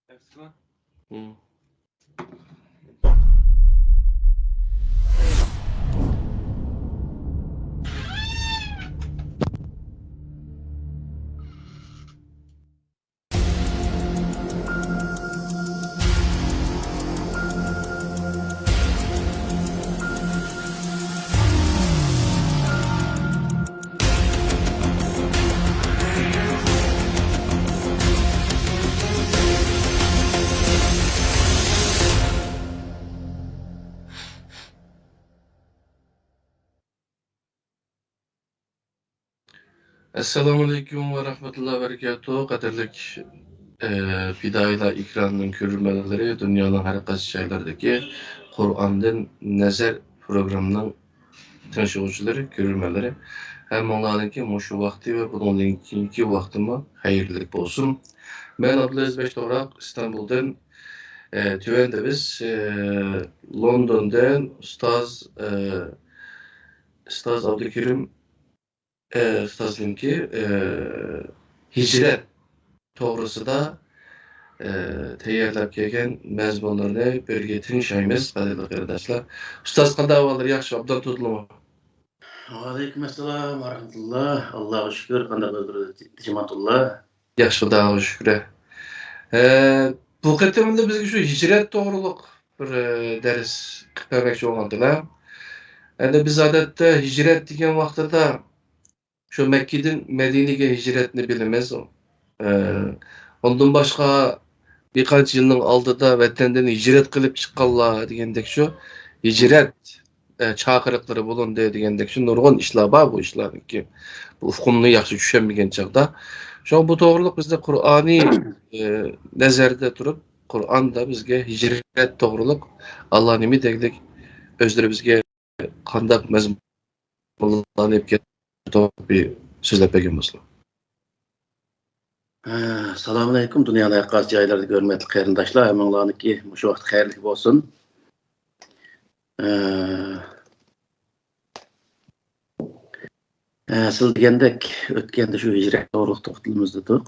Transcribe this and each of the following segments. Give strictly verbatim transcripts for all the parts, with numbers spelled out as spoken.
مم. ئەسسالامۇئەلەيكۇم ۋە رەھمەتۇللا ۋە بەرىكاتۇھ. قەدىرلىك، ئە، پىدائىيلار ئېكرانىنىڭ كۆرۈرمەنلىرى، دۇنيانىڭ ھەر قايسى جايلىرىدىكى قۇرئاندىن نەزەر پروگراممىنىڭ تىڭشىغۇچىلىرى، كۆرۈرمەنلىرى، ھەممىڭلارنىڭكى مۇشۇ ۋاقتى ۋە بۇنىڭدىن كېيىنكى ۋاقتىمۇ خەيرلىك بولسۇن. مەن ئابدۇلئەزىز بەكتوغراق، ئىستانبۇلدىن. ئە، تۆۋەندە بىز، ئە، لوندوندىن ئۇستاز، ئە، ئۇستاز ئابدۇكېرىم، ئە، ئۇستازنىڭكى، ئە، ھىجرەت توغرىسىدا، ئە، تەييارلاپ كەلگەن مەزمۇنلىرىنى بىرگە تىڭشايمىز، قەدىرلىك قېرىنداشلار. ئۇستاز، قانداق ئەھۋاللار؟ ياخشى، ئوبدان تۇردىلىمۇ؟ ۋەئەلەيكۇم ئەسسالام ۋەرەھمەتۇللا. ئاللاغا شۈكۈر، قانداق ئۆزلىرى تىنچ-ئامانتۇللا؟ ياخشى، خۇداغا شۈكرى. ئە، بۇ قېتىمدا بىزگە شۇ ھىجرەت توغرۇلۇق بىر، ئە، دەرس قىلىپ بەرمەكچى بولغانتىلا. ئەمدى بىز ئادەتتە ھىجرەت دېگەن ۋاقتىدا شۇ مەككىدىن مەدىنىگە ھىجرەتنى بىلىمىز. ئە، ئۇندىن باشقا بىر قانچە يىلنىڭ ئالدىدا ۋەتەندىن ھىجرەت قىلىپ چىققانلار دېگەندەك شۇ ھىجرەت، ئە، چاقىرىقلىرى بولۇندى دېگەندەك شۇ نۇرغۇن ئىشلار بار بۇ ئىشلارنىڭكى. بۇ ئۇقۇمنى ياخشى چۈشەنمىگەن چاغدا. شۇڭا بۇ توغرۇلۇق بىزدە قۇرئانىي، ئە، نەزەردە تۇرۇپ، قۇرئاندا بىزگە ھىجرەت توغرۇلۇق ئاللا نېمە دېگۈدەك ئۆزلىرى بىزگە قانداق مەزمۇنلارنى ئېلىپ كەلدى، بىر سۆزلەپ بەرگەن بولسىلا. ئە، ئەسسالامۇئەلەيكۇم، دۇنيانىڭ ھەر قايسى جايلىرىدىكى ھۆرمەتلىك قېرىنداشلار، ھەممىڭلارنىڭكى مۇشۇ ۋاقىت خەيرلىك بولسۇن. ئە، ئە، سىز دېگەندەك ئۆتكەندە شۇ ھىجرەت توغرۇلۇق توختىلىمىز دېدۇق.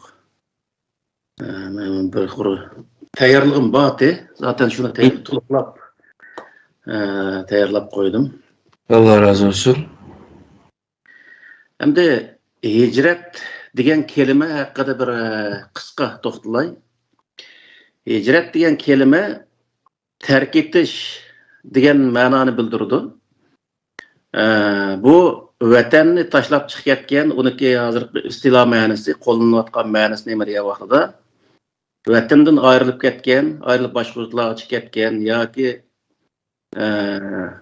ئە، مەن بىر قۇر تەييارلىقىم بار ئىدى. زاتەن شۇنى تەييار-، تولۇقلاپ، ئە، تەييارلاپ قويدۇم. ئاللا رازى بولسۇن. ئەمدى ھىجرەت دېگەن كەلىمە ھەققىدە بىر، ئە، قىسقا توختىلاي. ھىجرەت دېگەن كەلىمە تەرك ئېتىش دېگەن مەنانى بىلدۈرىدۇ. ئە، بۇ ۋەتەننى تاشلاپ چىقىپ كەتكەن، ئۇنىڭكى ھازىرقى ئىستىلا مەنىسى، قوللىنىلىۋاتقان مەنىسى نېمە دېگەن ۋاقتىدا، ۋەتەندىن ئايرىلىپ كەتكەن، ئايرىلىپ باشقا يۇرتلارغا چىقىپ كەتكەن ياكى، ئە،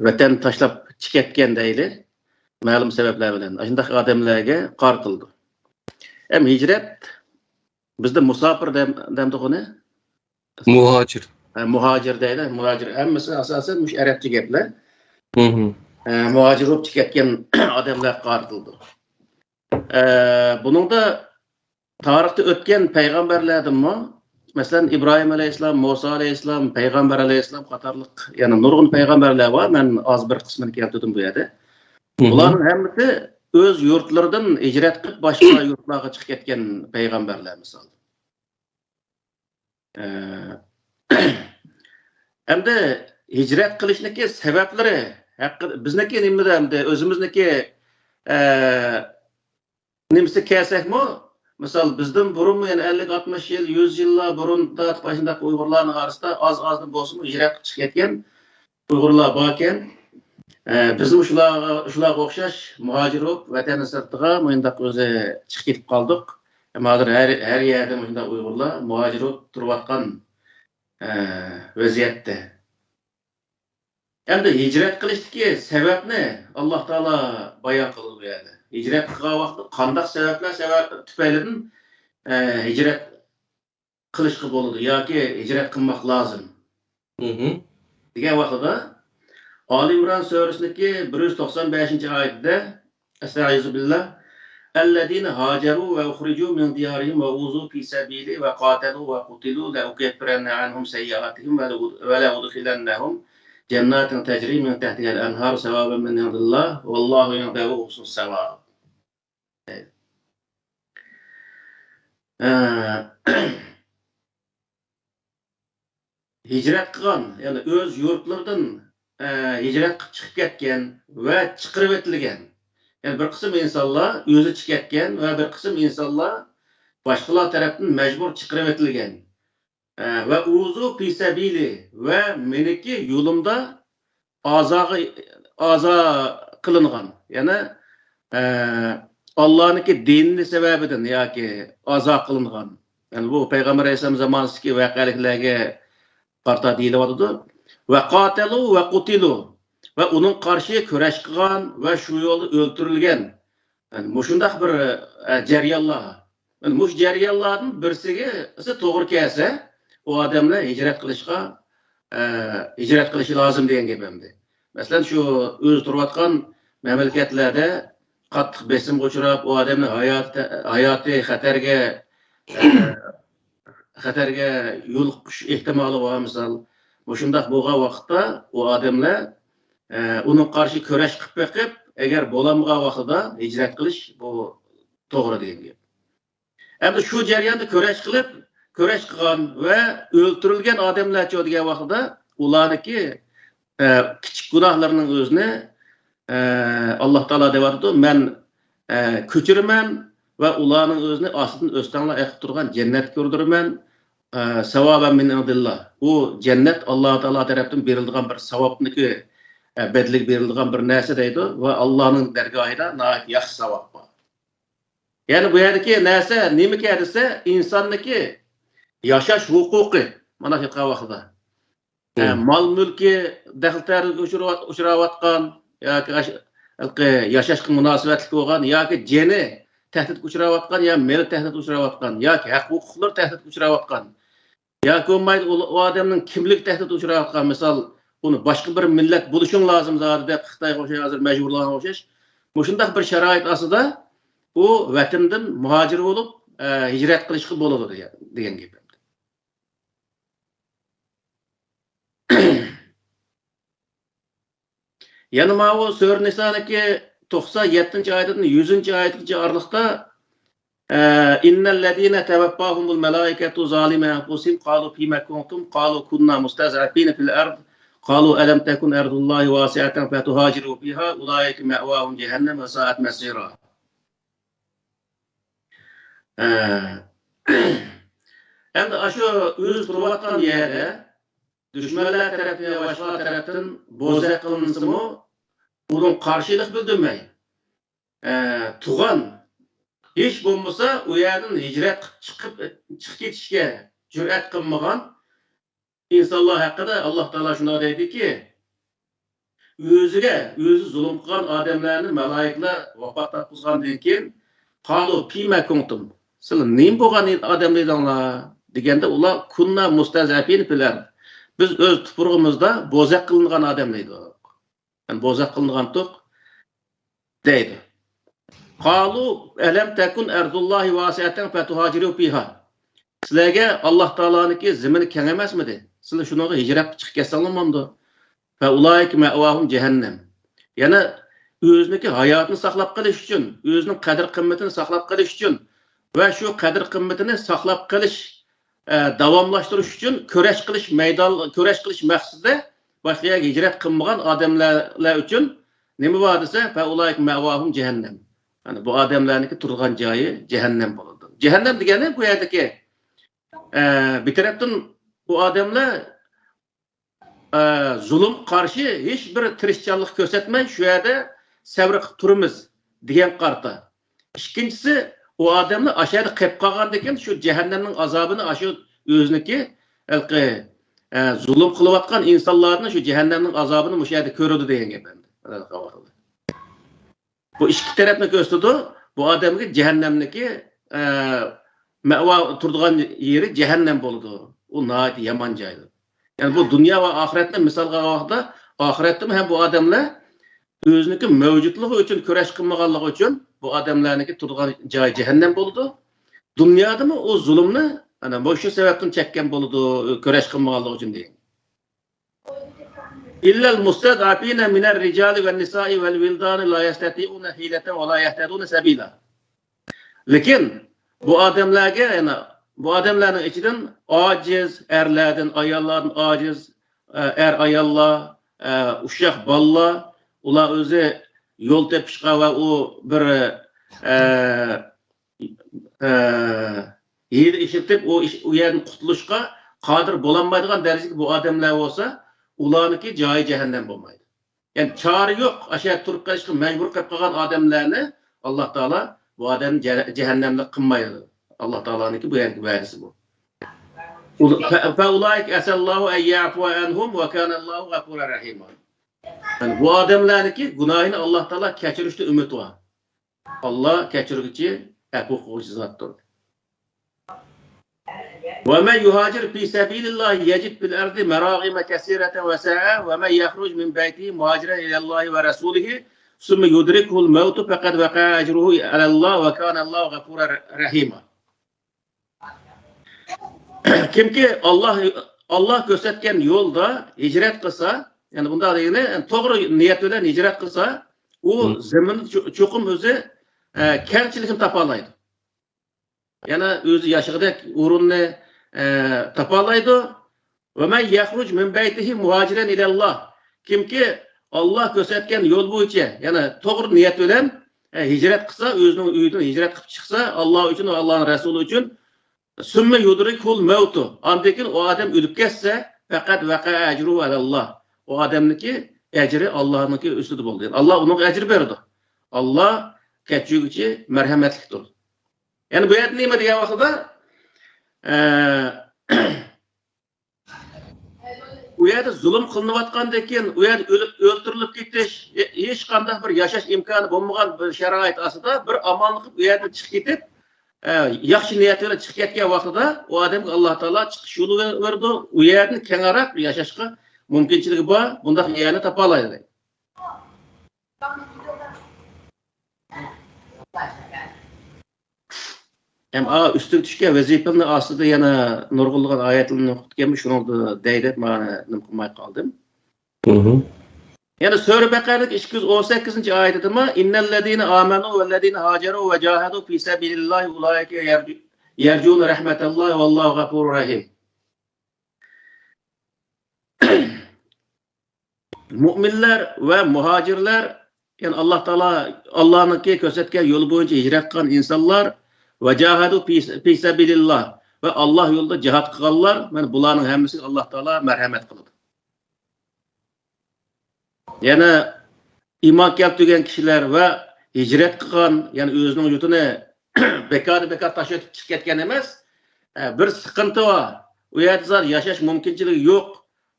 ۋەتەن تاشلاپ چىقىپ كەتكەن دەيلى، مەلۇم سەۋەبلەر بىلەن ئاشۇنداق ئادەملەرگە قارىتىلىدۇ. ھەم ھىجرەت، بىزدە مۇساپىر دەم-، دەمدۇق ئۇنى؟ مۇھاجىر. ھە، مۇھاجىر دەيدۇ. مۇھاجىر ھەممىسى ئاساسەن مۇشۇ ئەرەبچە گەپلەر. مھم. ھە، مۇھاجىر بولۇپ چىقىپ كەتكەن ئادەملەرگە قارىتىلىدۇ. ئە، بۇنىڭدا تارىختا ئۆتكەن پەيغەمبەرلەردىنمۇ، مەسىلەن، ئىبراھىم ئەلەيھىسسالام، مۇسا ئەلەيھىسسالام، پەيغەمبەر ئەلەيھىسسالام قاتارلىق يەنە نۇرغۇن پەيغەمبەرلەر بار. مەن ئاز بىر قىسمىنى كەلتۈردۈم بۇ يەردە. مھم. بۇلارنىڭ ھەممىسى ئۆز يۇرتلىرىدىن ھىجرەت قىلىپ باشقا يۇرتلارغا چىقىپ كەتكەن پەيغەمبەرلەر مىسال. ئە، ئەمدى ھىجرەت قىلىشنىكى سەۋەبلىرى ھەققىدە، بىزنىكى نېمىدە ئەمدى ئۆزىمىزنىكى، ئە، نېمىسى كەلسەكمۇ، مىسال، بىزدىن بۇرۇنمۇ، يەنى ئەللىك، ئاتمىش يىل، يۈز يىللار بۇرۇن تارتىپ ئاشۇنداق ئۇيغۇرلارنىڭ ئارىسىدا ئاز-ئازدىن بولسىمۇ ھىجرەت قىلىپ چىقىپ كەتكەن ئۇيغۇرلار باركەن. ئە، بىزمۇ شۇلارغا، شۇلارغا ئوخشاش مۇھاجىر بولۇپ، ۋەتەننى سىرتىغا مۇشۇنداق ئۆزى چىقىپ كېتىپ قالدۇق. ئەمما ھازىر ھەر، ھەر يەردە مۇشۇنداق ئۇيغۇرلار مۇھاجىر بولۇپ تۇرۇۋاتقان، ئە، ۋەزىيەتتە. ئەمدى ھىجرەت قىلىشتىكى سەۋەبنى ئاللا تائالا بايان قىلىدۇ بۇ يەردە. ھىجرەت قىلغان ۋاقىتتا قانداق سەۋەبلەر سەۋەب تۈپەيلىدىن، ئە، ھىجرەت قىلىشقا بولىدۇ ياكى ھىجرەت قىلماق لازىم؟ مھم. دېگەن ۋاقتىدا، ئالى ئىمران سۈرىسىنىڭكى بىر يۈز توقسان بەشىنچى ئايىتىدە، ئەستەئىزۇ بىللا، الذين هاجروا وأخرجوا من ديارهم وأوذوا في سبيلي وقاتلوا وقتلوا لأكفرن عنهم سيئاتهم ولأد-، ولأدخلنهم جنات تجري من تحتها الأنهار ثوابا من عند الله والله عنده حسن الثواب. ئە، ھىجرەت قىلغان، يەنى ئۆز يۇرتلىرىدىن، ئە، ھىجرەت قىلىپ چىقىپ كەتكەن ۋە چىقىرىۋېتىلگەن. يەنى بىر قىسىم ئىنسانلار ئۆزى چىقىپ كەتكەن ۋە بىر قىسىم ئىنسانلار باشقىلار تەرەپتىن مەجبۇر چىقىرىۋېتىلگەن. ئە، ۋە ئۇزۇ پى سەبىلى، ۋە مېنىڭكى يولۇمدا ئازاغا، ئازا قىلىنغان، يەنى، ئە، ئاللانىڭكى دىنى سەۋەبىدىن ياكى ئازا قىلىنغان. يەنى بۇ پەيغەمبەر ئەلەيھىسسالام زامانىسىدىكى ۋەقەلىكلەرگە قارىتا دېيىلىۋاتىدۇ. ۋە قاتەلۇ ۋە قۇتىلۇ، ۋە ئۇنىڭ قارشى كۈرەش قىلغان ۋە شۇ يولدا ئۆلتۈرۈلگەن. يەنى مۇشۇنداق بىر، ئە، جەريانلار. مۇشۇ جەريانلاردىن بىرسىگە توغرا كەلسە، ئۇ ئادەملەر ھىجرەت قىلىشقا، ئە، ھىجرەت قىلىشى لازىم دېگەن گەپ ئەمدى. مەسىلەن، شۇ ئۆزى تۇرۇۋاتقان مەملىكەتلەردە قاتتىق بېسىمغا ئۇچراپ، ئۇ ئادەمنىڭ ھاياتى، ھاياتى خەتەرگە، ئە، خەتەرگە يولۇقۇش ئېھتىمالى بار، مىسال. مۇشۇنداق بولغان ۋاقىتتا ئۇ ئادەملەر، ئە، ئۇنىڭغا قارشى كۈرەش قىلىپ بېقىپ، ئەگەر بولالمىغان ۋاقتىدا ھىجرەت قىلىش، بۇ توغرا دېگەن گەپ. ئەمدى شۇ جەرياندا كۈرەش قىلىپ، كۈرەش قىلغان ۋە ئۆلتۈرۈلگەن ئادەملەرچۇ دېگەن ۋاقتىدا ئۇلارنىڭكى، ئە، كىچىك گۇناھلىرىنىڭ ئۆزىنى، ئە، ئاللا تائالا دەۋاتىدۇ، مەن، ئە، كۆچۈرىمەن ۋە ئۇلارنىڭ ئۆزىنى ئاستىدىن ئۆستەڭلار ئېقىپ تۇرغان جەننەتكە كىردۈرىمەن، ئە، ساۋابەن مىن ئىندىللا. ئۇ جەننەت ئاللا تائالا تەرەپتىن بېرىلىدىغان بىر ساۋابنىكى، ئە، بەدىلىگە بېرىلىدىغان بىر نەرسە دەيدۇ ۋە ئاللانىڭ دەرگاھىدا ناھايىتى ياخشى ساۋاب بار. يەنى بۇ يەردىكى نەرسە نېمىكەن دېسە، ئىنساننىڭكى ياشاش ھوقۇقى، مانا شۇ ۋاقتىدا. ئە، مال-مۈلكى دەخلى-تەرۇزگە ئۇچراۋات-، ئۇچراۋاتقان ياكى ئاش-، ھېلىقى ياشاشقا مۇناسىۋەتلىك بولغان ياكى جېنى تەھدىتكە ئۇچراۋاتقان يا مېلى تەھدىتكە ئۇچراۋاتقان ياكى ھەق-ھوقۇقلىرى تەھدىتكە ئۇچراۋاتقان ياكى بولمايدۇ، ئۇ، ئۇ ئادەمنىڭ كىملىكى تەھدىتكە ئۇچراۋاتقان، مىسال، ئۇنى باشقا بىر مىللەت بولۇشۇڭ لازىم زادى دەپ خىتايغا ئوخشاش ھازىر مەجبۇرلىغانغا ئوخشاش، مۇشۇنداق بىر شارائىت ئاستىدا ئۇ ۋەتىنىدىن مۇھاجىر بولۇپ، ئە، ھىجرەت قىلىشقا بولىدۇ دېگەن، دېگەن گەپ. يەنە ماۋۇ سۈرە نىسانىڭكى توقسان يەتتىنچى ئايىتىدىن يۈزىنچى ئايەتكىچە ئارىلىقتا، ئە، إن الذين توفاهم الملائكة ظالمي أنفسهم قالوا فيم كنتم قالوا كنا مستضعفين في الأرض قالوا ألم تكن أرض الله واسعة فتهاجروا فيها أولئك مأواهم جهنم وساءت مصيرا. ئە، ئەمدى ئاشۇ ئۆزى تۇرۇۋاتقان يەردە دۈشمەنلەر تەرەپتىن يا باشقىلار تەرەپتىن بوزەك قىلىنسىمۇ، ئۇنىڭ قارشىلىق بىلدۈرمەي، ئە، تۇغان، ھېچ بولمىسا ئۇ يەردىن ھىجرەت قىلىپ چىقىپ، چىقىپ كېتىشكە جۈرئەت قىلمىغان ئىنسانلار ھەققىدە ئاللا تائالا شۇنداق دەيدىكى، ئۆزىگە ئۆزى زۇلۇم قىلغان ئادەملەرنى مالايىكىلەر ۋاپات تاپقۇزغاندىن كېيىن، قالۇ پىما كۇنتۇم، سىلەر نېمە بولغان ئادەملەر ئىدىڭلار دېگەندە، ئۇلار كۇننا مۇستەزئەفىن فىل ئەرد، بىز ئۆز تۇپرىقىمىزدا بوزەك قىلىنغان ئادەملەر ئىدۇق. يەنى بوزەك قىلىنغانتۇق دەيدۇ. قالۇ ئەلەم تەكۇن ئەرزۇللاھى ۋاسىئەتەن فتۇھاجىرۇ فىھا. سىلەرگە ئاللا تائالانىڭكى زېمىنى كەڭ ئەمەسمىدى؟ سىلەر شۇنىڭغا ھىجرەت قىلىپ چىقىپ كەتسەڭلار بولامدۇ؟ فەئۇلائىكە مەئۋاھۇم جەھەننەم. يەنە ئۆزىنىڭكى ھاياتىنى ساقلاپ قېلىش ئۈچۈن، ئۆزىنىڭ قەدىر-قىممىتىنى ساقلاپ قېلىش ئۈچۈن ۋە شۇ قەدىر-قىممىتىنى ساقلاپ قېلىش، ئە، داۋاملاشتۇرۇش ئۈچۈن كۈرەش قىلىش مەيدان، كۈرەش قىلىش مەقسىتىدە باشقا يەرگە ھىجرەت قىلمىغان ئادەملەر، لەر ئۈچۈن نېمە بار دېسە، فەئۇلائىكە مەئۋاھۇم جەھەننەم. يەنى بۇ ئادەملەرنىڭكى تۇرىدىغان جايى جەھەننەم بولىدۇ. جەھەننەم دېگەنى بۇ يەردىكى، ئە، بىر تەرەپتىن بۇ ئادەملەر، ئە، زۇلۇم قارشى ھېچ بىر تىرىشچانلىق كۆرسەتمەي، شۇ يەردە سەۋر قىلىپ تۇرىمىز دېگەن قارىتا. ئىككىنچىسى، ئۇ ئادەملەر ئاشۇ يەردە قېلىپ قالغاندىن كېيىن، شۇ جەھەننەمنىڭ ئازابىنى ئاشۇ ئۆزىنىڭكى ھېلىقى، ئە، زۇلۇم قىلىۋاتقان ئىنسانلارنى شۇ جەھەننەمنىڭ ئازابىنى مۇشۇ يەردە كۆرىدۇ دېگەن گەپ ئەمدى. بۇ ئىككى تەرەپنى كۆرسىتىدۇ. بۇ ئادەمگە جەھەننەمنىكى، ئە، مەۋا تۇرىدىغان يېرى جەھەننەم بولىدۇ. ئۇ ناھايىتى يامان جايدۇر. يەنى بۇ دۇنيا ۋە ئاخىرەتنى مىسالغا ئالغان ۋاقىتتا، ئاخىرەتتىمۇ ھەم بۇ ئادەملەر ئۆزىنىڭكى مەۋجۇتلۇقى ئۈچۈن كۈرەش قىلمىغانلىقى ئۈچۈن بۇ ئادەملەرنىڭكى تۇرىدىغان جايى جەھەننەم بولىدۇ. دۇنيادىمۇ ئۇ زۇلۇمنى، ئەنە، مۇشۇ سەۋەبتىن چەككەن بولىدۇ، كۈرەش قىلمىغانلىقى ئۈچۈن دېگەن. إلا المستضعفين من الرجال والنساء والولدان لا يستطيعون حيلة ولا يهتدون سبيلا. لېكىن بۇ ئادەملەرگە، يەنى بۇ ئادەملەرنىڭ ئىچىدىن ئاجىز، ئەرلەردىن، ئاياللاردىن ئاجىز، ئە، ئەر-ئاياللار، ئە، ئۇششاق بالىلار، ئۇلار ئۆزى يول تېپىشقا ۋە ئۇ بىر، ئە، ئە، ھىيلە ئىشلىتىپ، ئۇ ئىش، ئۇ يەردىن قۇتۇلۇشقا قادىر بولالمايدىغان دەرىجىدىكى بۇ ئادەملەر بولسا، ئۇلارنىڭكى جايى جەھەننەم بولمايدۇ. يەنى چارە يوق، ئاشۇ يەردە تۇرۇپ قېلىشقا مەجبۇر قېلىپ قالغان ئادەملەرنى ئاللا تائالا بۇ ئادەمنى جە-، جەھەننەملىك قىلمايدۇ. ئاللا تائالانىڭكى بۇ يەردىكى ۋەدىسى بۇ. ئۇل-، فە-، فەئۇلائىكە ئەسەللاھۇ ئەن يەئفۇ ئەنھۇم ۋە كانەللاھۇ غەفۇرەن رەھىمە. يەنى بۇ ئادەملەرنىڭكى گۇناھىنى ئاللا تائالا كەچۈرۈشتە ئۈمىدى بار. ئاللا كەچۈرگۈچى، ئەپۇ قىلغۇچى زاتتۇر. ومن يهاجر في سبيل الله يجد في الأرض مراغم كثيرة وسعة ومن يخرج من بيته مهاجرا إلى الله ورسوله ثم يدركه الموت فقد وقع أجره على الله وكان الله غفورا رحيما. كىمكى ئاللا، ئاللا كۆرسەتكەن يولدا ھىجرەت قىلسا، يەنى بۇنداق دېگىنى، توغرا نىيەت بىلەن ھىجرەت قىلسا، ئۇ زېمىندا چوقۇم ئۆزى، ئە، كەڭچىلىكنى تاپالايدۇ. يەنە ئۆزى ياشىغۇدەك ئورۇننى، ئە، تاپالايدۇ. ومن يخرج من بيته مهاجرا إلى الله. كىمكى ئاللا كۆرسەتكەن يول بويىچە، يەنى توغرا نىيەت بىلەن، ئە، ھىجرەت قىلسا، ئۆزىنىڭ ئۆيىدىن ھىجرەت قىلىپ چىقسا، ئاللا ئۈچۈن ۋە ئاللانىڭ رەسۇلى ئۈچۈن، ثم يدركه الموت، ئاندىن كېيىن ئۇ ئادەم ئۆلۈپ كەتسە، فقد وقع أجره على الله، ئۇ ئادەمنىڭكى ئەجرى ئاللانىڭكى ئۈستىدە بولدى. يەنى ئاللا ئۇنىڭغا ئەجىر بېرىدۇ. ئاللا كەچۈرگۈچى، مەرھەمەتلىكتۇر. يەنى بۇ يەردە نېمە دېگەن ۋاقتىدا، ئە، ئۇ يەردە زۇلۇم قىلىنىۋاتقاندىن كېيىن، ئۇ يەردە ئۆلۈپ، ئۆلتۈرۈلۈپ كېتىش، ھېچقانداق بىر ياشاش ئىمكانى بولمىغان بىر شارائىت ئاستىدا بىر ئامانلىق قىلىپ، ئۇ يەردىن چىقىپ كېتىپ، ئە، ياخشى نىيەت بىلەن چىقىپ كەتكەن ۋاقتىدا ئۇ ئادەمگە ئاللا تائالا چىقىش يولى بېرىدۇ. ئۇ يەردىن كەڭرەك ياشاشقا مۇمكىنچىلىكى بار، بۇنداق يەرنى تاپالايدۇ. ھەم ئا، ئۈستىگە چۈشكەن ۋەزىپىلەرنى ئاستىدا يەنە نۇرغۇنلىغان ئايەتلەرنى ئوقۇپتىكەنمۇ، شۇنىڭدا دەي دەپ مانا نېمە قىلماي قالدىم. يەنە سۈرە بەقەرىدىكى ئىككى يۈز ئون سەككىزىنچى ئايىتىدىمۇ، إن الذين آمنوا والذين هاجروا وجاهدوا في سبيل الله أولئك يرجون رحمة الله والله غفور رحيم. مۆمىنلەر ۋە مۇھاجىرلار، يەنى ئاللا تائالا، ئاللانىڭكى كۆرسەتكەن يولى بويىچە ھىجرەت قىلغان ئىنسانلار، ۋە جاھادۇ في، في سبيل الله، ۋە ئاللا يولىدا جىھاد قىلغانلار، مانا بۇلارنىڭ ھەممىسىگە ئاللا تائالا مەرھەمەت قىلىدۇ. يەنە ئىمان كەلتۈرگەن كىشىلەر ۋە ھىجرەت قىلغان، يەنى ئۆزىنىڭ يۇرتىنى بىكاردىن بىكار تاشلىۋېتىپ چىقىپ كەتكەن ئەمەس، ئە، بىر سىقىنتى بار، ئۇ يەردە زادى ياشاش مۇمكىنچىلىكى يوق،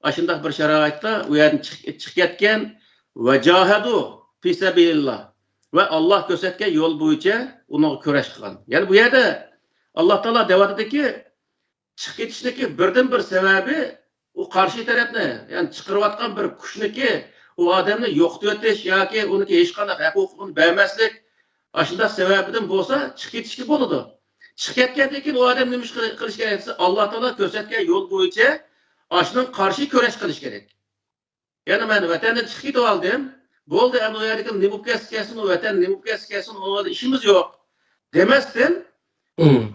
ئاشۇنداق بىر شارائىتتا ئۇ يەردىن چىق-، چىقىپ كەتكەن، ۋە جاھادۇ في سبيل الله، ۋە ئاللا كۆرسەتكەن يول بويىچە ئۇنىڭغا كۈرەش قىلغان. يەنى بۇ يەردە ئاللا تائالا دەۋاتىدۇكى، چىقىپ كېتىشنىڭكى بىردىنبىر سەۋەبى، ئۇ قارشى تەرەپنى، يەنى چىقىرىۋاتقان بىر كۈچنىڭكى ئۇ ئادەمنى يوقىتىۋېتىش ياكى ئۇنىڭكى ھېچقانداق ھەق ھوقۇقىنى بەرمەسلىك، ئاشۇنداق سەۋەبىدىن بولسا چىقىپ كېتىشكە بولىدۇ. چىقىپ كەتكەندىن كېيىن ئۇ ئادەم نېمە ئىش قىل-، قىلىش كېرەك دېسە، ئاللا تائالا كۆرسەتكەن يول بويىچە ئاشۇنىڭغا قارشى كۈرەش قىلىش كېرەك. يەنى مەن ۋەتەندىن چىقىپ كېتىۋالدىم. بولدى، ئەمدى ئۇ يەردىكى نېمە بولۇپ كەتسە كەتسۇن، ئۇ ۋەتەن نېمە بولۇپ كەتسە كەتسۇن، ئۇنىڭ بىلەن ئىشىمىز يوق دېمەستىن،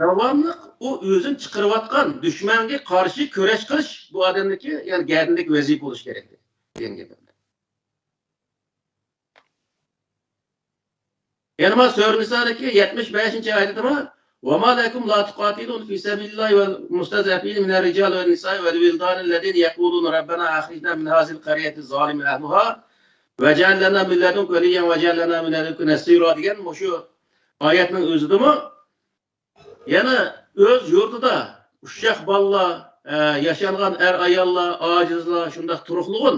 داۋاملىق ئۇ ئۆزىنى چىقىرىۋاتقان دۈشمەنگە قارشى كۈرەش قىلىش بۇ ئادەمنىڭكى، يەنى گەدىنىدىكى ۋەزىپە بولۇشى كېرەك دېگەن گەپ. يەنە ما سۈرە نىسادىكى يەتمىش بەشىنچى ئايىتىدىمۇ، وما لكم لا تقاتلون في سبيل الله والمستضعفين من الرجال والنساء والولدان الذين يقولون ربنا أخرجنا من هذه القرية الظالم أهلها واجعل لنا من لدنك وليا واجعل لنا من لدنك نصيرا دېگەن مۇشۇ ئايەتنىڭ ئۆزىدىمۇ يەنە ئۆز يۇرتىدا ئۇششاق بالىلار، ئە، ياشانغان ئەر-ئاياللار، ئاجىزلار، شۇنداق تۇرۇقلۇغۇن،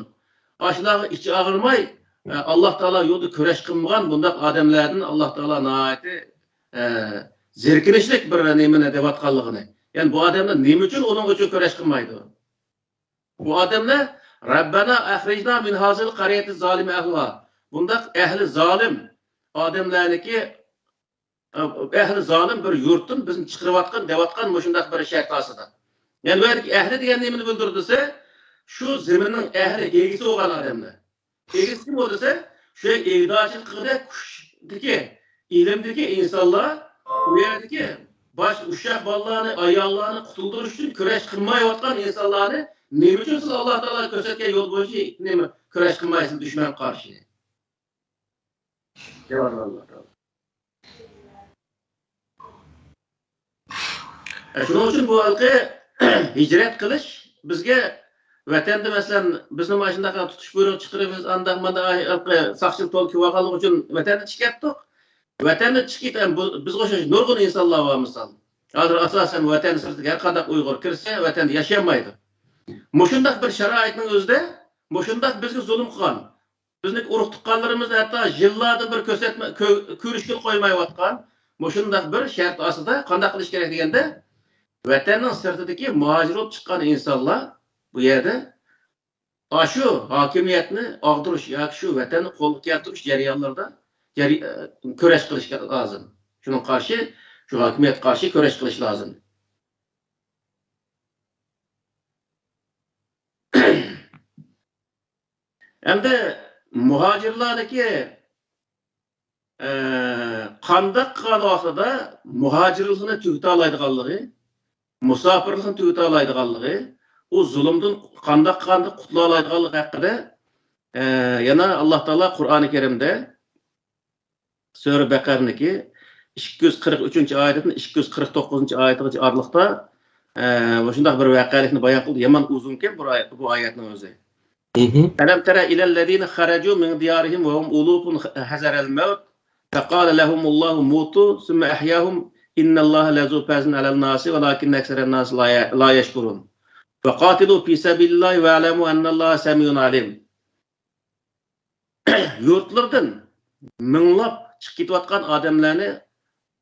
ئاشۇلارغا ئىچى ئاغرىماي، ئە، ئاللا تائالا يولىدا كۈرەش قىلمىغان بۇنداق ئادەملەردىن ئاللا تائالا ناھايىتى، ئە، زېرىكىنىشلىك بىر نېمىنى دەۋاتقانلىقىنى. يەنى بۇ ئادەملەر نېمە ئۈچۈن ئۇنىڭ ئۈچۈن كۈرەش قىلمايدۇ؟ بۇ ئادەملەر ربنا أخرجنا من هذه القرية الظالم أهلها، بۇنداق ئەھلى زالىم ئادەملەرنىكى ئەھلى زالىم بىر يۇرتتىن بىزنى چىقىرىۋاتقان دەۋاتقان مۇشۇنداق بىر شەرت ئاستىدا. يەنى بۇ يەردىكى ئەھلى دېگەن نېمىنى بىلدۈرىدۇ دېسە، شۇ زېمىننىڭ ئەھلى، ئىگىسى بولغان ئادەملەر. ئىگىسى كىم بولدى دېسە، شۇ ئىگىدارچىلىق قىلغۇدەك كۈچتىكى، ئىلىمدىكى ئىنسانلار، ئۇ يەردىكى باش، ئۇششاق بالىلارنى، ئاياللارنى قۇتۇلدۇرۇش ئۈچۈن كۈرەش قىلمايۋاتقان ئىنسانلارنى نېمە ئۈچۈن سىز ئاللا تائالا كۆرسەتكەن يول بويىچە نېمە كۈرەش قىلمايسىز دۈشمەن قارشى؟ جاۋاب ئاللا تائالا. شۇنىڭ ئۈچۈن بۇ ھېلىقى ھىجرەت قىلىش بىزگە ۋەتەندە، مەسىلەن، بىزنى مانا شۇنداق تۇتۇش بۇيرۇقى چىقىرىپ، بىز ئانداق مانداق ھېلىقى ساقچىلار تولا كېلىۋالغانلىقى ئۈچۈن ۋەتەندىن چىقىپ كەتتۇق. ۋەتەندىن چىقىپ كېتىپ، بۇ، بىزگە ئوخشاش نۇرغۇن ئىنسانلار بار، مىسال. ھازىر ئاساسەن ۋەتەن سىرتىدىكى ھەر قانداق ئۇيغۇر كىرسە، ۋەتەندە ياشىيالمايدۇ. مۇشۇنداق بىر شارائىتنىڭ ئۆزىدە، مۇشۇنداق بىزگە زۇلۇم قىلغان، بىزنىڭ ئۇرۇق-تۇغقانلىرىمىزنى ھەتتا يىللاردىن بىر كۆرسەتمە، كۆ-، كۆرۈشكىلى قويمايۋاتقان مۇشۇنداق بىر شەرت ئاستىدا قانداق قىلىش كېرەك دېگەندە، ۋەتەننىڭ سىرتىدىكى مۇھاجىر بولۇپ چىققان ئىنسانلار بۇ يەردە ئاشۇ ھاكىمىيەتنى ئاغدۇرۇش ياكى شۇ ۋەتەننى قولغا كەلتۈرۈش جەريانلىرىدا جەري-، ئە، كۈرەش قىلىشى لازىم. شۇنىڭ قارشى، شۇ ھاكىمىيەتكە قارشى كۈرەش قىلىش لازىم. ئەمدى مۇھاجىرلاردىكى، ئە، قانداق قىلغان ۋاقتىدا مۇھاجىرلىقنى تۈگىتالايدىغانلىقى، مۇساپىرلىقنى تۈگىتالايدىغانلىقى، ئۇ زۇلۇمدىن قانداق قىلغاندا قۇتۇلالايدىغانلىقى ھەققىدە، ئە، يەنە ئاللا تائالا قۇرئانى كەرىمدە سۈرە بەقەرىنىڭكى ئىككى يۈز قىرىق ئۈچىنچى ئايىتىدىن ئىككى يۈز قىرىق توققۇزىنچى ئايىتىغىچە ئارىلىقتا، ئە، مۇشۇنداق بىر ۋەقەلىكنى بايان قىلدى. يامان ئۇزۇنكەن بۇ ئايەت، بۇ ئايەتنىڭ ئۆزى. مهم. ألم تر إلى الذين خرجوا من ديارهم وهم ألوف حذر الموت فقال لهم الله موتوا ثم أحياهم إن الله لذو فضل على الناس ولكن أكثر الناس لا ي-، لا يشكرون. وقاتلوا في سبيل الله واعلموا أن الله سميع عليم. يۇرتلىرىدىن مىڭلاپ چىقىپ كېتىۋاتقان ئادەملەرنى،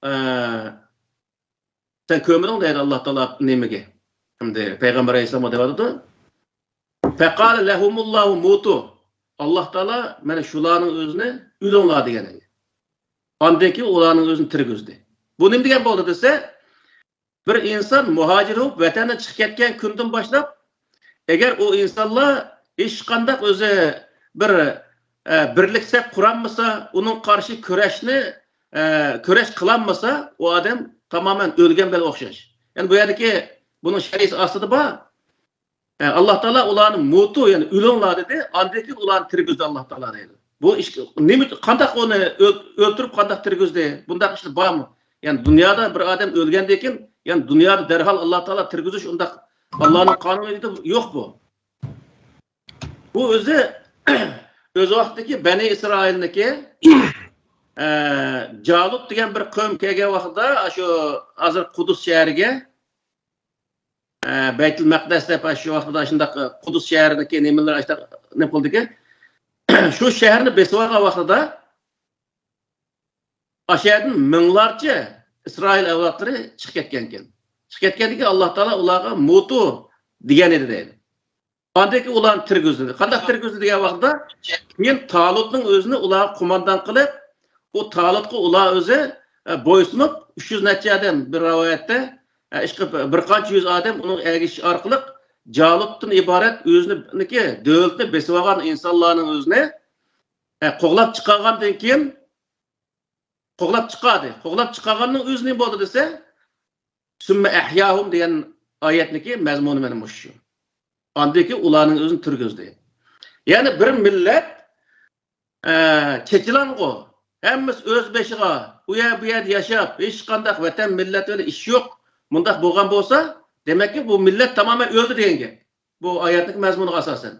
ئە، سەن كۆرمىدىڭ دەيدۇ ئاللا تائالا نېمىگە؟ ئەمدى پەيغەمبەر ئەلەيھىسسالامغا دەۋاتىدۇ. فقال لهم الله موتوا. ئاللا تائالا مانا شۇلارنىڭ ئۆزىنى ئۆلۈڭلار دېگەن. ئاندىن كېيىن ئۇلارنىڭ ئۆزىنى تىرگۈزدى. بۇ نېمە دېگەن بولدى دېسە، بىر ئىنسان مۇھاجىر بولۇپ ۋەتەندىن چىقىپ كەتكەن كۈندىن باشلاپ، ئەگەر ئۇ ئىنسانلار ھېچقانداق ئۆزى بىر، ئە، بىرلىك سەپ قۇرالمىسا، ئۇنىڭ قارشى كۈرەشنى، ئە، كۈرەش قىلالمىسا، ئۇ ئادەم تامامەن ئۆلگەن بىلەن ئوخشاش. يەنى بۇ يەردىكى بۇنىڭ شەرھى ئاستىدا بار. ئە، ئاللا تائالا ئۇلارنى موتوا، يەنى ئۆلۈڭلار دېدى، ئاندىن كېيىن ئۇلارنى تىرگۈزدى ئاللا تائالا دەيدۇ. بۇ ئىش نېمە، قانداق ئۇنى ئۆل-، ئۆلتۈرۈپ قانداق تىرگۈزدى؟ بۇنداق ئىشلار بارمۇ؟ يەنى دۇنيادا بىر ئادەم ئۆلگەندىن كېيىن، يەنى دۇنيادا دەرھال ئاللا تائالا تىرگۈزۈش ئۇنداق ئاللانىڭ قانۇنىدا يوق بۇ. بۇ ئۆزى، ئۆز ۋاقتىدىكى بەنى ئىسرائىلنىكى، ئە، جالۇت دېگەن بىر قەۋم كەلگەن ۋاقتىدا، شۇ ھازىر قۇدۇس شەھىرىگە، ئە، بەيتۇل مەقدەس دەپ، شۇ ۋاقتىدا شۇنداق، ئە، قۇدۇس شەھىرىدىكى نېمىلەر ئاشۇنداق نېمە قىلدىكەن. شۇ شەھەرنى بېسىۋالغان ۋاقتىدا، ئاشۇ يەردىن مىڭلارچە ئىسرائىل ئەۋلادلىرى چىقىپ كەتكەنكەن. چىقىپ كەتكەندىكىن، ئاللا تائالا ئۇلارغا موتوا دېگەن ئىدى دەيدۇ. ئاندىن كېيىن ئۇلارنى تىرگۈزدى. قانداق تىرگۈزدى دېگەن ۋاقىتتا، كېيىن تالۇتنىڭ ئۆزىنى ئۇلارغا قوماندان قىلىپ، ئۇ تالۇتقا ئۇلار ئۆزى، ئە، بويسۇنۇپ، ئۈچ يۈز نەچچە ئادەم بىر رىۋايەتتە، ئە، ئىشقىلىپ بىر قانچە يۈز ئادەم ئۇنىڭغا ئەگىشىش ئارقىلىق جالۇتتىن ئىبارەت ئۆزىنىڭكى دۆلىتىنى بېسىۋالغان ئىنسانلارنىڭ ئۆزىنى، ئە، قوغلاپ چىقارغاندىن كېيىن، قوغلاپ چىقاردى. قوغلاپ چىقارغاننىڭ ئۆزى نېمە بولدى دېسە، سۈممە ئەھياھۇم دېگەن ئايەتنىكى مەزمۇنى مانا مۇشۇ. ئاندىن كېيىن ئۇلارنىڭ ئۆزىنى تۈرگۈزدى. يەنى بىر مىللەت، ئە، چېچىلاڭغۇ، ھەممىسى ئۆز بېشىغا، ئۇ يەر بۇ يەردە ياشاپ، ھېچقانداق ۋەتەن مىللەت بىلەن ئىشى يوق. مۇنداق بولغان بولسا، دېمەككى، بۇ مىللەت تامامەن ئۆلدى دېگەن گەپ. بۇ ئايەتنىڭ مەزمۇنىغا ئاساسەن.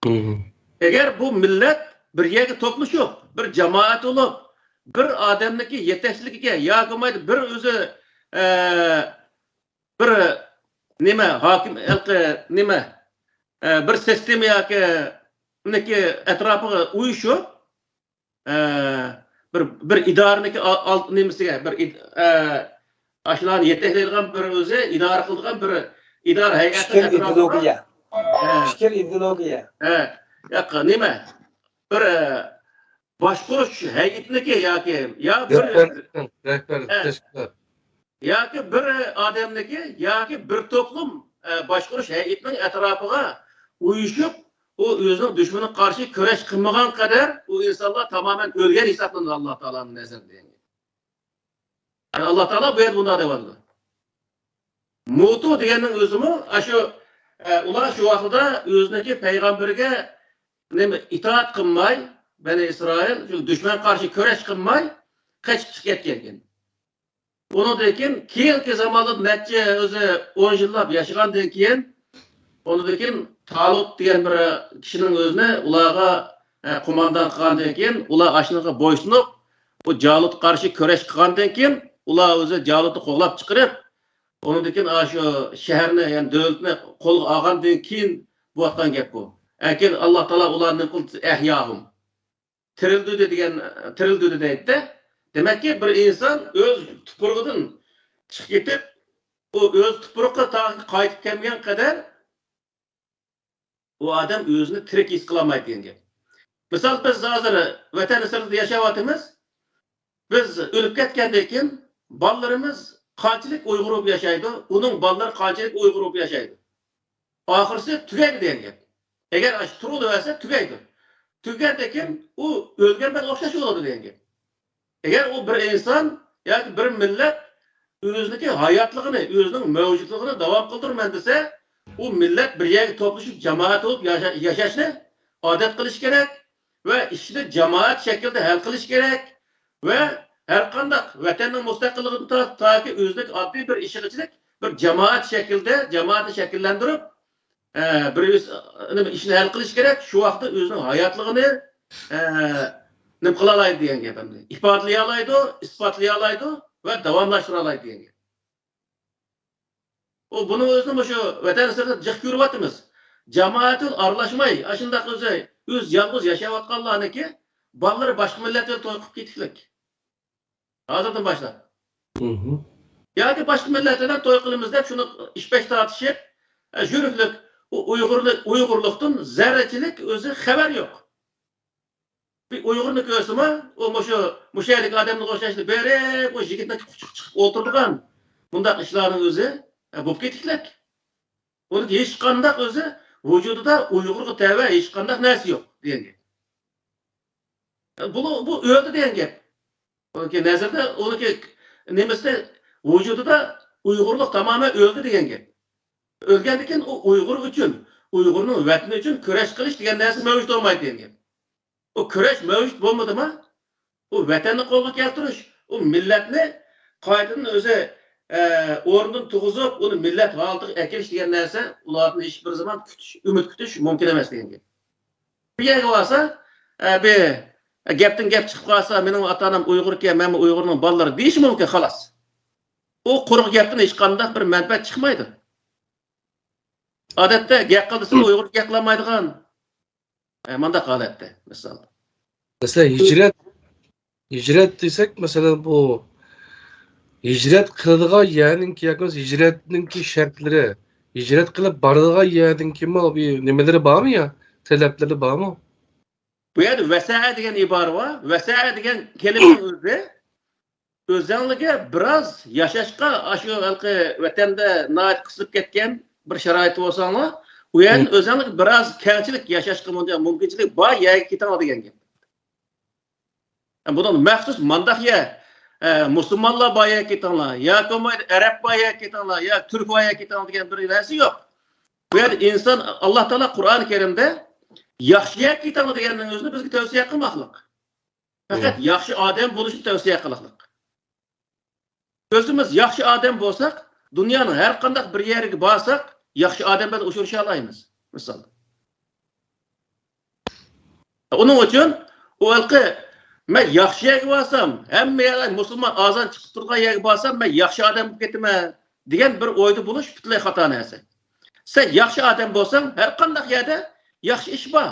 مم. ئەگەر بۇ مىللەت بىر يەرگە توپلىشىپ، بىر جامائەت بولۇپ، بىر ئادەمنىڭكى يېتەكچىلىكىگە ياكى بولمايدۇ بىر ئۆزى، ئە، بىر نېمە، ھاكىم، ھېلىقى نېمە، ئە، بىر سىستېما ياكى ئۇنىڭكى ئەتراپىغا ئۇيۇشۇپ، ئە، بىر، بىر ئىدارىنىڭكى ئال-، ئال-، نېمىسىگە، بىر ئىد-، ئە، ئاشۇلارنى يېتەكلەيدىغان بىر ئۆزى، ئىدارە قىلىدىغان بىر ئىدارە ھەيئەتنىڭ پىكىر ئەتراپىغا، ئىدېئولوگىيە. ئە، پىكىر ئىدېئولوگىيە. ئە، ياق، نېمە؟ بىر، ئە، باشقۇرۇش ھەيئىتىنىڭكى ياكى، يا بىر رەھبەرلىكنىڭ، رەھبەرلىك، ئە، تەشكىلات. ياكى بىر ئادەمنىڭكى، ياكى بىر توپلۇم، ئە، باشقۇرۇش ھەيئىتىنىڭ ئەتراپىغا ئۇيۇشۇپ، ئۇ ئۆزىنىڭ دۈشمىنىگە قارشى كۈرەش قىلمىغان قەدەر ئۇ ئىنسانلار تامامەن ئۆلگەن ھېسابلىنىدۇ ئاللا تائالانىڭ نەزىرىدە. يەنى ئاللا تائالا بۇ يەردە بۇنداق دەۋاتىدۇ. موتۇ دېگەننىڭ ئۆزىمۇ ئاشۇ، ئە، ئۇلار شۇ ۋاقتىدا ئۆزىنىڭكى پەيغەمبىرىگە نېمە، ئىتائەت قىلماي، بەنى ئىسرائىل شۇ دۈشمەن قارشى كۈرەش قىلماي، قېچىپ چىقىپ كەتكەن ئىكەن. ئۇنىڭدىن كېيىن، كېيىنكى زاماندا نەچچە ئۆزى ئون يىللاپ ياشىغاندىن كېيىن، ئۇنىڭدىن كېيىن تالۇت دېگەن بىر كىشىنىڭ ئۆزىنى ئۇلارغا، ئە، قوماندان قىلغاندىن كېيىن، ئۇلار ئاشۇنىڭغا بويسۇنۇپ، بۇ جالۇتقا قارشى كۈرەش قىلغاندىن كېيىن، ئۇلار ئۆزى جالۇتنى قوغلاپ چىقىرىپ، ئۇنىڭدىن كېيىن ئاشۇ شەھەرنى، يەنى دۆلىتىنى قولغا ئالغاندىن كېيىن بولۇۋاتقان گەپ بۇ. لېكىن ئاللا تائالا ئۇلارنى قىلدى ئەھياھۇم. تىرىلدۈردى دېگەن، تىرىلدۈردى دەيدۇ. دېمەككى، بىر ئىنسان ئۆز تۇپرىقىدىن چىقىپ كېتىپ، ئۇ ئۆز تۇپرىقىغا تا قايتىپ كەلمىگەن قەدەر ئۇ ئادەم ئۆزىنى تىرىك ھېس قىلالمايدۇ دېگەن گەپ. مىسال، بىز ھازىر ۋەتەن سىرتىدا ياشاۋاتىمىز. بىز ئۆلۈپ كەتكەندىن كېيىن بالىلىرىمىز قانچىلىك ئۇيغۇر بولۇپ ياشايدۇ، ئۇنىڭ بالىلىرى قانچىلىك ئۇيغۇر بولۇپ ياشايدۇ. ئاخىرسى تۈگەيدۇ دېگەن گەپ. ئەگەر ئاشۇ تۇرۇۋەرسە تۈگەيدۇ. تۈگىگەندىن كېيىن ئۇ ئۆلگەن بىلەن ئوخشاش بولىدۇ دېگەن گەپ. ئەگەر ئۇ بىر ئىنسان ياكى بىر مىللەت ئۆزىنىڭكى ھاياتلىقىنى، ئۆزىنىڭ مەۋجۇتلۇقىنى داۋام قىلدۇرىمەن دېسە، ئۇ مىللەت بىر يەرگە توپلىشىپ، جامائەت بولۇپ ياشا-، ياشاشنى ئادەت قىلىش كېرەك ۋە ئىشنى جامائەت شەكلىدە ھەل قىلىش كېرەك ۋە ھەرقانداق ۋەتەننىڭ مۇستەقىللىقىدىن تارتىپ تاكى ئۆزىنىڭ ئاددىي بىر ئىشىغىچىلىك بىر جامائەت شەكلىدە، جامائەتنى شەكىللەندۈرۈپ، ئە، بىر ئۆز، نېمە، ئىشنى ھەل قىلىش كېرەك. شۇ ۋاقىتتا ئۆزىنىڭ ھاياتلىقىنى، ئە، نېمە قىلالايدۇ دېگەن گەپ ئەمدى. ئىپادىلىيەلايدۇ، ئىسپاتلىيالايدۇ ۋە داۋاملاشتۇرالايدۇ دېگەن گەپ. ئۇ بۇنىڭ ئۆزىنى مۇشۇ ۋەتەن سىرتىدا جىق كۆرۈۋاتىمىز. جامائەت ئارىلاشماي، ئاشۇنداق ئۆزى، ئۆز يالغۇز ياشاۋاتقانلارنىڭكى بالىلىرى باشقا مىللەت بىلەن توي قىلىپ كېتىكلىك. ھازىردىن باشلاپ. مھم. ياكى باشقا مىللەت بىلەن توي قىلىمىز دەپ شۇنى ئىش-پەش تارتىشىپ، ئە، يۈرۈكلۈك، ئۇ ئۇيغۇرلۇق، ئۇيغۇرلۇقتىن زەررىچىلىك ئۆزى خەۋەر يوق. بىر ئۇيغۇرنى كۆرسىمۇ، ئۇ مۇشۇ، مۇشۇ يەردىكى ئادەملەرگە ئوخشاشلا بېرىپ، ئۇ يىگىتنىڭ قۇچىقى چىقىپ ئولتۇرىدىغان مۇنداق ئىشلارنىڭ ئۆزى، ئە، بولۇپ كېتىكلىك. ئۇنىڭ ھېچقانداق ئۆزى ۋۇجۇدىدا ئۇيغۇرغا تەۋە ھېچقانداق نەرسە يوق دېگەن گەپ. بۇ، بۇ ئۆلدى دېگەن گەپ. ئۇنىڭكى نەزىرىدە، ئۇنىڭكى نېمىسىدە، ۋۇجۇدىدا ئۇيغۇرلۇق تامامەن ئۆلدى دېگەن گەپ. ئۆلگەندىن كېيىن ئۇ ئۇيغۇر ئۈچۈن، ئۇيغۇرنىڭ ۋەتىنى ئۈچۈن كۈرەش قىلىش دېگەن نەرسە مەۋجۇت بولمايدۇ دېگەن گەپ. ئۇ كۈرەش مەۋجۇت بولمىدىما، ئۇ ۋەتەننى قولغا كەلتۈرۈش، ئۇ مىللەتنى قايتىدىن ئۆزى، ئە، ئورنىدىن تۇرغۇزۇپ، ئۇنى مىللەت ھالىتىگە ئەكېلىش دېگەن نەرسە ئۇلاردىن ھېچ بىر زامان كۈتۈش، ئۈمىد كۈتۈش مۇمكىن ئەمەس دېگەن گەپ. بىر يەرگە بارسا، ئە، بىر گەپتىن گەپ چىقىپ قالسا، مېنىڭ ئاتا-ئانام ئۇيغۇركەن، مەنمۇ ئۇيغۇرنىڭ بالىلىرى دېيىشى مۇمكىن، خالاس. ئۇ قۇرۇق گەپتىن ھېچقانداق بىر مەنپەئەت چىقمايدۇ. ئادەتتە گەپ قىل دېسە، ئۇيغۇر گەپ قىلالمايدىغان، ئە، مانداق ھالەتتە، مىسال. مەسىلەن، ھىجرەت، ھىجرەت دېسەك، مەسىلەن، بۇ ھىجرەت قىلىدىغان يەرنىڭكى ياكى بولمىسا ھىجرەتنىڭكى شەرتلىرى، ھىجرەت قىلىپ بارىدىغان يەرنىڭكىمۇ بىر نېمىلىرى بارمۇ يا؟ تەلەپلىرى بارمۇ؟ بۇ يەردە ۋەسەئە دېگەن ئىبارە بار. ۋەسەئە دېگەن كەلىمىنىڭ ئۆزى ئۆزەڭلىكى بىراز ياشاشقا، ئاشۇ ھېلىقى ۋەتەندە ناھايىتى قىسىلىپ كەتكەن بىر شارائىتتا بولساڭلار، ئۇ يەردىن مم. ئۆزەڭلىك بىراز كەڭچىلىك ياشاشقا مۇمكىن-، مۇمكىنچىلىك بار يەرگە كېتىڭلار دېگەن گەپ. بۇنىڭ مەخسۇس مانداق يەر، ئە، مۇسۇلمانلار بار يەرگە كېتىڭلار، ياكى بولمايدۇ ئەرەب بار يەرگە كېتىڭلار، يا تۈرك بار يەرگە كېتىڭلار دېگەن بىر نەرسە يوق. بۇ يەردە ئىنسان، ئاللا تائالا قۇرئان كەرىمدە ياخشى يەرگە كېتىڭلار دېگەننىڭ ئۆزىنى بىزگە تەۋسىيە قىلماقلىق. پەقەت مم. ياخشى ئادەم بولۇشنى تەۋسىيە قىلىقلىق. ئۆزىمىز ياخشى ئادەم بولساق، دۇنيانىڭ ھەر قانداق بىر يەرگە بارساق، ياخشى ئادەم بىلەن ئۇچرىشالايمىز، مىسال. ئۇنىڭ ئۈچۈن ئۇ ھېلىقى، مەن ياخشى يەرگە بارسام، ھەممە يەر مۇسۇلمان ئازان چىقىپ تۇرغان يەرگە بارسام، مەن ياخشى ئادەم بولۇپ كېتىمەن دېگەن بىر ئويدا بولۇش پۈتۈنلەي خاتا نەرسە. سەن ياخشى ئادەم بولساڭ، ھەر قانداق يەردە ياخشى ئىش بار.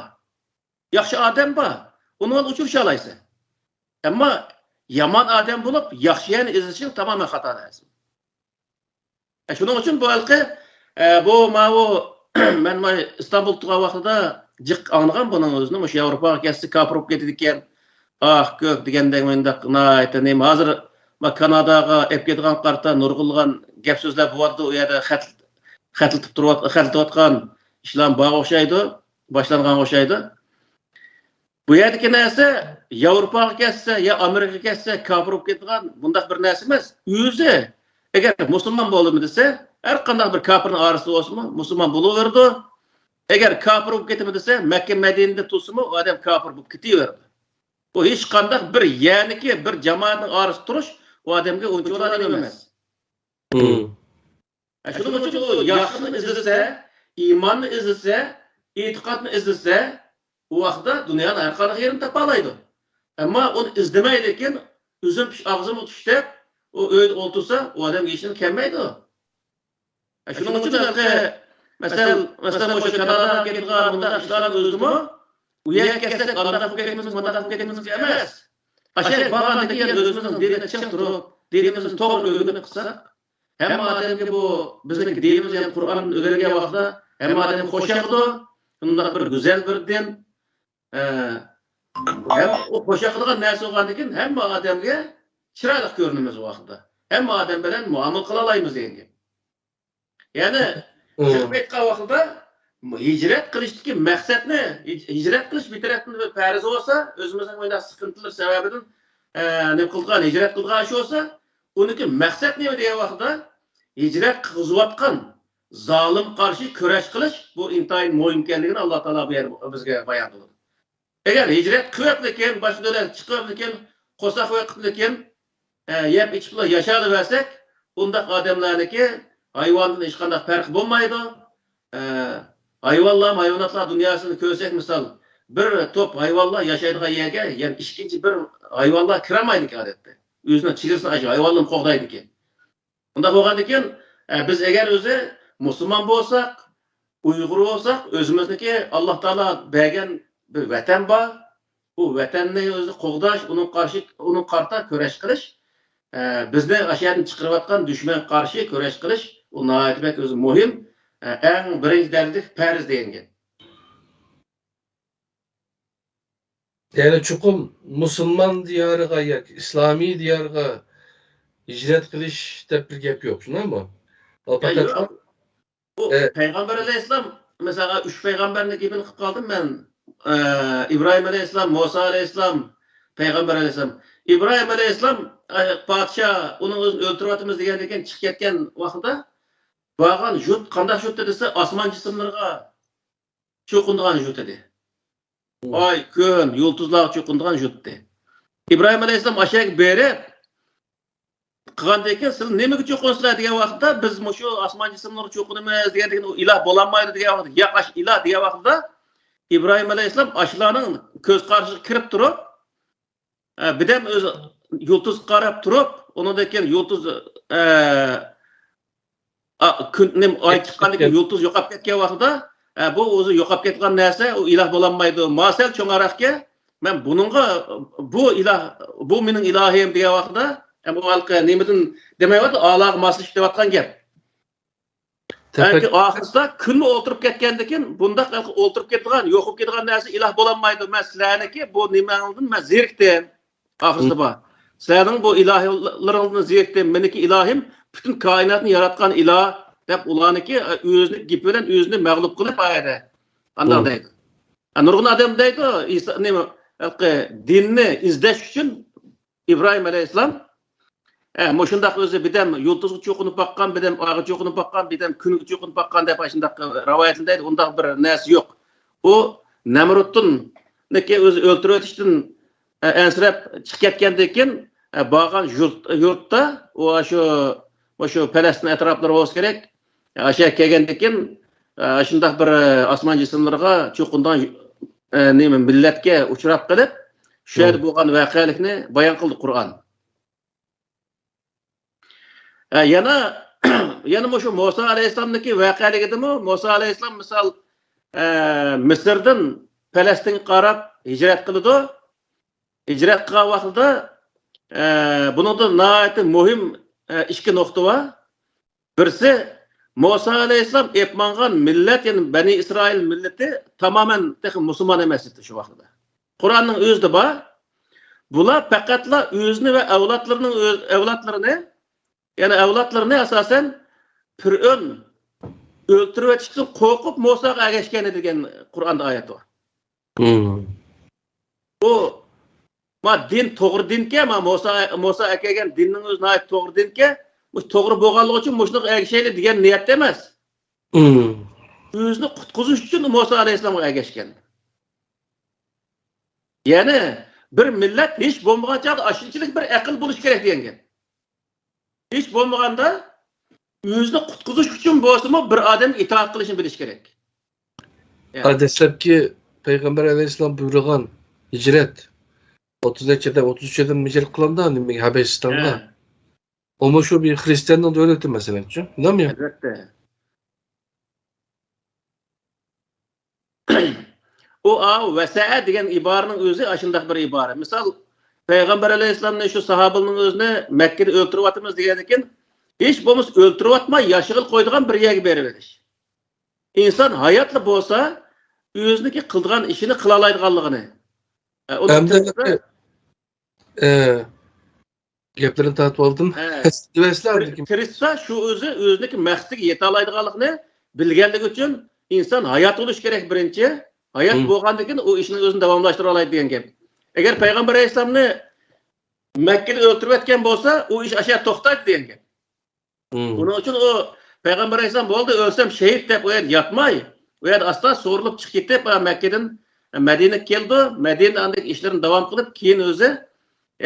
ياخشى ئادەم بار، ئۇنىڭ بىلەن ئۇچرىشالايسەن. ئەمما يامان ئادەم بولۇپ، ياخشى يەرنى ئىزدىشىڭ تامامەن خاتا نەرسە. ئە، شۇنىڭ ئۈچۈن بۇ ھېلىقى، ئە، بۇ ماۋۇ، مەن مانا ئىستانبۇلدا تۇرغان ۋاقتىدا جىق ئاڭلىغان بۇنىڭ ئۆزىنى، مۇشۇ ياۋروپاغا كەتسە كاپىر بولۇپ كېتىدىكەن. ئاھ، كۆك دېگەندەك مۇنداق ناھايىتى نېمە. ھازىر ما كاناداغا ئېلىپ كېتىدىغان قارىتا نۇرغۇنلىغان گەپ سۆزلەر بولۇۋاتىدۇ. ئۇ يەردە خەت-، خەتلىتىپ تۇرۇۋات-، خەتلىتىۋاتقان ئىشلار بارغا ئوخشايدۇ، باشلانغانغا ئوخشايدۇ. بۇ يەردىكى نەرسە ياۋروپاغا كەتسە يا ئامېرىكىغا كەتسە كاپىر بولۇپ كېتىدىغان بۇنداق بىر نەرسە ئەمەس. ئۆزى ئەگەر مۇسۇلمان بولدۇم دېسە، ھەر قانداق بىر كاپىرنىڭ ئارىسىدا بولسىمۇ، مۇسۇلمان بولۇۋېرىدۇ. ئەگەر كاپىر بولۇپ كېتىمەن دېسە، مەككە مەدىنىدە تۇرسىمۇ، ئۇ ئادەم كاپىر بولۇپ كېتىۋېرىدۇ. بۇ ھېچقانداق بىر يەرنىكى، بىر جامائەتنىڭ ئارىسىدا تۇرۇش ئۇ ئادەمگە ئۇنچىۋالا نېمە ئەمەس. مم. شۇنىڭ ئۈچۈن ئۇ ياخشىنى ئىزدىسە، ئىماننى ئىزدىسە، ئېتىقادنى ئىزدىسە، ئۇ ۋاقىتتا دۇنيانىڭ ھەر قانداق يېرىنى تاپالايدۇ. ئەمما ئۇنى ئىزدىمەيدىكىن، ئۈزۈم پىش ئاغزىمۇ چۈش دەپ، ئۇ ئۆيدە ئولتۇرسا، ئۇ ئادەمگە ھېچنېمە كەلمەيدۇ. شۇنىڭ ئۈچۈن ھېلىقى، مەسىلەن، مەسىلەن، مۇشۇ كاناداغا كېتىدىغان بۇنداق ئىشلارنىڭ ئۆزىمۇ، ئۇ يەرگە كەلسەك، ئانداق بولۇپ كەتتىمىز، مۇنداق بولۇپ كەتتىمىز ئەمەس. ئاشۇ يەرگە بارغاندىن كېيىن ئۆزىمىزنىڭ دىنىنى چىڭ تۇرۇپ، دىنىمىزنى توغرا ئۆگىنىپ قىلساق، ھەممە ئادەمگە بۇ بىزنىڭكى دىنىمىز، يەنى قۇرئان ئۆگەنگەن ۋاقىتتا ھەممە ئادەمگە خوش ياقىدۇ. شۇنداق بىر گۈزەل بىر دىن. ئە، ھەم ئۇ خوش ياقىدىغان نەرسە بولغاندىن كېيىن ھەممە ئادەمگە چىرايلىق كۆرۈنىمىز ئۇ ۋاقىتتا. ھەممە ئادەم بىلەن مۇئامىلە قىلالايمىز دېگەن گەپ. يەنى، مم. چىقىپ ئېيتقان ۋاقتىدا ھىجرەت قىلىشتىكى مەقسەتنى، ھىج-، ھىجرەت قىلىش بىر تەرەپتىن بىر پەرز بولسا، ئۆزىمىزنىڭ مۇنداق سىقىنتىلىرى سەۋەبىدىن، ئە، نېمە قىلىدىغان، ھىجرەت قىلىدىغان ئىش بولسا، ئۇنىڭكى مەقسەت نېمە دېگەن ۋاقتىدا، ھىجرەت قىلغۇزۇۋاتقان زالىمغا قارشى كۈرەش قىلىش، بۇ ئىنتايىن مۇھىم ئىكەنلىكىنى ئاللا تائالا بۇ يەردە بىزگە بايان قىلىدۇ. ئەگەر ھىجرەت قىلىۋېتىپلىكىن، باشقا دۆلەتكە چىقىۋېتىپلىكىن، قورساق بېقىپلىكىن، ئە، يەپ ئىچىپلا ياشاۋەرسەك، ئۇنداق ئادەملەرنىكى ھايۋاندىن ھېچقانداق پەرقى بولمايدۇ. ئە، ھايۋانلار، ھايۋاناتلار دۇنياسىنى كۆرسەك، مىسال، بىر توپ ھايۋانلار ياشايدىغان يەرگە يەنە ئىككىنچى بىر ھايۋانلار كىرەلمەيدىكەن ئادەتتە. ئۆزىنىڭ چېگرىسىنى ئاشۇ ھايۋانلارمۇ قوغدايدىكەن. ئۇنداق بولغاندىكىن، ئە، بىز ئەگەر ئۆزى مۇسۇلمان بولساق، ئۇيغۇر بولساق، ئۆزىمىزنىڭكى ئاللا تائالا بەرگەن بىر ۋەتەن بار. بۇ ۋەتەننى ئۆزى قوغداش، ئۇنىڭ قارشى، ئۇنىڭ قارتا كۈرەش قىلىش، ئە، بىزنى ئاشۇ يەردىن چىقىرىۋاتقان دۈشمەنگە قارشى كۈرەش قىلىش، ئۇ ناھايىتى بەك ئۆزى مۇھىم، ئە، ئەڭ بىرىنچى دەرىجىلىك پەرز دېگەن گەپ. يەنى چوقۇم مۇسۇلمان دىيارىغا ياكى ئىسلامىي دىيارغا ھىجرەت قىلىش دەپ بىر گەپ يوق، شۇنداقمۇ؟ ئۇ پەقەت يوق. ئۇ ئە، پەيغەمبەر ئەلەيھىسسالام، مىسالغا، ئۈچ پەيغەمبەرنىڭ گېپىنى قىلىپ قالدىم مەن. ئە، ئىبراھىم ئەلەيھىسسالام، مۇسا ئەلەيھىسسالام، پەيغەمبەر ئەلەيھىسسالام. ئىبراھىم ئەلەيھىسسالام، ئە، پادىشاھ، ئۇنىڭ ئۆزىنى ئۆلتۈرۈۋاتىمىز دېگەندىن كېيىن چىقىپ كەتكەن ۋاقتىدا، بارغان يۇرت قانداق يۇرت دېسە، ئاسمان جىسىملىرىغا چوقۇنىدىغان يۇرت ئىدى. ئاي، كۈن، يۇلتۇزلارغا چوقۇنىدىغان يۇرت ئىدى. ئىبراھىم ئەلەيھىسسالام ئاشۇ يەرگە بېرىپ، قىلغاندىن كېيىن، سىلەر نېمىگە چوقۇنىسىلەر دېگەن ۋاقىتتا، بىز مۇشۇ ئاسمان جىسىملىرىغا چوقۇنىمىز دېگەندىكىن، ئۇ ئىلاھ بولالمايدۇ دېگەن ۋاقىتتا، ياق، ئاشۇ ئىلاھ دېگەن ۋاقىتتا، ئىبراھىم ئەلەيھىسسالام ئاشۇلارنىڭ كۆز قارىشىغا كىرىپ تۇرۇپ، ئە، بىردەم ئۆزى يۇلتۇزغا قاراپ تۇرۇپ، ئۇنىڭدىن كېيىن يۇلتۇز، ئە، ئا، كۈن، نېمە، ئاي چىققاندىن كېيىن يۇلتۇز يوقاپ كەتكەن ۋاقتىدا، ئە، بۇ ئۆزى يوقاپ كەتكەن نەرسە، ئۇ ئىلاھ بولالمايدۇ. ما سەل چوڭراقكە، مەن بۇنىڭغا، بۇ ئىلاھ، بۇ مېنىڭ ئىلاھىم دېگەن ۋاقتىدا، ئە، بۇ ھېلىقى نېمىدىن دېمەيۋاتىدۇ، ئالاغا ماسلىشىپ دەۋاتقان گەپ. بەلكى ئاخىرسىدا كۈنمۇ ئولتۇرۇپ كەتكەندىكىن، بۇنداق ئولتۇرۇپ كېتىدىغان، يوقىلىپ كېتىدىغان نەرسە ئىلاھ بولالمايدۇ. مەن سىلەرنىڭكى بۇ نېمەڭدىن مەن زېرىكتىم. ئاخىرسىدا بار. سىلەرنىڭ بۇ ئىلاھلىرىڭدىن زېرىكتىم. مېنىڭكى ئىلاھىم پۈتۈن كائىناتنى ياراتقان ئىلاھ، دەپ ئۇلارنىڭكى ئۆزىنىڭ گېپى بىلەن ئۆزىنى مەغلۇپ قىلىپ ئايەردە. ئانداق دەيدۇ. نۇرغۇن ئادەم دەيدۇ، ئىسا-، نېمە، ھېلىقى دىننى ئىزدەش ئۈچۈن ئىبراھىم ئەلەيھىسسالام، ئە، مۇشۇنداق ئۆزى بىردەم يۇلتۇزغا چوقۇنۇپ باققان، بىردەم ئايغا چوقۇنۇپ باققان، بىردەم كۈنگە چوقۇنۇپ باققان دەپ ئاشۇنداق رىۋايەتلەردە دەيدۇ. ئۇنداق بىر نەرسە يوق. ئۇ نەمرۇتتىنكى ئۆزى ئۆلتۈرۈۋېتىشتىن، ئە، ئەنسىرەپ چىقىپ كەتكەندىن كېيىن، ئە، بارغان يۇرت، يۇرتتا ئۇ شۇ، مۇشۇ پەلەستىن ئەتراپلىرى بولسا كېرەك. ئاشۇ يەرگە كەلگەندىن كېيىن، ئە، شۇنداق بىر، ئە، ئاسمان جىسىملىرىغا چوقۇنىدىغان، ئە، نېمە، مىللەتكە ئۇچراپ قېلىپ، شۇ يەردە بولغان ۋەقەلىكنى بايان قىلدى قۇرئان. ئە، يەنە، يەنە مۇشۇ مۇسا ئەلەيھىسسالامنىڭكى ۋەقەلىكىدىمۇ، مۇسا ئەلەيھىسسالام مىسال، ئە، مىسىردىن پەلەستىنگە قاراپ ھىجرەت قىلىدۇ. ھىجرەت قىلغان ۋاقتىدا، ئە، بۇنىڭدا ناھايىتى مۇھىم، ئە، ئىككى نۇقتا بار. بىرسى، مۇسا ئەلەيھىسسالام ئېلىپ ماڭغان مىللەت، يەنى بەنى ئىسرائىل مىللىتى تامامەن تېخى مۇسۇلمان ئەمەس ئىدى شۇ ۋاقتىدا. قۇرئاننىڭ ئۆزىدە بار. بۇلار پەقەتلا ئۆزىنى ۋە ئەۋلادلىرىنىڭ ئۆز-، ئەۋلادلىرىنى، يەنى ئەۋلادلىرىنى ئاساسەن پىرئون ئۆلتۈرۈۋېتىشتىن قورقۇپ مۇساغا ئەگەشكەن ئىدى دېگەن قۇرئاندا ئايەت بار. ئۇ، ما دىن توغرا دىنكەن، ما مۇسا، مۇسا ئەكەلگەن دىننىڭ ئۆزى ناھايىتى توغرا دىنكەن، مۇشۇ توغرا بولغانلىقى ئۈچۈن مۇشۇنىڭغا ئەگىشەيلى دېگەن نىيەتتە ئەمەس. مم. ئۆزىنى قۇتقۇزۇش ئۈچۈن مۇسا ئەلەيھىسسالامغا ئەگەشكەن. يەنى بىر مىللەت ھېچ بولمىغان چاغدا ئاشۇنچىلىك بىر ئەقىل بولۇشى كېرەك دېگەن گەپ. ھېچ بولمىغاندا ئۆزىنى قۇتقۇزۇش ئۈچۈن بولسىمۇ بىر ئادەمگە ئىتائەت قىلىشنى بىلىشى كېرەك. يا. ھە، دەسلەپكى پەيغەمبەر ئەلەيھىسسالام بۇيرۇغان ھىجرەت، ئوتتۇز نەچچە ئادەم، ئوتتۇز ئۈچ ئادەم ھىجرەت قىلامدا نېمىگە، ھەبەشىستانغا. ھە. ئۇمۇ شۇ بىر خرىستىياننىڭ دۆلىتى مەسىلەن، شۇ. ئەلۋەتتە. ئۇ، ئا، ۋەسەئە دېگەن ئىبارىنىڭ ئۆزى ئاشۇنداق بىر ئىبارە. مىسال، پەيغەمبەر ئەلەيھىسسالامنى شۇ ساھابىلىرىنىڭ ئۆزىنى مەككىدە ئۆلتۈرۈۋاتىمىز دېگەندىن كېيىن، ھېچ بولمىسا ئۆلتۈرۈۋاتماي ياشىغىلى قويىدىغان بىر يەرگە بېرىۋېلىش. ئىنسان ھاياتلا بولسا، ئۆزىنىڭكى قىلىدىغان ئىشىنى قىلالايدىغانلىقىنى. ئە، ئۇنى ئەمدى تىرىشسا، ئە، گەپلىرىنى تارتىۋالدىم. ھە. دېۋەرسىلە، تىر-، ئابدۇكىم. تىرىشسا، شۇ ئۆزى ئۆزىنىڭكى مەقسىتىگە يېتەلايدىغانلىقىنى بىلگەنلىكى ئۈچۈن ئىنسان ھايات بولۇشى كېرەك بىرىنچى. ھايات مم. بولغاندىن كېيىن ئۇ ئىشنى ئۆزىنى داۋاملاشتۇرالايدۇ دېگەن گەپ. ئەگەر پەيغەمبەر ئەلەيھىسسالامنى مەككىدە ئۆلتۈرۈۋەتكەن بولسا، ئۇ ئىش ئاشۇ يەردە توختايدۇ دېگەن گەپ. مم. بۇنىڭ ئۈچۈن ئۇ پەيغەمبەر ئەلەيھىسسالام بولدى، ئۆلسەم شېھىت دەپ ئۇ يەردە ياتماي، ئۇ يەردە ئاستا سورۇلۇپ چىقىپ كېتىپ، ئا، مەككىدىن مەدىنىگە كېلىدۇ. مەدىنىدە ئاندىن ئىشلىرىنى داۋام قىلىپ، كېيىن ئۆزى،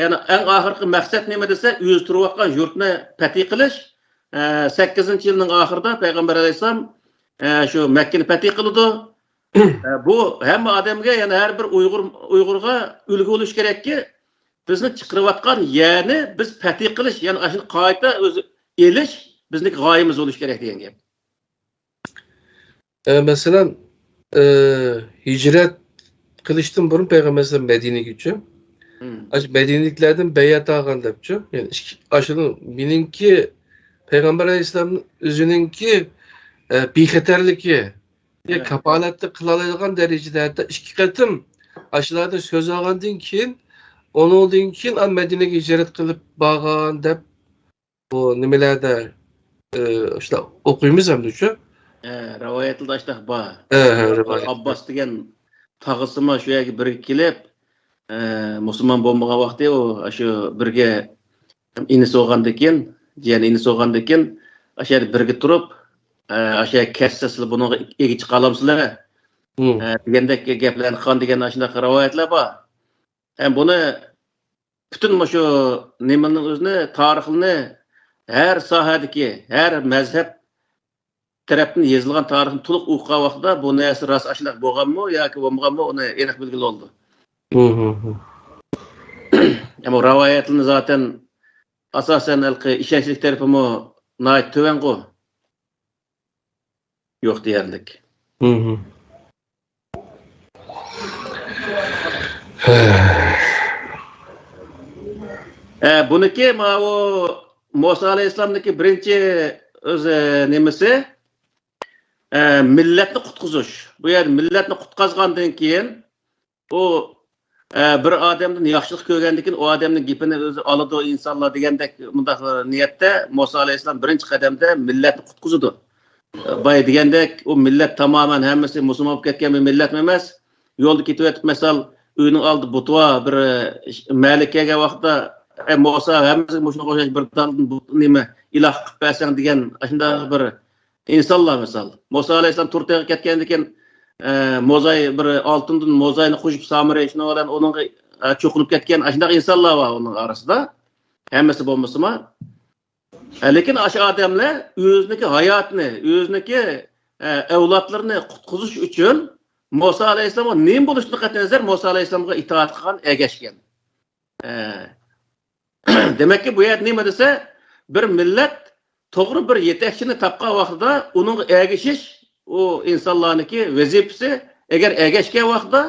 يەنى ئەڭ ئاخىرقى مەقسەت نېمە دېسە، ئۆزى تۇرۇۋاتقان يۇرتنى پەتھى قىلىش. ئە، سەككىزىنچى يىلنىڭ ئاخىرىدا پەيغەمبەر ئەلەيھىسسالام، ئە، شۇ مەككىنى پەتھى قىلىدۇ. ئە، بۇ ھەممە ئادەمگە، يەنى ھەر بىر ئۇيغۇر، ئۇيغۇرغا ئۈلگە بولۇش كېرەككى، بىزنى چىقىرىۋاتقان يەرنى بىز پەتھى قىلىش، يەنى ئاشۇنى قايتا ئۆزى ئېلىش بىزنىڭ غايىمىز بولۇشى كېرەك دېگەن گەپ. ئە، مەسىلەن، ئە، ھىجرەت قىلىشتىن بۇرۇن پەيغەمبەر ئەلەيھىسسالام مەدىنىگىچۇ، مم. ئاشۇ مەدىنىدىكىلەردىن بەيئەت ئالغان دەپچۇ، يەنى ئىككى، ئاشۇنىڭ مېنىڭكى پەيغەمبەر ئەلەيھىسسالامنىڭ ئۆزىنىڭكى، ئە، بىخەتەرلىكى، يا ھە. كاپالەتلىك قىلالايدىغان دەرىجىدە ھەتتا ئىككى قېتىم ئاشۇلاردا سۆز ئالغاندىن كېيىن، ئۇنىڭدىن كېيىن ئا، مەدىنىگە ھىجرەت قىلىپ بارغان دەپ بۇ نېمىلەردە، ئى، شۇنداق ئوقۇيمىز ئەمدى شۇ. ھە، رىۋايەتلەردە ئاشۇنداق بار. ھە، ھە، رىۋايەت. ئابباس دېگەن تاغىسىمۇ شۇ يەرگە بىرگە كېلىپ، ئە، مۇسۇلمان بولمىغان ۋاقتى ئۇ شۇ بىرگە ئىنىسى بولغاندىكىن، جىيەن ئىنىسى بولغاندىكىن، ئاشۇ يەردە بىرگە تۇرۇپ، ئە، ئاشۇ يەرگە كەتسە سىلەر بۇنىڭغا ئىگە چىقالامسىلەر؟ مم. ئە، دېگەندەك گەپلەرنى قىلغان دېگەن ئاشۇنداق رىۋايەتلەر بار. ھەم بۇنى پۈتۈن مۇشۇ نېمىنىڭ ئۆزىنى، تارىخنى، ھەر ساھەدىكى، ھەر مەزھەپ تەرەپتىن يېزىلغان تارىخنى تولۇق ئوقۇغان ۋاقتىدا بۇ نەرسە راست ئاشۇنداق بولغانمۇ ياكى بولمىغانمۇ، ئۇنى ئېنىق بىلگىلى بولىدۇ. مم. ئەمما رىۋايەتلىرىنى زاتەن ئاساسەن ھېلىقى ئىشەنچلىك تەرىپىمۇ ناھايىتى تۆۋەنغۇ. يوق دېيەرلىك. مم. ھە، بۇنىكى ماۋۇ مۇسا ئەلەيھىسسالامنىڭكى بىرىنچى ئۆزى نېمىسى؟ ھە، مىللەتنى قۇتقۇزۇش. بۇ يەردە مىللەتنى قۇتقازغاندىن كېيىن، ئۇ، ئە، بىر ئادەمدىن ياخشىلىق كۆرگەندىن كېيىن، ئۇ ئادەمنىڭ گېپىنى ئۆزى ئالىدۇ ئىنسانلار دېگەندەك مۇنداق نىيەتتە مۇسا ئەلەيھىسسالام بىرىنچى قەدەمدە مىللەتنى قۇتقۇزىدۇ. بايا دېگەندەك، ئۇ مىللەت تامامەن ھەممىسى مۇسۇلمان بولۇپ كەتكەن بىر مىللەتمۇ ئەمەس. يولدا كېتىۋېتىپ، مىسال، ئۆينىڭ ئالدىدا بۇت بار، بىر، ئە، مەھەللىگە كەلگەن ۋاقىتتا، ئەي مۇسا، ھەممىسىگە مۇشۇنىڭغا ئوخشاش بىر تالدىن بۇت، نېمە، ئىلاھ قىلىپ بەرسەڭ دېگەن ئاشۇنداق بىر ئىنسانلار مىسال. مۇسا ئەلەيھىسسالام تۇر تېغىغا كەتكەندىن كېيىن، ئە، موزاي، بىر ئالتۇندىن موزاينى قوشۇپ سامىرى، شۇنىڭ بىلەن ئۇنىڭغا، ئە، چوقۇنۇپ كەتكەن ئاشۇنداق ئىنسانلار بار ئۇنىڭ ئارىسىدا. ھەممىسى بولمىسىمۇ. ئە، لېكىن ئاشۇ ئادەملەر ئۆزىنىڭكى ھاياتىنى، ئۆزىنىڭكى، ئە، ئەۋلادلىرىنى قۇتقۇزۇش ئۈچۈن مۇسا ئەلەيھىسسالامغا نېمە بولۇشىدىن قەتئىينەزەر، مۇسا ئەلەيھىسسالامغا ئىتائەت قىلغان، ئەگەشكەن. ئە، دېمەككى، بۇ يەردە نېمە دېسە، بىر مىللەت توغرا بىر يېتەكچىنى تاپقان ۋاقتىدا ئۇنىڭغا ئەگىشىش ئۇ ئىنسانلارنىڭكى ۋەزىپىسى. ئەگەر ئەگەشكەن ۋاقتىدا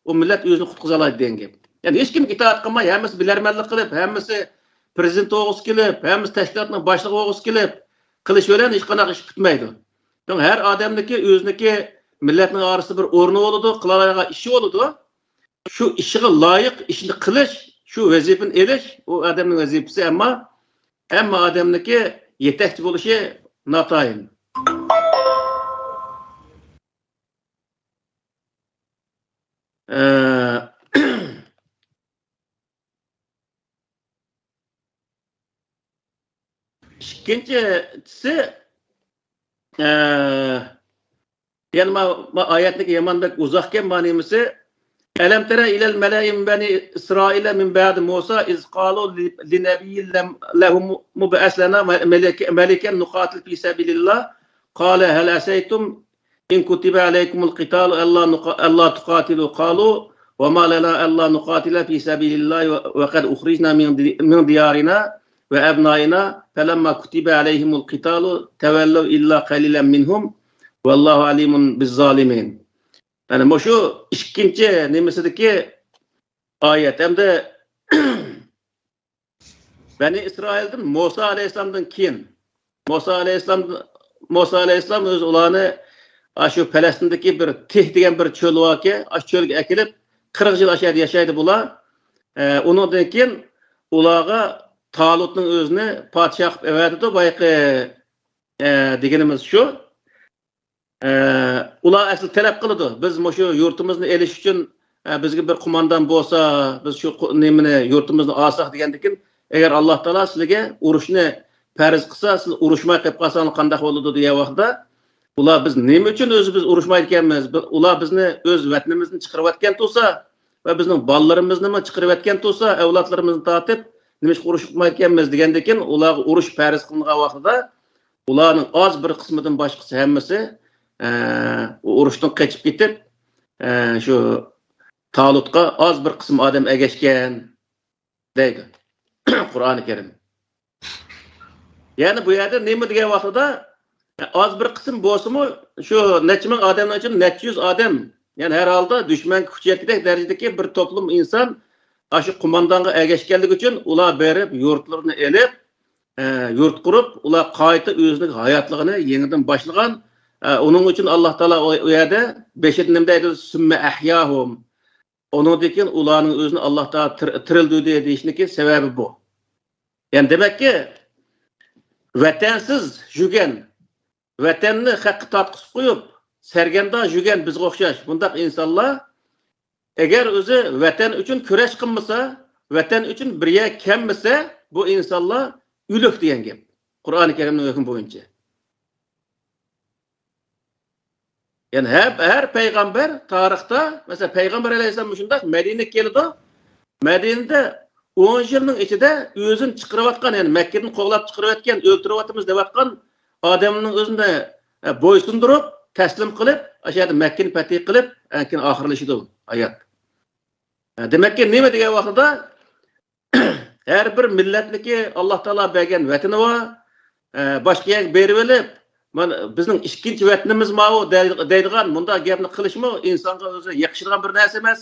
ئۇ مىللەت ئۆزىنى قۇتقۇزالايدۇ دېگەن گەپ. يەنى ھېچكىمگە ئىتائەت قىلماي، ھەممىسى بىلەرمەنلىك قىلىپ، ھەممىسى پىرېزىدېنت بولغۇسى كېلىپ، ھەممىسى تەشكىلاتنىڭ باشلىقى بولغۇسى كېلىپ قىلىش بىلەن ھېچقانداق ئىش پۈتمەيدۇ. شۇڭا ھەر ئادەمنىڭكى ئۆزىنىڭكى مىللەتنىڭ ئارىسىدا بىر ئورنى بولىدۇ، قىلالايدىغان ئىشى بولىدۇ. شۇ ئىشىغا لايىق ئىشنى قىلىش، شۇ ۋەزىپىنى ئېلىش ئۇ ئادەمنىڭ ۋەزىپىسى، ئەمما ھەممە ئادەمنىڭكى يېتەكچى بولۇشى ناتايىن. ئە، ئىككى ئىككىنچىسى، ئە، يەنە ما، ما ئايەتنىڭكى يامان بەك ئۇزاقكەن، ما نېمىسى؟ ألم تر إلى الملأ من بني إسرائيل من بعد موسى إذ قالوا لنبي لهم ابعث لنا ملكا نقاتل في سبيل الله قال هل عسيتم إن كتب عليكم القتال ألا نق-، ألا تقاتلوا قالوا وما لنا ألا نقاتل في سبيل الله وقد أخرجنا من دي-، من ديارنا وأبنائنا فلما كتب عليهم القتال تولوا إلا قليلا منهم والله عليم بالظالمين. يەنى مۇشۇ ئىككىنچى نېمىسىدىكى ئايەت ھەمدە بەنى ئىسرائىلدىن مۇسا ئەلەيھىسسالامدىن كېيىن، مۇسا ئەلەيھىسسالام، مۇسا ئەلەيھىسسالام ئۆزى ئۇلارنى ئاشۇ پەلەستىندىكى بىر تىھ دېگەن بىر چۆل باركەن، ئاشۇ چۆلگە ئەكېلىپ، قىرىق يىل ئاشۇ يەردە ياشايدۇ بۇلار. ئە، ئۇنىڭدىن كېيىن ئۇلارغا تالۇتنىڭ ئۆزىنى پادىشاھ قىلىپ ئەۋەتىدۇ. بايىقى، ئە، دېگىنىمىز شۇ. ئە، ئۇلار ئەسلى تەلەپ قىلىدۇ، بىز مۇشۇ يۇرتىمىزنى ئېلىش ئۈچۈن، ئە، بىزگە بىر قوماندان بولسا، بىز شۇ قو-، نېمىنى، يۇرتىمىزنى ئالساق دېگەندىكىن، ئەگەر ئاللا تائالا سىلەرگە ئۇرۇشنى پەرز قىلسا، سىز ئۇرۇشماي قېلىپ قالساڭلار قانداق بولىدۇ دېگەن ۋاقتىدا، ئۇلار بىز نېمە ئۈچۈن ئۆزى بىز ئۇرۇشمايدىكەنمىز؟ بى-، ئۇلار بىزنى ئۆز ۋەتىنىمىزدىن چىقىرىۋەتكەن تۇرسا ۋە بىزنىڭ بالىلىرىمىزنىمۇ چىقىرىۋەتكەن تۇرسا، ئەۋلادلىرىمىزنى تارتىپ، نېمىشقا ئۇرۇشمايدىكەنمىز دېگەندىكىن، ئۇلارغا ئۇرۇش پەرز قىلىنغان ۋاقتىدا، ئۇلارنىڭ ئاز بىر قىسمىدىن باشقىسى ھەممىسى، ئە، ئۇ ئۇرۇشتىن قېچىپ كېتىپ، ئە، شۇ تالۇتقا ئاز بىر قىسىم ئادەم ئەگەشكەن، دەيدۇ قۇرئانى كەرىم. يەنى بۇ يەردە نېمە دېگەن ۋاقتىدا، ئاز بىر قىسىم بولسىمۇ، شۇ نەچچە مىڭ ئادەمنىڭ ئىچىدە نەچچە يۈز ئادەم، يەنى ھەر ھالدا دۈشمەنگە كۈچ يەتكۈدەك دەرىجىدىكى بىر توپلۇم ئىنسان ئاشۇ قوماندانغا ئەگەشكەنلىكى ئۈچۈن ئۇلار بېرىپ يۇرتلىرىنى ئېلىپ، ئە، يۇرت قۇرۇپ، ئۇلار قايتا ئۆزىنىڭ ھاياتلىقىنى يېڭىدىن باشلىغان. ئە، ئۇنىڭ ئۈچۈن ئاللا تائالا ئۇ، ئۇ يەردە بېشىدا نېمە دەيدۇ؟ سۈممە ئەھياھۇم. ئۇنىڭدىن كېيىن ئۇلارنىڭ ئۆزىنى ئاللا تائالا تىر-، تىرىلدۈردى دېيىشنىڭكى سەۋەبى بۇ. يەنى دېمەككى، ۋەتەنسىز يۈرگەن، ۋەتەننى خەققە تارتقۇزۇپ قويۇپ، سەرگەردان يۈرگەن بىزگە ئوخشاش بۇنداق ئىنسانلار، ئەگەر ئۆزى ۋەتەن ئۈچۈن كۈرەش قىلمىسا، ۋەتەن ئۈچۈن بىر يەرگە كەلمىسە، بۇ ئىنسانلار ئۆلۈك دېگەن گەپ. قۇرئانى كەرىمنىڭ ھۆكمى بويىچە. يەنى ھەر، ھەر پەيغەمبەر تارىختا، مەسىلەن، پەيغەمبەر ئەلەيھىسسالام مۇشۇنداق مەدىنىگە كېلىدۇ. مەدىنىدە ئون يىلنىڭ ئىچىدە ئۆزىنى چىقىرىۋاتقان، يەنى مەككىدىن قوغلاپ چىقىرىۋەتكەن، ئۆلتۈرۈۋاتىمىز دەۋاتقان ئادەمنىڭ ئۆزىنى، ئە، بويسۇندۇرۇپ، تەسلىم قىلىپ، ئاشۇ يەردە مەككىنى پەتھى قىلىپ، ئەنكىن ئاخىرلىشىدۇ ھايات. ئە، دېمەككى، نېمە دېگەن ۋاقتىدا، ھەر بىر مىللەتنىڭكى ئاللا تائالا بەرگەن ۋەتىنى بار. ئە، باشقا يەرگە بېرىۋېلىپ، مانا، بىزنىڭ ئىككىنچى ۋەتىنىمىز ماۋۇ دەي-، دەيدىغان مۇنداق گەپنى قىلىشمۇ ئىنسانغا ئۆزى يېقىشىدىغان بىر نەرسە ئەمەس.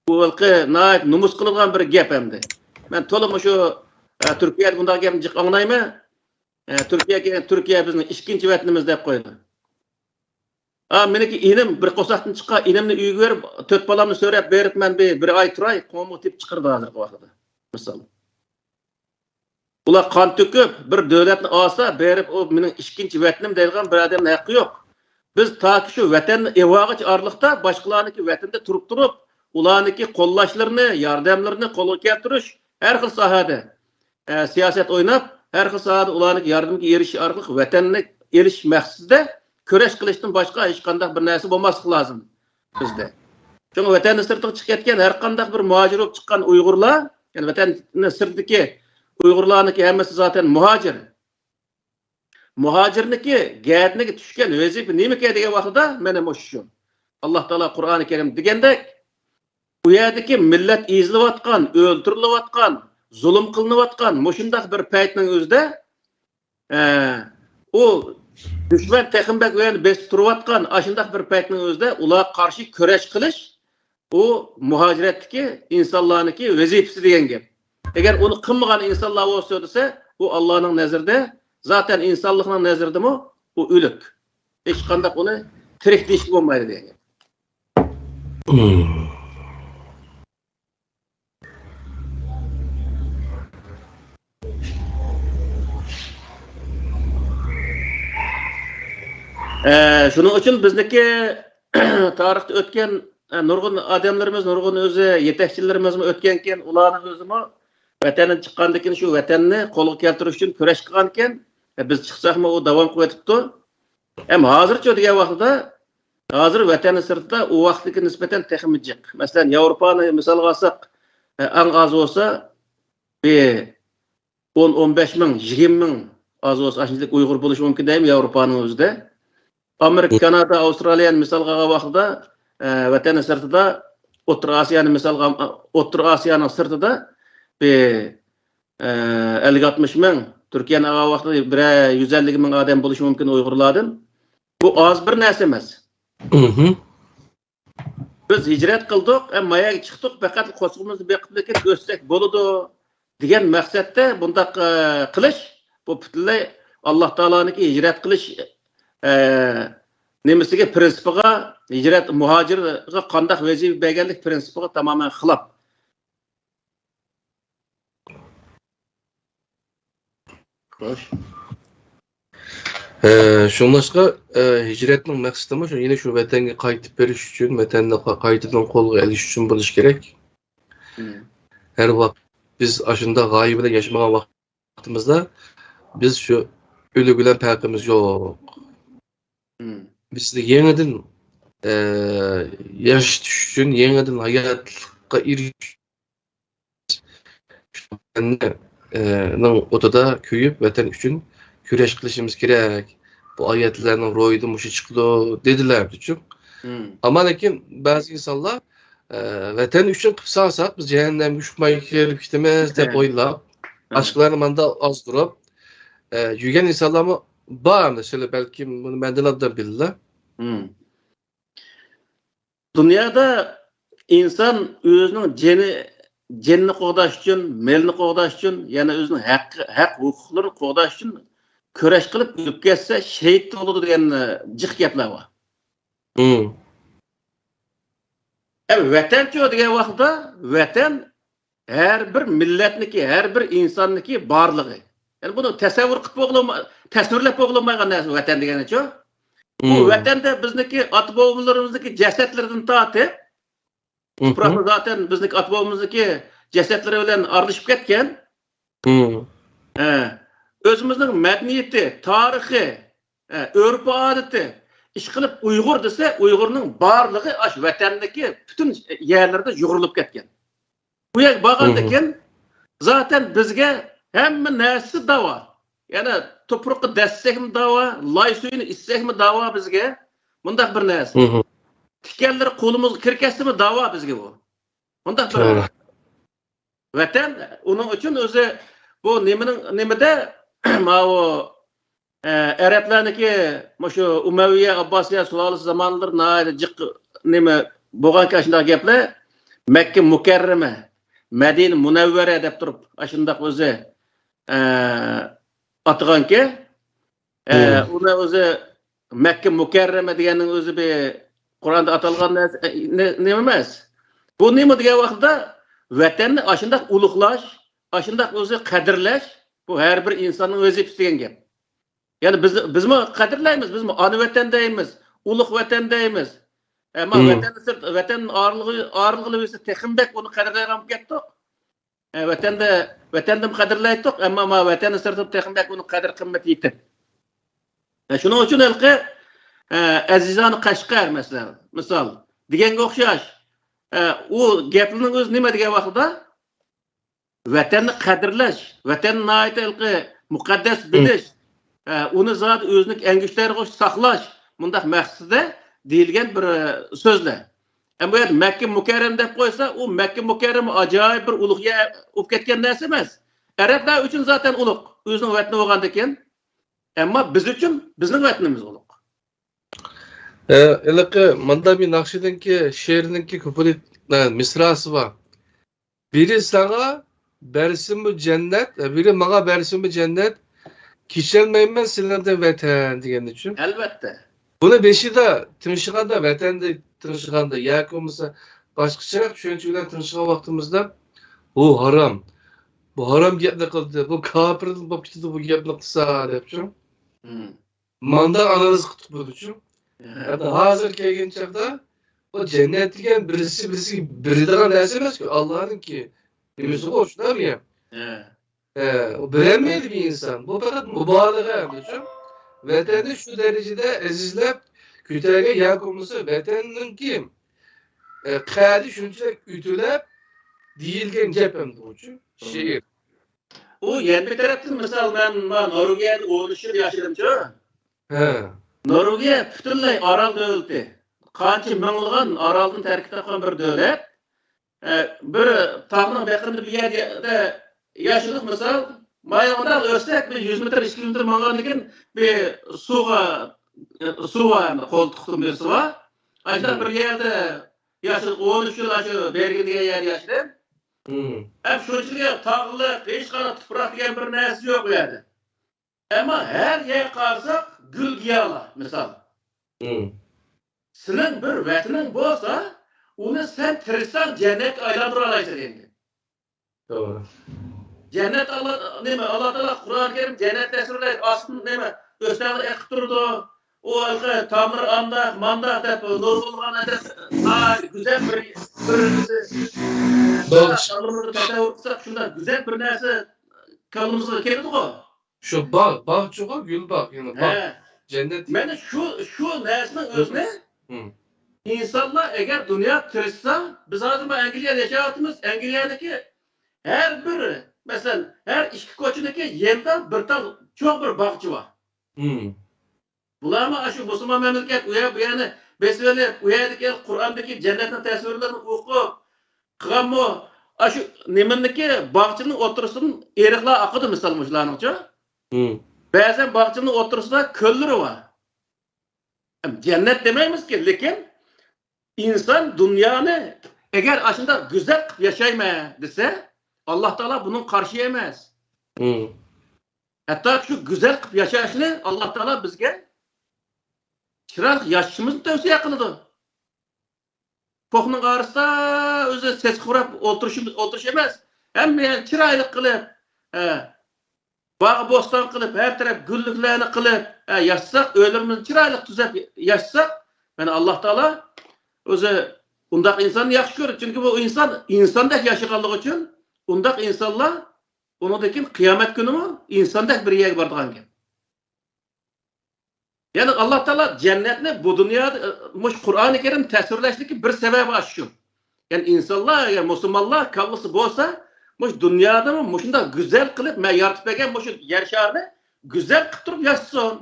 بۇ ھېلىقى ناھايىتى نومۇس قىلىدىغان بىر گەپ ئەمدى. مەن تولا مۇشۇ، ئە، تۈركىيەدە بۇنداق گەپنى جىق ئاڭلايمەن. ئە، تۈركىيەگە، تۈركىيە بىزنىڭ ئىككىنچى ۋەتىنىمىز دەپ قويىدۇ. ئا، مېنىڭكى ئىنىم، بىر قورساقتىن چىققان ئىنىمنى ئۆيگە بېرىپ، تۆت بالامنى سۆرەپ بېرىپ، مەن بىر، بىر ئاي تۇراي، قومۇغا تېپىپ چىقىرىدۇ ھازىرقى ۋاقىتتا. مىسال. بۇلار قان تۆكۈپ، بىر دۆلەتنى ئالسا، بېرىپ، ئۇ مېنىڭ ئىككىنچى ۋەتىنىم دەيدىغان بىر ئادەمنىڭ ھەققى يوق. بىز تاكى شۇ ۋەتەننى ئېلىۋالغۇچە ئارىلىقتا باشقىلارنىڭكى ۋەتىنىدە تۇرۇپ تۇرۇپ، ئۇلارنىڭكى قوللاشلىرىنى، ياردەملىرىنى قولغا كەلتۈرۈش، ھەر خىل ساھەدە، ئە، سىياسەت ئويناپ، ھەر خىل ساھەدە ئۇلارنىڭكى ياردىمىگە ئېرىشىش ئارقىلىق ۋەتەننى ئېلىش مەقسىتىدە كۈرەش قىلىشتىن باشقا ھېچقانداق بىر نەرسە بولماسلىقى لازىم بىزدە. شۇڭا ۋەتەننىڭ سىرتىغا چىقىپ كەتكەن ھەر قانداق بىر مۇھاجىر بولۇپ چىققان ئۇيغۇرلار، يەنى ۋەتەننىڭ سىرتىدىكى ئۇيغۇرلارنىڭكى ھەممىسى زاتەن مۇھاجىر. مۇھاجىرنىڭكى گەدىنىگە چۈشكەن ۋەزىپە نېمىكەن دېگەن ۋاقتىدا، مانا مۇشۇ شۇ. ئاللا تائالا قۇرئانى كەرىم دېگەندەك، ئۇ يەردىكى مىللەت ئېزىلىۋاتقان، ئۆلتۈرۈلۈۋاتقان، زۇلۇم قىلىنىۋاتقان مۇشۇنداق بىر پەيتنىڭ ئۆزىدە، ئە، ئۇ دۈشمەن تېخىمۇ بەك ئۇ يەرنى بېسىپ تۇرۇۋاتقان ئاشۇنداق بىر پەيتنىڭ ئۆزىدە ئۇلارغا قارشى كۈرەش قىلىش، ئۇ مۇھاجىرەتتىكى ئىنسانلارنىڭكى ۋەزىپىسى دېگەن گەپ. ئەگەر ئۇنى قىلمىغان ئىنسانلار بولسا دېسە، ئۇ ئاللانىڭ نەزىرىدە زاتەن ئىنسانلىقنىڭ نەزىرىدىمۇ ئۇ ئۆلۈك. ھېچقانداق ئۇنى تىرىك دېيىشكە بولمايدۇ دېگەن گەپ. ئە، شۇنىڭ ئۈچۈن بىزنىڭكى تارىختا ئۆتكەن، ئە، نۇرغۇن ئادەملىرىمىز، نۇرغۇن ئۆزى يېتەكچىلىرىمىزمۇ ئۆتكەنكەن، ئۇلارنىڭ ئۆزىمۇ ۋەتەندىن چىققاندىن كېيىن شۇ ۋەتەننى قولغا كەلتۈرۈش ئۈچۈن كۈرەش قىلغانىكەن. بىز چىقساقمۇ ئۇ داۋام قىلىۋېتىپتۇ. ھەم ھازىرچۇ دېگەن ۋاقتىدا، ھازىر ۋەتەننىڭ سىرتىدا ئۇ ۋاقىتتىكى نىسبەتەن تېخىمۇ جىق. مەسىلەن، ياۋروپانى مىسالغا ئالساق، ئەڭ ئاز بولسا بىر ئون، ئون بەش مىڭ، يىگىرمە مىڭ ئاز بولسا ئاشۇنچىلىك ئۇيغۇر بولۇشى مۇمكىن دەيمەن ياۋروپانىڭ ئۆزىدە. ئامېرىكا، كانادا، ئاۋسترالىيەنى مىسالغا ئالغان ۋاقتىدا، ئە، ۋەتەننىڭ سىرتىدا، ئوتتۇرا ئاسىيانى مىسالغا، ئوتتۇرا ئاسىيانىڭ سىرتىدا بىر، ئە، ئەللىك، ئاتمىش مىڭ، تۈركىيەنى ئالغان ۋاقتىدا بىرەر يۈز ئەللىك مىڭ ئادەم بولۇشى مۇمكىن ئۇيغۇرلاردىن. بۇ ئاز بىر نەرسە ئەمەس. مھم. بىز ھىجرەت قىلدۇق، ھەم ما يەرگە چىقتۇق، پەقەت قوسىقىمىزنى بېقىپلىكىن ئۆتسەك بولىدۇ دېگەن مەقسەتتە بۇنداق، ئە، قىلىش، بۇ پۈتۈنلەي ئاللا تائالانىڭكى ھىجرەت قىلىش، ئە، نېمىسىگە، پرىنسىپىغا، ھىجرەت مۇھاجىرغا قانداق ۋەزىپە بەرگەنلىك پرىنسىپىغا تامامەن خىلاپ. خوش. ئە، شۇڭلاشقا، ئە، ھىجرەتنىڭ مەقسىتىمۇ شۇ، يەنە شۇ ۋەتەنگە قايتىپ بېرىش ئۈچۈن، ۋەتەننى قا-، قايتىدىن قولغا ئېلىش ئۈچۈن بولۇشى كېرەك. مم. ھەر ۋاقىت بىز ئاشۇنداق غايە بىلەن ياشىمىغان ۋاقتىمىزدا، بىز شۇ ئۆلۈك بىلەن پەرقىمىز يوق. مم. بىزنى يېڭىدىن، ئە، ياشىتىش ئۈچۈن، يېڭىدىن ھاياتلىققا ئېرىشىش ۋەتەننىڭ ئوتىدا كۆيۈپ، ۋەتەن ئۈچۈن كۈرەش قىلىشىمىز كېرەك. بۇ ئايەتلەرنىڭ روھىدا مۇشۇ چىقىدۇ، دېدىلەر، دېدىچۇ. مم. ئەمما لېكىن بەزى ئىنسانلار، ئە، ۋەتەن ئۈچۈن قىلساق، بىز جەھەننەمگە چۈشۈپ كىرىپ كېتىمىز، دەپ ئويلاپ، ھە، باشقىلارنى ماندا ئازدۇرۇپ، ئە، يۈرگەن ئىنسانلارمۇ بار. مەسىلەن، بەلكىم بۇنى مەندىن ئوبدان بىلىدىلەر. مم. دۇنيادا ئىنسان ئۆزىنىڭ جېنى، جېنىنى قوغداش ئۈچۈن، مېلىنى قوغداش ئۈچۈن، يەنە ئۆزىنىڭ ھەق، ھەق ھوقۇقلىرىنى قوغداش ئۈچۈن كۈرەش قىلىپ ئۆلۈپ كەتسە، شېھىت بولىدۇ دېگەن، ئە، جىق گەپلەر بار. مم. ئە، ۋەتەنچۇ دېگەن ۋاقىتتا، ۋەتەن ھەر بىر مىللەتنىكى، ھەر بىر ئىنساننىكى بارلىقى. يەنى بۇنى تەسەۋۋۇر قىلىپ بولۇلما-، تەسۋىرلەپ بولۇنمايدىغان نەرسە ۋەتەن دېگەنچۇ. بۇ، مم، ۋەتەندە بىزنىڭكى ئاتا-بوۋىلىرىمىزنىڭكى جەسەتلىرىدىن تارتىپ، مھم، تۇپراقمۇ زاتەن بىزنىڭكى ئاتا-بوۋىمىزنىڭكى جەسەتلىرى بىلەن ئارىلىشىپ كەتكەن. مم. ھە. ئۆزىمىزنىڭ مەدەنىيىتى، تارىخى، ھە، ئۆرپ-ئادىتى، ئىشقىلىپ ئۇيغۇر دېسە، ئۇيغۇرنىڭ بارلىقى ئاشۇ ۋەتەندىكى پۈتۈن يەرلىرىدە يۇغۇرۇلۇپ كەتكەن. ئۇ يەرگە بارغاندىكىن، مم، زاتەن بىزگە ھەممە نەرسە داۋا. يەنى توپۇرۇققا دەسسەكمۇ داۋا، لاي سۈيىنى ئىچسەكمۇ داۋا بىزگە. مۇنداق بىر نەرسە. مم. تىكەنلىرى قولىمىزغا كىرىپ كەتسىمۇ داۋا بىزگە بۇ. مۇنداق بىر، توغرا، ۋەتەن، ئۇنىڭ ئۈچۈن ئۆزى بۇ نېمىنىڭ، نېمىدە، ماۋۇ، ئە، ئەرەبلەرنىڭكى مۇشۇ ئۇمەۋىيە، ئابباسىيە سۇلالىسى زامانلىرى ناھايىتى جىق نېمە بولغانكەن، ئاشۇنداق گەپلەر. مەككە مۇكەررەمە، مەدىنە مۇنەۋۋەرە دەپ تۇرۇپ، ئاشۇنداق ئۆزى، ئە، ئاتىغانكەن. ئە، مم، ئۇنى ئۆزى مەككە مۇكەررەمە دېگەننىڭ ئۆزى بىر قۇرئاندا ئاتالغان نەرسە، ئە، نە-، نېمە ئەمەس. بۇ نېمە دېگەن ۋاقىتتا ۋەتەننى ئاشۇنداق ئۇلۇغلاش، ئاشۇنداق ئۆزى قەدىرلەش، بۇ ھەر بىر ئىنساننىڭ ۋەزىپىسى دېگەن گەپ. يەنى بىز، بىزمۇ قەدىرلەيمىز، بىزمۇ ئانا ۋەتەن دەيمىز، ئۇلۇغ ۋەتەن دەيمىز. ئەمما، مم، ۋەتەن سىرت، ۋەتەن ئارىلىغا، ئارىلىغا بىز تېخىمۇ بەك ئۇنى قەدىرلەيدىغان بولۇپ كەتتۇق. ئە، ۋەتەندە، ۋەتەندىمۇ قەدىرلەيتتۇق، ئەمما ما ۋەتەننىڭ سىرتىدا تېخىمۇ بەك ئۇنىڭ قەدىر-قىممىتى يېتىپ. ئە، شۇنىڭ ئۈچۈن ھېلىقى، ئە، ئەزىزانە قەشقەر، مەسىلەن، مىسال، دېگەنگە ئوخشاش. ئە، ئۇ گەپنىڭ ئۆزى نېمە دېگەن ۋاقتىدا؟ ۋەتەننى قەدىرلەش، ۋەتەننى ناھايىتى ھېلىقى مۇقەددەس، ھە، بىلىش، ئە، ئۇنى زادى ئۆزىنىڭ ئەڭگۈشتەرگە ساقلاش، مۇنداق مەقسىتىدە دېيىلگەن بىر، ئە، سۆزلەر. ئەمما بۇ يەردە مەككە مۇكەررەم دەپ قويسا، ئۇ مەككە مۇكەررەم ئاجايىپ بىر ئۇلۇغ يەر بولۇپ كەتكەن نەرسە ئەمەس. ئەرەبلەر ئۈچۈن زاتەن ئۇلۇغ، ئۆزىنىڭ ۋەتىنى بولغاندىكىن. ئەمما بىز ئۈچۈن بىزنىڭ ۋەتىنىمىز ئۇلۇغ. ئە، ھېلىقى مۇنداق بىر ناخشىنىڭكى، شېئىرنىڭكى كۇپلېت، ئە، مىسراسى بار. بىرى ساڭا بەرسىمۇ جەننەت، بىرى ماڭا بەرسىمۇ جەننەت، كېچەلمەيمەن سېنىڭدىن ۋەتەن دېگەننىچۇ. ئەلۋەتتە. بۇنى بېشىدا تىڭشىغاندا، ۋەتەندە تىڭشىغاندا ياكى بولمىسا باشقىچىراق چۈشەنچە بىلەن تىڭشىغان ۋاقتىمىزدا، بۇ ھارام، بۇ ھارام گەپنى قىلدى، بۇ كاپىر بولۇپ كېتىدۇ بۇ گەپنى قىلسا دەپچۇ. مم. ماندا ئانالىز قىلدۇق بۇنىچۇ. ھە. ئەمدى ھازىر كەلگەن چاغدا بۇ جەننەت دېگەن بىرسى بىرسىگە بېرىدىغان نەرسە ئەمەسكۇ، ئاللانىڭكى نېمىسىغۇ، شۇنداقمۇ؟ ھە. ئە، بېرەلمەيدۇ بىر ئىنسان. بۇ پەقەت مۇبالىغە ئەمدىچۇ. ۋەتەننى شۇ دەرىجىدە ئەزىزلەپ كۆتەرگەن ياكى بولمىسا ۋەتەننىڭكى، ئە، قەدرى شۇنچىلىك ئۆتۈلەپ دېيىلگەن گەپ ئەمدىچۇ. شېئىر. ئۇ يەنە بىر تەرەپتىن، مىسال، مەن ما نورۋېگىيەدە ئون ئۈچ يىل ياشىدىمچۇ. ھە. نورۋېگىيە پۈتۈنلەي ئارال دۆلىتى. قانچە مىڭلىغان ئارالدىن تەركىب تاپقان بىر دۆلەت. ئە، بىر تاغنىڭ بېقىنىدا بىر يەردە ياشىدۇق، مىسال، مايا مۇنداق ئۆتسەك، بىر يۈز مېتىر، ئىككى يۈز مېتىر ماڭغاندىن كېيىن بىر سۇغا، ئە، سۇ بار، يەنى قولتۇقتىن بىر سۇ بار. ئاشۇنداق بىر يەردە ياشىدۇق، ئون ئۈچ يىل ئاشۇ بېرگېن دېگەن يەردە ياشىدىم. ئەمما شۇنچىلىك تاغلىق، ھېچقانداق تۇپراق دېگەن بىر نەرسە يوق ئۇ يەردە. ئەمما ھەر يەرگە قارىساق، گۈل-گىياھلار، مىسال. سېنىڭ بىر ۋەتىنىڭ بولسا، ئۇنى سەن تىرىشساڭ جەننەتكە ئايلاندۇرالايسەن ئەمدى. توغرا. جەننەت ئاللا، نېمە، ئاللا تائالا قۇرئان كەرىم جەننەت تەسۋىرلەيدۇ، ئاستىن نېمە، ئۆستەڭلەر ئېقىپ تۇرىدۇ. ئۇ ھېلىقى تاملىرى ئانداق، مانداق دەپ نۇرغۇنلىغان ئادەم، ناھايىتى گۈزەل بىر، بىر، بىر، بىر، كاللىمىزدا تەسەۋۋۇر قىلساق، شۇنداق گۈزەل بىر نەرسە كاللىمىزغا كېلىدىغۇ. شۇ باغ، باغچىغۇ، گۈل باغ، يەنى باغ. ھە. جەننەت. مانا شۇ، شۇ نەرسىنىڭ ئۆزىنى ئىنسانلار ئەگەر دۇنيا تىرىشسا، بىز ھازىر مانا ئەنگلىيەدە ياشاۋاتىمىز، ئەنگلىيەدىكى ھەر بىر، مەسىلەن، ھەر ئىككى كوچىنىڭكى يېنىدا بىر تال چوڭ بىر باغچە بار. بۇلارمۇ ئاشۇ مۇسۇلمان مەملىكەت، ئۇ يەر، بۇ يەرنى بېسىۋېلىپ، ئۇ يەردىكى قۇرئاندىكى جەننەتنىڭ تەسۋىرلىرىنى ئوقۇپ، قىلغانمۇ؟ ئاشۇ نېمىنىڭكى، باغچىنىڭ ئوتتۇرىسىدىن ئېرىقلار ئاقىدۇ، مىسال، مۇشۇلارنىڭچۇ. بەزەن باغچىنىڭ ئوتتۇرىسىدا كۆللىرى بار. جەننەت دېمەيمىزكى، لېكىن ئىنسان دۇنيانى ئەگەر ئاشۇنداق گۈزەل قىلىپ ياشايمەن دېسە، ئاللا تائالا بۇنىڭغا قارشى ئەمەس. ھەتتا شۇ گۈزەل قىلىپ ياشاشنى ئاللا تائالا بىزگە چىرايلىق ياشىشىمىزنى تەۋسىيە قىلىدۇ. پوخنىڭ ئارىسىدا ئۆزى سېسىق خوراپ ئولتۇرۇش، ئولتۇرۇش ئەمەس. ھەممە يەرنى چىرايلىق قىلىپ، ھە، باغ بوستان قىلىپ، ھەر تەرەپ گۈللۈكلەرنى قىلىپ، ھە، ياشىساق، ئۆيلىرىمىزنى چىرايلىق تۈزەپ ياشىساق، مانا، ئاللا تائالا ئۆزى ئۇنداق ئىنساننى ياخشى كۆرىدۇ. چۈنكى بۇ ئىنسان ئىنساندەك ياشىغانلىقى ئۈچۈن ئۇنداق ئىنسانلار ئۇنىڭدىن كېيىن قىيامەت كۈنىمۇ ئىنساندەك بىر يەرگە بارىدىغان گەپ. يەنى ئاللا تائالا جەننەتنى بۇ دۇنيادا، ئى، مۇشۇ قۇرئانى كەرىم تەسۋىرلەشتىكى بىر سەۋەبى ئاشۇ. يەنى ئىنسانلار، يەنى مۇسۇلمانلار كاللىسى بولسا، مۇشۇ دۇنيادىمۇ مۇشۇنداق گۈزەل قىلىپ، مەن يارىتىپ بەرگەن مۇشۇ يەر شارىنى گۈزەل قىلىپ تۇرۇپ ياشىسۇن.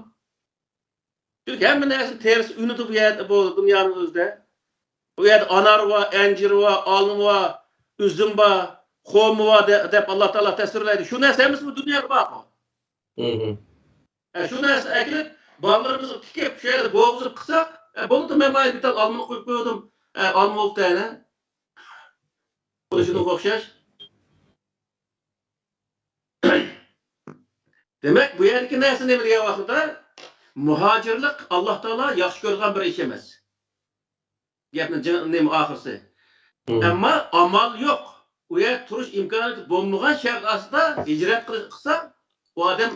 چۈنكى ھەممە نەرسىنى تېرىسى ئۈنىدۇ بۇ يەردە، بۇ دۇنيانىڭ ئۆزىدە. بۇ يەردە ئانار بار، ئەنجىر بار، ئالما بار، ئۈزۈم بار، خورما بار دە-، دەپ ئاللا تائالا تەسۋىرلەيدۇ. شۇ نەرسە ھەممىسى بۇ دۇنيادا بارغۇ. ھە، شۇ نەرسىنى ئەكېلىپ، بالىلىرىمىزغا تىكىپ، شۇ يەردە بوغۇزۇپ قىلساق، ھە، بولدى، مەن مانا بىر تال ئالما قويۇپ قويدۇم، ھە، ئالما بوپتۇ، ھە. خۇددى شۇنىڭغا ئوخشاش. دېمەك، بۇ يەردىكى نەرسە نېمە دېگەن ۋاقىتتا، مۇھاجىرلىق ئاللا تائالا ياخشى كۆرىدىغان بىر ئىش ئەمەس. گەپنىڭ جىڭ-، نېمە ئاخىرسى. ئەمما ئامال يوق. ئۇ يەردە تۇرۇش ئىمكانىيىتى بولمىغان شەرت ئاستىدا ھىجرەت قىل-، قىلسا، ئۇ ئادەم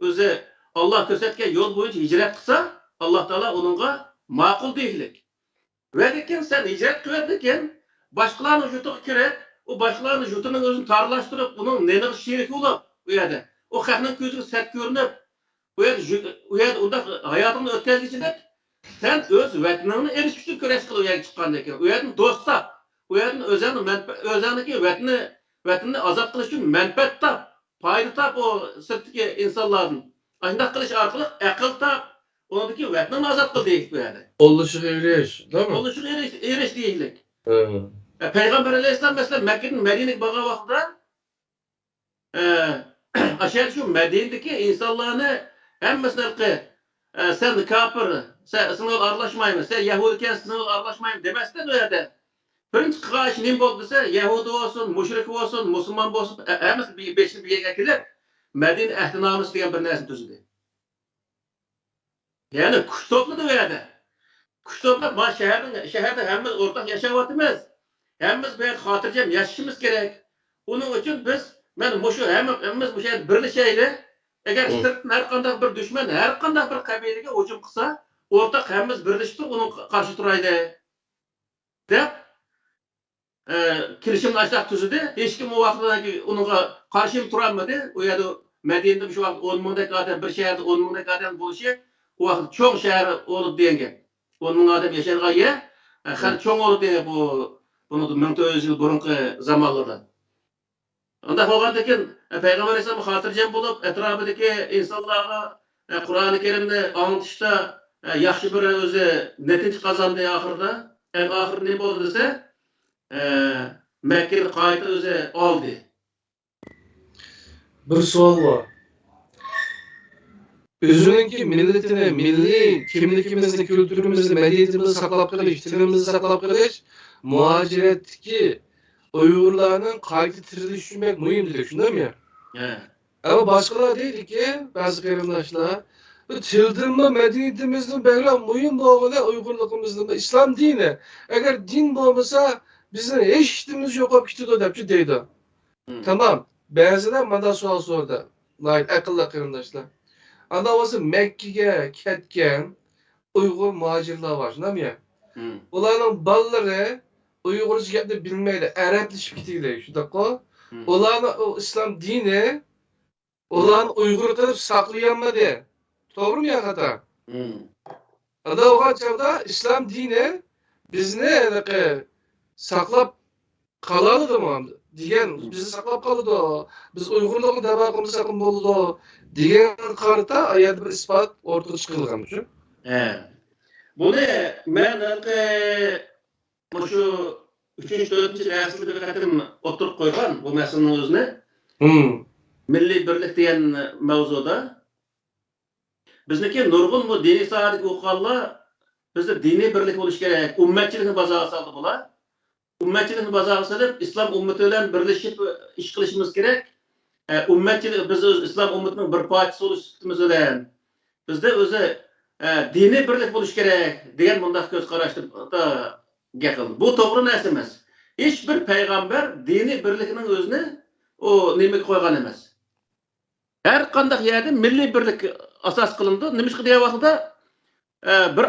ئۆزى ئاللا كۆرسەتكەن يول بويىچە ھىجرەت قىلسا، ئاللا تائالا ئۇنىڭغا ماقۇل دېيىشلىك. ۋە لېكىن سەن ھىجرەت قىلىۋەتكەن، باشقىلارنىڭ يۇرتىغا كىرىپ، ئۇ باشقىلارنىڭ يۇرتىنىڭ ئۆزىنى تارلاشتۇرۇپ، ئۇنىڭ نېنىغا شېرىك بولۇپ، ئۇ يەردە ئۇ خەقنىڭ كۆزىگە سەت كۆرۈنۈپ، ئۇ يەردە، ئۇ يەردە ئۇنداق ھاياتىڭنى ئۆتكۈزگۈچىلىك، سەن ئۆز ۋەتىنىڭنى ئېلىش ئۈچۈن كۈرەش قىل، ئۇ يەرگە چىققاندىن كېيىن. ئۇ يەردىن دوست تاپ، ئۇ يەردىن ئۆزۈڭنى مەنپە-، ئۆزۈڭنىڭكى ۋەتىنى، ۋەتىنىنى ئازاد قىلىش ئۈچۈن مەنپەئەت تاپ، پايدا تاپ ئۇ سىرتتىكى ئىنسانلاردىن. ئاشۇنداق قىلىش ئارقىلىق ئەقىل تاپ، ئۇنىڭدىن كېيىن ۋەتىنىڭنى ئازاد قىل دېيىشلىك بۇ يەردە. قوللىشىغا ئېرىش، توغرىمۇ؟ قوللىشىغا ئېرىش، ئېرىش دېيىشلىك. ھە، پەيغەمبەر ئەلەيھىسسالام، مەسىلەن، مەككىدىن مەدىنىگە بارغان ۋاقتىدا، ئە، ئاشۇ يەردە شۇ مەدىنىدىكى ئىنسانلارنى ھەممىسىنى ھېلىقى، ئە، سەن كاپىر، سەن، سېنىڭ بىلەن ئارىلاشمايمەن، سەن يەھۇدىيكەنسەن، سېنىڭ بىلەن ئارىلاشمايمەن دېمەستىن، ئۇ يەردە بىرىنچى قىلغان ئىشى نېمە بولدى دېسە، يەھۇدىي بولسۇن، مۇشرىك بولسۇن، مۇسۇلمان بولسۇن، ھە-، ھەممىسى بېشىنى بىر يەرگە ئەكېلىپ، مەدىنە ئەھدىنامىسى دېگەن بىر نەرسىنى تۈزدى. يەنى كۈچ توپلىدى ئۇ يەردە. كۈچ توپلاپ، ما شەھەرنىڭ، شەھەردە ھەممىمىز ئورتاق ياشاۋاتىمىز. ھەممىمىز بۇ يەردە خاتىرجەم ياشىشىمىز كېرەك. ئۇنىڭ ئۈچۈن بىز، مانا مۇشۇ ھەممە-، ھەممىمىز مۇشۇ يەردە بىرلىشەيلى. ئەگەر سىرتتىن ھەر قانداق بىر دۈشمەن ھەر قانداق بىر قەبىلىگە ھۇجۇم قىلسا، ئورتاق ھەممىمىز بىرلىشىپ تۇرۇپ ئۇنىڭغا قارشى تۇرايلى، دەپ، ئە، كېلىشىمنى ئاشۇنداق تۈزدى. ھېچكىم ئۇ ۋاقىتتا ئۇنىڭغا قارشىمۇ تۇرالمىدى. ئۇ يەردە مەدىنىدە شۇ ۋاقىت ئون مىڭدەك ئادەم، بىر شەھەردە ئون مىڭدەك ئادەم بولۇشى، ئۇ ۋاقىت چوڭ شەھەر بولىدۇ دېگەن گەپ. ئون مىڭ ئادەم ياشايدىغان يەر، ئە، خېلى چوڭ بولىدۇ دېگەن گەپ بۇ، بۇنىڭدىن مىڭ تۆت يۈز يىل بۇرۇنقى زامانلاردا. ئۇنداق بولغاندىكىن، ئە، پەيغەمبەر ئەلەيھىسسالام خاتىرجەم بولۇپ، ئەتراپىدىكى ئىنسانلارغا، ئە، قۇرئانى كەرىمنى ئاڭلىتىشتا، ئە، ياخشى بىر ئۆزى نەتىجە قازاندى ئاخىرىدا. ئەڭ ئاخىرى نېمە بولدى دېسە، ئە، مەككىنى قايتا ئۆزى ئالدى. بىر سوئال بار. ئۆزىنىڭكى مىللىتىنى، مىللىي كىملىكىمىزنى، كۈلتۈرىمىزنى، مەدەنىيىتىمىزنى ساقلاپ قېلىش، تىلىمىزنى ساقلاپ قېلىش مۇھاجىرەتتىكى ئۇيغۇرلارنىڭ قايتا تىرىلىشى ئۈچۈن بەك مۇھىم دېدۇق، شۇنداقمۇ؟ ھە. ئەمما باشقىلار دەيدىكى، بەزى قېرىنداشلار، بۇ تىلدىنمۇ، مەدەنىيىتىمىزدىن بەكرەك مۇھىم بولغىنى ئۇيغۇرلۇقىمىزدىنمۇ ئىسلام دىنى. ئەگەر دىن بولمىسا، بىزنىڭ ھېچ ئىشىمىز يوقاپ كېتىدۇ، دەپچۇ دەيدۇ. مم. تامام. بەزىلەر مانداق سوئال سورىدى. ناھايىتى ئەقىللىق قېرىنداشلار. ئانداق بولسا مەككىگە كەتكەن ئۇيغۇر مۇھاجىرلار بار، شۇنداقمۇ يا؟ مم. ئۇلارنىڭ بالىلىرى ئۇيغۇرچە گەپنى بىلمەيدۇ، ئەرەبلىشىپ كېتىدۇ، شۇنداققۇ؟ مم. ئۇلارنىڭ ئۇ ئىسلام دىنى ئۇلارنى ئۇيغۇر قىلىپ ساقلىيالمىدى. توغرىمۇ يا خاتا؟ مم. ئانداق بولغان چاغدا ئىسلام دىنى بىزنى ھېلىقى ساقلاپ قالالىدىمۇ دېگەن، بىزنى ساقلاپ قالىدۇ، بىز ئۇيغۇرلۇقنى دەۋا قىلمىساقمۇ بولىدۇ دېگەنگە قارىتا ئايەتتە بىر ئىسپات ئورتىغا چىقىرىلغان شۇ. ھە. بۇنى مەن ھېلىقى مۇشۇ ئۈچىنچى، تۆتىنچى دەرسىدە بىر قېتىم ئوتتۇرىغا قويغان بۇ مەسىلىنىڭ ئۆزىنى. مم. مىللىي بىرلىك دېگەن مەۋزۇدا. بىزنىڭكى نۇرغۇن بۇ دىنىي ساھەدىكى ئوقۇغانلار بىزدە دىنىي بىرلىك بولۇشى كېرەك، ئۈممەتچىلىكنى بازارغا سالدى بۇلار. ئۈممەتچىلىكنى بازارغا سېلىپ، ئىسلام ئۈممىتى بىلەن بىرلىشىپ ئىش قىلىشىمىز كېرەك. ئە، ئۈممەتچىلىك، بىز ئۆز ئىسلام ئۈممىتىنىڭ بىر پارچىسى بولۇش سۈپىتىمىز بىلەن، بىزدە ئۆزى، ئە، دىنىي بىرلىك بولۇشى كېرەك دېگەن مۇنداق كۆز قاراشتا گەپ قىلدى. بۇ توغرا نەرسە ئەمەس. ھېچ بىر پەيغەمبەر دىنىي بىرلىكنىڭ ئۆزىنى ئۇ نېمىگە قويغان ئەمەس. ھەر قانداق يەردە مىللىي بىرلىك ئاساس قىلىنىدۇ. نېمىشقا دېگەن ۋاقتىدا، ئە، بىر،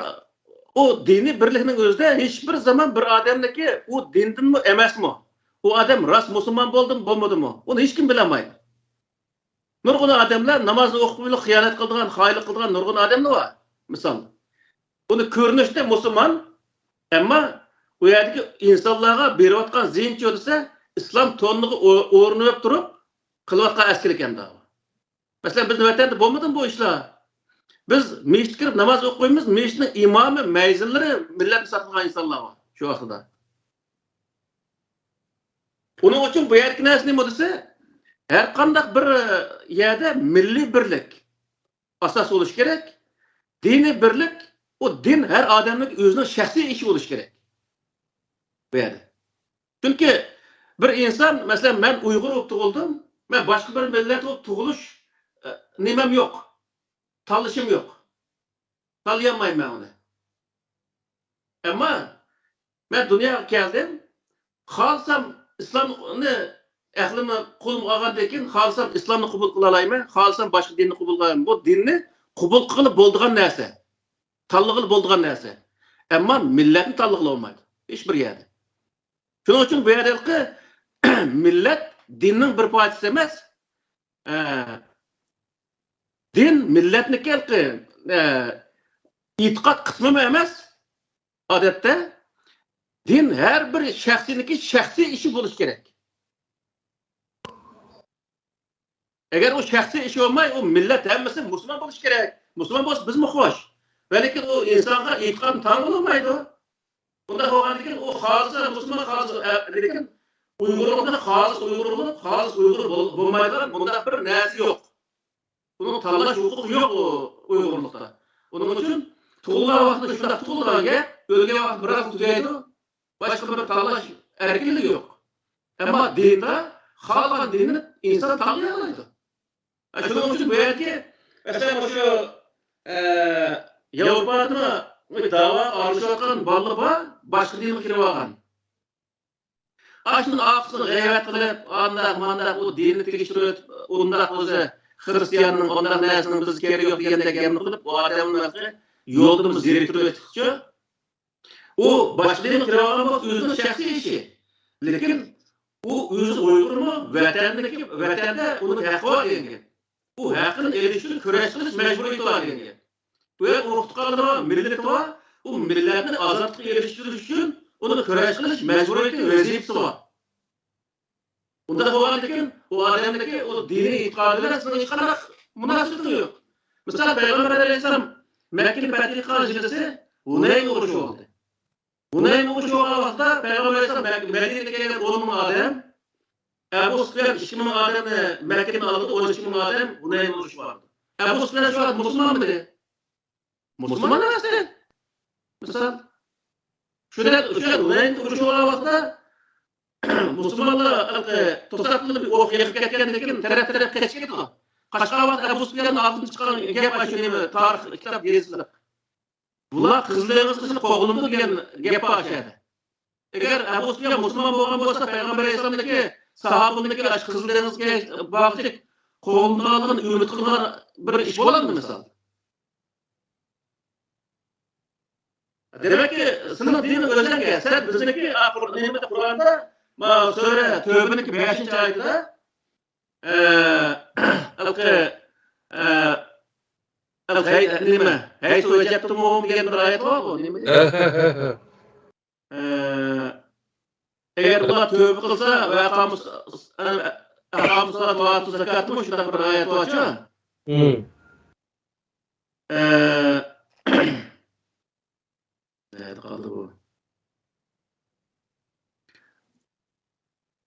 ئۇ دىنىي بىرلىكنىڭ ئۆزىدە ھېچ بىر زامان بىر ئادەمنىڭكى ئۇ دىندىنمۇ ئەمەسمۇ، ئۇ ئادەم راست مۇسۇلمان بولدىمۇ بولمىدىمۇ، ئۇنى ھېچكىم بىلەلمەيدۇ. نۇرغۇن ئادەملەر نامازنى ئوقۇپ بولۇپ خىيانەت قىلىدىغان، خائىنلىق قىلىدىغان نۇرغۇن ئادەملەر بار. مىسال، ئۇنى كۆرۈنۈشتە مۇسۇلمان، ئەمما ئۇ يەردىكى ئىنسانلارغا بېرىۋاتقان زىيىنى دېسە، ئىسلام تونىغا ئو-، ئورىنىپ تۇرۇپ قىلىۋاتقان ئەسكىلىك ئەمدى. مەسىلەن، بىزنىڭ ۋەتەندە بولمىدىمۇ بۇ ئىشلار؟ بىز مەسچىتكە كىرىپ ناماز ئوقۇيمىز، مەسچىتنىڭ ئىمامى، مەيزىنلىرى مىللەتنى ساقلىغان ئىنسانلار بار شۇ ۋاقتىدا. ئۇنىڭ ئۈچۈن بۇ يەردىكى نەرسە نېمە دېسە، ھەر قانداق بىر يەردە مىللىي بىرلىك ئاساس بولۇشى كېرەك. دىنىي بىرلىك، ئۇ دىن ھەر ئادەمنىڭ ئۆزىنىڭ شەخسىي ئىشى بولۇشى كېرەك بۇ يەردە. چۈنكى بىر ئىنسان، مەسىلەن، مەن ئۇيغۇر بولۇپ تۇغۇلدۇم، مەن باشقا بىر مىللەت بولۇپ تۇغۇلۇش، ئە، نېمەم يوق، تاللىشىم يوق. تاللىيالمايمەن ئۇنى. ئەمما مەن دۇنياغا كەلدىم، خالىسام ئىسلامنى ئەقلىمنى قولۇمغا ئالغاندىن كېيىن، خالىسام ئىسلامنى قوبۇل قىلالايمەن، خالىسام باشقا دىننى قوبۇل قىلالايمەن. بۇ دىننى قوبۇل قىلغىلى بولىدىغان نەرسە. تاللىغىلى بولىدىغان نەرسە. ئەمما مىللەتنى تاللىغىلى بولمايدۇ ھېچ بىر يەردە. شۇنىڭ ئۈچۈن بۇ يەردە ھېلىقى مىللەت دىننىڭ بىر پارچىسى ئەمەس. ئە، دىن مىللەتنىڭكى ھېلىقى، ئە، ئېتىقاد قىسمىمۇ ئەمەس. ئادەتتە دىن ھەر بىر شەخسنىڭكى شەخسىي ئىشى بولۇشى كېرەك. ئەگەر ئۇ شەخسىي ئىشى بولماي، ئۇ مىللەت ھەممىسى مۇسۇلمان بولۇشى كېرەك. مۇسۇلمان بولسا بىزمۇ خوش. ۋەلىكىن ئۇ ئىنسانغا ئېتىقادنى تاڭغىلى بولمايدۇ. بۇنداق بولغاندىكىن ئۇ خالىسا مۇسۇلمان، خالىسا، ئە، لېكىن ئۇيغۇرلۇقتا خالىس ئۇيغۇر بولۇپ، خالىس ئۇيغۇر بول-، بولمايدىغان بۇنداق بىر نەرسە يوق. ئۇنىڭ تاللاش ھوقۇقى يوق ئۇ ئۇيغۇرلۇقتا. ئۇنىڭ ئۈچۈن تۇغۇلغان ۋاقتىدا شۇنداق تۇغۇلغان گەپ، ئۆلگەن ۋاقتىدا بىر ۋاقىت تۈگەيدۇ، باشقا بىر تاللاش ئەركىنلىكى يوق. ئەمما دىندا خالىغان دىننى ئىنسان تاللىيالايدۇ. شۇنىڭ ئۈچۈن بۇ يەردىكى، مەسىلەن، مۇشۇ، ئە، ياۋروپادىمۇ داۋاغا ئارىلىشىۋاتقان بالىلار بار، باشقا دىنغا كىرىۋالغان. ئاشۇنىڭ ئارقىسىدىن غەيۋەت قىلىپ، ئانداق، مانداق، ئۇ دىننى تېگىشتۈرۈپ، ئۇنداق ئۆزى خىرىستىياننىڭ، ئۇنداق نەرسىنىڭ بىزگە كېرىكى يوق دېگەندەك گەپنى قىلىپ، ئۇ ئادەمنى يولدىن زېرىكتۈرۈۋېتىپتۇ. ئۇ باشقا دىنغا كىرىۋالغان بولسا ئۆزىنىڭ شەخسىي ئىشى. لېكىن ئۇ ئۆزى ئۇيغۇرمۇ، ۋەتەندىكى، ۋەتەندە ئۇنىڭ ھەققى بار دېگەن گەپ. ئۇ ھەققىنى ئېلىش ئۈچۈن كۈرەش قىلىش مەجبۇرىيىتى بار دېگەن گەپ. بۇ يەردە ئۇرۇق تۇغقانلىرى بار، مىللىتى بار، ئۇ مىللەتنى ئازادلىققا ئېرىشتۈرۈش ئۈچۈن ئۇنىڭ كۈرەش قىلىش مەجبۇرىيىتى، ۋەزىپىسى بار. ئۇنداق بولغاندىكىن، ئۇ ئادەمدىكى ئۇ دىنىي ئېتىقادى بىلەن سىزنىڭ ھېچقانداق مۇناسىۋىتىڭىز يوق. مىسال، پەيغەمبەر ئەلەيھىسسالام مەككىنى پەتھ قىلغان يىلىسى ھۇنەين ئۇرۇشى بولدى. ھۇنەين ئۇرۇشى بولغان ۋاقىتتا پەيغەمبەر ئەلەيھىسسالام مەك-، مەدىنىگە كەلگەن ئون مىڭ ئادەم، ئەبۇ سۇپيان ئىككى مىڭ ئادەمنى مەككىدىن ئالدى، ئون ئىككى مىڭ ئادەم ھۇنەين ئۇرۇشى بارىدۇ. ئەبۇ سۇپيان شۇ ۋاقىت مۇسۇلمانمىدى؟ مۇسۇلمان ئەمەستى. مىسال، شۇ دەپ، شۇ ھۇنەين ئۇرۇشى بولغان ۋاقىتتا مۇسۇلمانلار ھېلىقى توساتتىن بىر ئوق يېغىپ كەتكەندىن كېيىن تەرەپ-تەرەپ قېچىپ كېتىدۇ. قاچقان ۋاقىتتا ئەبۇ سۇپياننىڭ ئاغزىدىن چىققان گەپ ئاشۇ نېمە تارىخ كىتاب يېزىلىپ. بۇلار قىزىل دېڭىزغا قوغلىنىدۇ دېگەن گەپ بار ئۇ يەردە. ئەگەر ئەبۇ سۇپيان مۇسۇلمان بولغان بولسا، پەيغەمبەر ئەلەيھىسسالامدىكى ساھابىلىرىنىڭكى ئاشۇ قىزىل دېڭىزغا باغلىشىپ قوغلىنىدىغانلىقىنى ئۈمىد قىلىدىغان بىر ئىش بولامدۇ مىسال؟ دېمەككى، سېنىڭ دىنىڭ ئۆزۈڭگە، سەن بىزنىڭكى ئا، قۇر-، نېمىدە، قۇرئاندا، ما، سۈرە تۆبىنىڭكى بەشىنچى ئايىتىدە، ئە، ھېلىقى، ئە، ھەي-، نېمە، ھەيسۇ ۋەجەبتۇمۇھۇم دېگەن بىر ئايەت بارغۇ، نېمە؟ ئە، ئەگەر ئۇلار تۆبە قىلسا، ۋە ئەقامۇس-، ئەقامۇس-سالات ۋە ئاتۇز زاكاتمۇ شۇنداق بىر ئايەت بارچۇ؟ ھىم. ئە، نەدە قالدى بۇ؟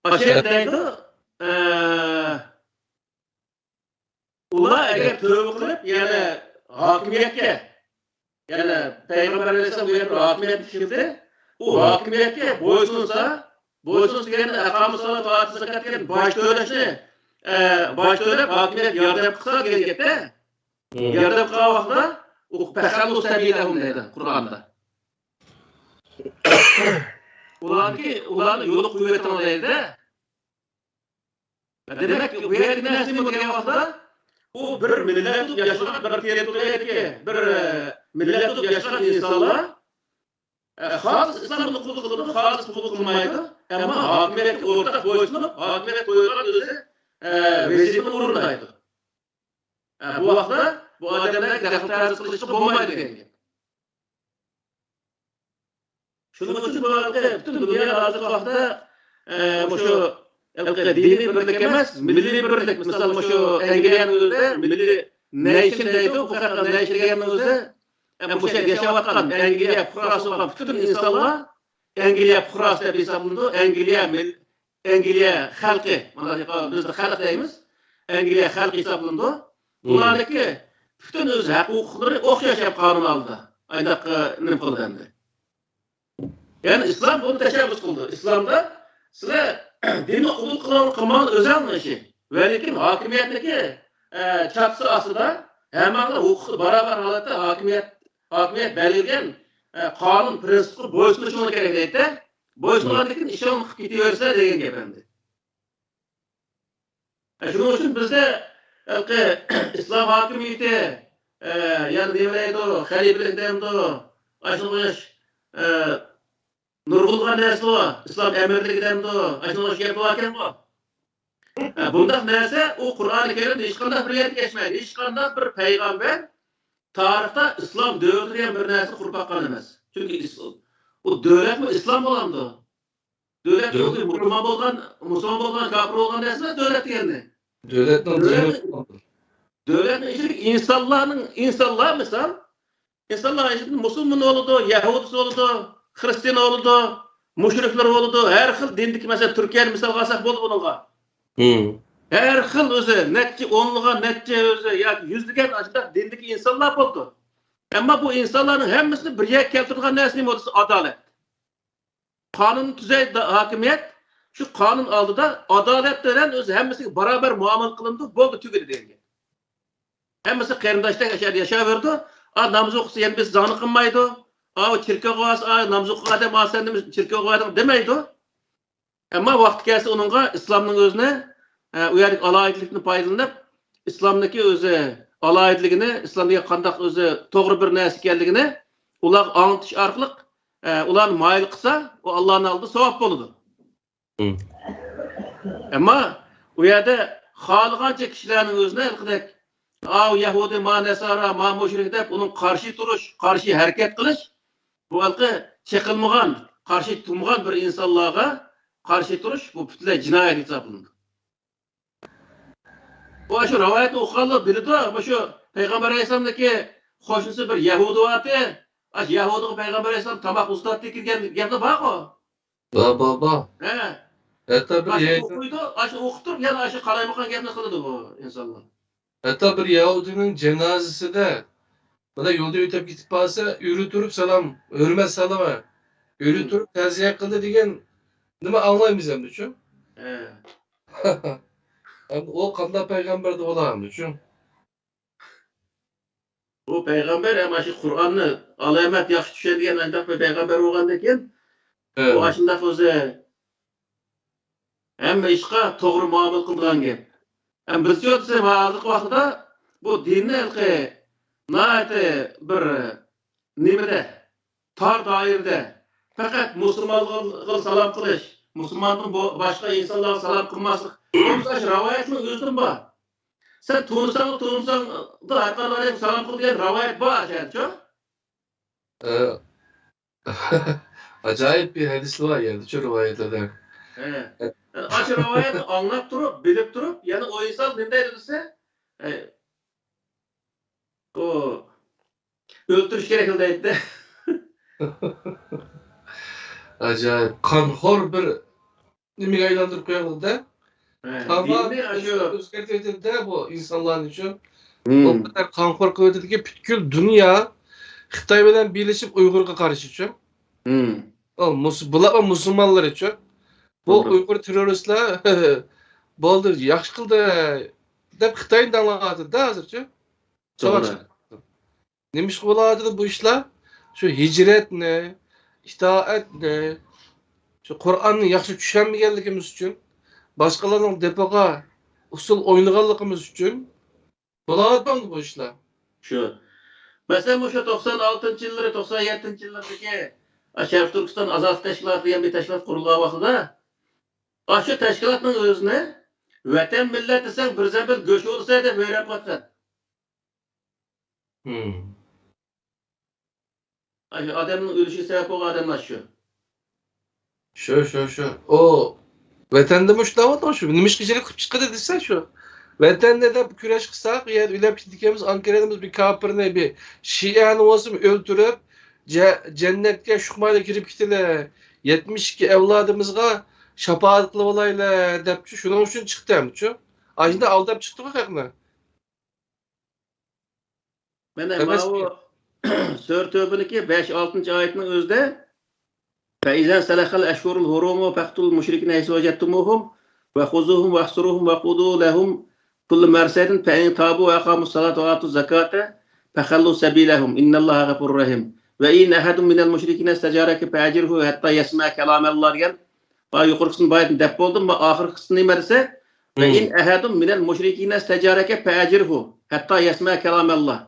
ئاشۇ يەردە دەيدۇ، ئە، ئۇلار ئەگەر تۆبە قىلىپ، يەنە ھاكىمىيەتكە، يەنە پەيغەمبەر ئەلەيھىسسالام بۇ يەردە ھاكىمىيەتنى چۈشۈردى، ئۇ ھاكىمىيەتكە بويسۇنسا، بويسۇنسا دېگەندە، ئەقامۇس-سالات ۋە ئاتۇز زاكات دېگەن باج تۆلەشنى، ئە، باج تۆلەپ، ھاكىمىيەتكە ياردەم قىلسا دېگەن گەپتە، ياردەم قىلغان ۋاقتىدا، ئۇ فەخەللۇ سەبىلەھۇم دەيدۇ قۇرئاندا. ئۇلارنىڭكى، ئۇلارنى يولغا قويۇۋېتىڭ دەيدۇ. دېمەك، بۇ يەردىكى نەرسە نېمە دېگەن ۋاقىتتا، ئۇ بىر مىللەت بولۇپ ياشىغان، بىر تېررىتورىيەدىكى بىر، ئە، مىللەت بولۇپ ياشىغان ئىنسانلار، ئە، خالىس ئىسلامنى قوبۇل قىلىدۇ، خالىس قوبۇل قىلمايدۇ. ئەمما ھاكىمىيەتكە ئورتاق بويسۇنۇپ، ھاكىمىيەت قويغان ئۆزى، ئە، ۋەزىپىنى ئورۇندايدۇ. ئە، بۇ ۋاقىتتا بۇ ئادەملەرگە دەخلى تەرۇز قىلىشقا بولمايدۇ دېگەن گەپ. شۇنىڭ ئۈچۈن بۇ ھېلىقى پۈتۈن دۇنيادا ھازىرقى ۋاقىتتا، ئە، مۇشۇ ھېلىقى دىنىي بىرلىك ئەمەس، مىللىي بىرلىك، مىسال، مۇشۇ ئەنگلىيەنىڭ ئۆزىدە مىللىي نەيشن دەيدۇ، بۇ ھەقتە نەيشن دېگەننىڭ ئۆزى، ئە، مۇشۇ يەردە ياشاۋاتقان ئەنگلىيە پۇقراسى بولغان پۈتۈن ئىنسانلار ئەنگلىيە پۇقراسى دەپ ھېسابلىنىدۇ، ئەنگلىيە مىل-، ئەنگلىيە خەلقى، مانا بىز خەلق دەيمىز، ئەنگلىيە خەلقى ھېسابلىنىدۇ. بۇلارنىڭكى پۈتۈن ئۆز ھەق ھوقۇقلىرى ئوخشاش ھەم قانۇن ئالدىدا. ئاينداق، ئە، نېمە قىلدى ئەمدى؟ يەنى ئىسلام بۇنى تەشەببۇس قىلدى. ئىسلامدا سىلەر دىننى قوبۇل قىلىڭ، قىلماڭ ئۆزۈڭنىڭ ئىشى. ۋەلىكىن ھاكىمىيەتنىڭكى، ئە، چاتىسى ئاستىدا ھەممەڭلار ھوقۇقى باراۋەر ھالەتتە ھاكىمىيەت، ھاكىمىيەت بەلگىلىگەن، ئە، قانۇن پىرىنسىپقا بويسۇنۇشۇڭلار كېرەك دەيدۇ. بويسۇنغاندىن كېيىن ئىشىڭنى قىلىپ كېتىۋەرسە دېگەن گەپ ئەمدى. ئە، شۇنىڭ ئۈچۈن بىزدە ھېلىقى ئىسلام ھاكىمىيىتى، ئە، يەنە نېمە دەيدۇ، خەلىپىلىك دەيدۇ، ئاشۇنداق ئىش، ئە، نۇرغۇنلىغان نەرسە بار. ئىسلام ئەمىرلىكى دەيدۇ، ئاشۇنداق ئىش گەپ باركەنغۇ. ئە، بۇنداق نەرسە ئۇ قۇرئانى كەرىمدە ھېچقانداق بىر يەردە كەچمەيدۇ. ھېچقانداق بىر پەيغەمبەر تارىختا ئىسلام دۆلىتى دېگەن بىر نەرسىنى قۇرۇپ باققان ئەمەس. چۈنكى ئىس-، ئۇ دۆلەتمۇ ئىسلام بولامدۇ؟ دۆلەت دۆلەت. ئۆزى مۇسۇلمان بولغان، مۇسۇلمان بولغان، كاپىر بولغان نەرسە دۆلەت دېگەننى. دۆلەتنىڭ دۆلەت، دىنى دۆلەتنىڭ ئىچىدىكى ئىنسانلارنىڭ، ئىنسانلار مىسال، ئىنسانلار ئىچىدىن مۇسۇلمىنى بولىدۇ، يەھۇدىيسى بولىدۇ، خىرىستىيىنى بولىدۇ، مۇشرىكلىرى بولىدۇ، ھەر خىل دىندىكى، مەسىلەن، تۈركىيەنى مىسالغا ئالساق بولىدۇ بۇنىڭغا. ھىم. ھەر خىل ئۆزى نەچچە ئونلىغان، نەچچە ئۆزى ياكى يۈزلىگەن ئاشۇنداق دىندىكى ئىنسانلار بولىدۇ. ئەمما بۇ ئىنسانلارنىڭ ھەممىسىنى بىر يەرگە كەلتۈرىدىغان نەرسە نېمە بولسا ئادالەت. قانۇن تۈزەيدۇ ھاكىمىيەت، شۇ قانۇن ئالدىدا ئادالەت بىلەن ئۆزى ھەممىسىگە باراۋەر مۇئامىلە قىلىنىدۇ، بولدى، تۈگىدى دېگەن گەپ. ھەممىسى قېرىنداشتەك ئاشۇ يەردە ياشاۋېرىدۇ. ئا، نامىزى ئوقۇسا يەنە بىز زاڭنى قىلمايدۇ. ئا، چېركاۋغا بارسا، ئا، نامىزى ئوقۇغان ئادەم، ئا، سەن نېمە چېركاۋغا باردىڭ دېمەيدۇ. ئەمما ۋاقتى كەلسە ئۇنىڭغا ئىسلامنىڭ ئۆزىنى، ئە، ئۇ يەردىكى ئالاھىدىلىكتىن پايدىلىنىپ، ئىسلامنىڭكى ئۆزى ئالاھىدىلىكىنى، ئىسلامدىكى قانداق ئۆزى توغرا بىر نەرسە ئىكەنلىكىنى ئۇلارغا ئاڭلىتىش ئارقىلىق، ئە، ئۇلارنى مايىل قىلسا، ئۇ ئاللانىڭ ئالدىدا ساۋاب بولىدۇ. مم. ئەمما ئۇ يەردە خالىغانچە كىشىلەرنىڭ ئۆزىنى ھېلىقىدەك، ئاۋۇ يەھۇدىي، ما نەسارا، ما مۇشرىك دەپ ئۇنىڭ قارشى تۇرۇش، قارشى ھەرىكەت قىلىش، بۇ ھېلىقى چېقىلمىغان، قارشى تۇرمىغان بىر ئىنسانلارغا قارشى تۇرۇش، بۇ پۈتۈنلەي جىنايەت ھېسابلىنىدۇ. ئۇ ئاشۇ رىۋايەتنى ئوقۇغانلار بىلىدۇ، مۇشۇ پەيغەمبەر ئەلەيھىسسالامنىڭكى قوشنىسى بىر يەھۇدىي بارتى، ئاشۇ يەھۇدىيغا پەيغەمبەر ئەلەيھىسسالام تاماق ئۇزىتاتتى دېگەن گەپلەر بارغۇ. بار، بار، بار. ھە. ھەتتا بىر ئاشۇ يەھۇدىي ئوقۇيدۇ، ئاشۇ ئوقۇپ تۇرۇپ يەنە ئاشۇ قالايمىقان گەپنى قىلىدۇ بۇ ئىنسانلار. ھەتتا بىر يەھۇدىينىڭ جانازىسىدە مانا يولدا ئۆتۈپ كېتىپ قالسا، ئۆرە تۇرۇپ سالام، ھۆرمەت سالىمى، ئۆرە تۇرۇپ تەزىيە قىلدى دېگەن نېمە ئاڭلايمىز ئەمدىچۇ؟ ھە. ئەمدى ئۇ قانداق پەيغەمبەردە بولامدىچۇ؟ بۇ پەيغەمبەر ھەم ئاشۇ قۇرئاننى ئالامەت ياخشى چۈشەنگەن ئاشۇنداق بىر پەيغەمبەر بولغاندىكىن، ھە، ئۇ ئاشۇنداق ئۆزى ھەممە ئىشقا توغرا مۇئامىلە قىلىدىغان گەپ. ھەم بىزچۇ دېسە، ھازىرقى ۋاقىتتا بۇ دىننى ھېلىقى ناھايىتى بىر نېمىدە، تار دائىرىدە پەقەت مۇسۇلمانغا سالام قىلىش، مۇسۇلماندىن بو-، باشقا ئىنسانلارغا سالام قىلماسلىق. بولمىسا ئاشۇ رىۋايەتنىڭ ئۆزىدىن بار. سەن تونۇساڭ، تونۇمىساڭدا ھەر قانداق ئادەمگە سالام قىل دېگەن رىۋايەت بار ئاشۇ يەردىچۇ. ئە، ئاجايىپ بىر ھەدىسلەر بار يەردىچۇ رىۋايەتلەردە. ھە. ئاشۇ رىۋايەتنى ئاڭلاپ تۇرۇپ، بىلىپ تۇرۇپ، يەنە ئۇ ئىنسان نېمە دەيدۇ دېسە، ئە، ئۇ ئۆلتۈرۈش كېرەك دەيدۇ. ئاجايىپ. قانخور بىر نېمىگە ئايلاندۇرۇپ قويغانلىقتا. ھە، تامام دىننى ئاشۇ ئۆزگەرتىۋېتىدىدە بۇ ئىنسانلارنى ئۈچۈن. ھىم. ئۇ قەدەر قانخور قىلىۋېتىدىكى، پۈتكۈل دۇنيا خىتاي بىلەن بىرلىشىپ ئۇيغۇرغا قارشىچۇ. ھىم. ئۇ مۇس-، بۇلار مۇسۇلمانلار ئۈچۈن. بۇ توغرا. ئۇيغۇر تېررورىستلار بولدى، ياخشى قىلدى دەپ خىتاينى داڭلاۋاتىدۇ ھازىرچۇ. توغرا. ساۋاق. نېمىشقا بولاۋاتىدۇ بۇ ئىشلار؟ شۇ ھىجرەتنى، ئىتائەتنى، شۇ قۇرئاننى ياخشى چۈشەنمىگەنلىكىمىز ئۈچۈن، باشقىلارنىڭ دېپىغا ئۇسسۇل ئوينىغانلىقىمىز ئۈچۈن بولاۋاتامدۇ بۇ ئىشلار؟ شۇ. مەسىلەن، مۇشۇ توقسان ئالتىنچى يىللىرى، توقسان يەتتىنچى يىللىرىدىكى شەرقىي تۈركىستان ئازادلىق تەشكىلاتى دېگەن بىر تەشكىلات قۇرۇلغان ۋاقتىدا، ئاشۇ تەشكىلاتنىڭ ئۆزىنى ۋەتەن مىللەت دېسەڭ، بىر زەمبىل گۆش ئۇرسا دەپ ھۆرەپ قاتقان. ھىم. ئاشۇ ئادەمنىڭ ئۆلۈشىگە سەۋەب بولغان ئادەملەر شۇ. شۇ، شۇ، شۇ. ئۇ ۋەتەندىمۇ شۇنداق بولدى شۇ. نېمىشقا ھىجرەت قىلىپ چىقتى دېسە شۇ. ۋەتەندە دەپ كۈرەش قىلساق، يەنە ئۆلۈپ كېتىدىكەنمىز، ئاڭكىرىدىمىز بىر كاپىرنى، بىر شىئەنى بولسىمۇ ئۆلتۈرۈپ، جە-، جەننەتكە شۇ قايدا كىرىپ كېتىلى، يەتمىش ئىككى ئەۋلادىمىزغا شاپائەت قىلىۋالايلى دەپچۇ، شۇنىڭ ئۈچۈن چىقتى ئەمدىچۇ. ئاشۇنداق ئالداپ چىقتىغۇ خەقنى. مانا ماۋۇ سۈرە تۆبىنىڭكى بەش، ئالتىنچى ئايەتنىڭ ئۆزىدە، فَإِذَا انْسَلَخَ الْأَشْهُرُ الْحُرُمُ فَاقْتُلُوا الْمُشْرِكِينَ حَيْثُ وَجَدْتُمُوهُمْ وَخُذُوهُمْ وَاحْصُرُوهُمْ وَاقْعُدُوا لَهُمْ كُلَّ مَرْصَدٍ فَإِنْ تَابُوا وَأَقَامُوا الصَّلَاةَ وَآتَوُا الزَّكَاةَ فَخَلُّوا سَبِيلَهُمْ إِنَّ اللَّهَ غَفُورٌ رَحِيمٌ. وَإِنْ أَحَدٌ مِنَ الْمُشْرِكِينَ اسْتَجَارَكَ فَأَجِرْهُ حَتَّى يَسْمَعَ كَلَامَ اللَّهِ دېگەن. مانا يۇقىرىقىسىنى بايىتىن دەپ بولدۇم، مانا ئاخىرقىسىنى نېمە دېسە، وَإِنْ أَحَدٌ مِنَ الْمُشْرِكِينَ اسْتَجَارَكَ فَأَجِرْهُ حَتَّى يَسْمَعَ كَلَامَ اللَّهِ.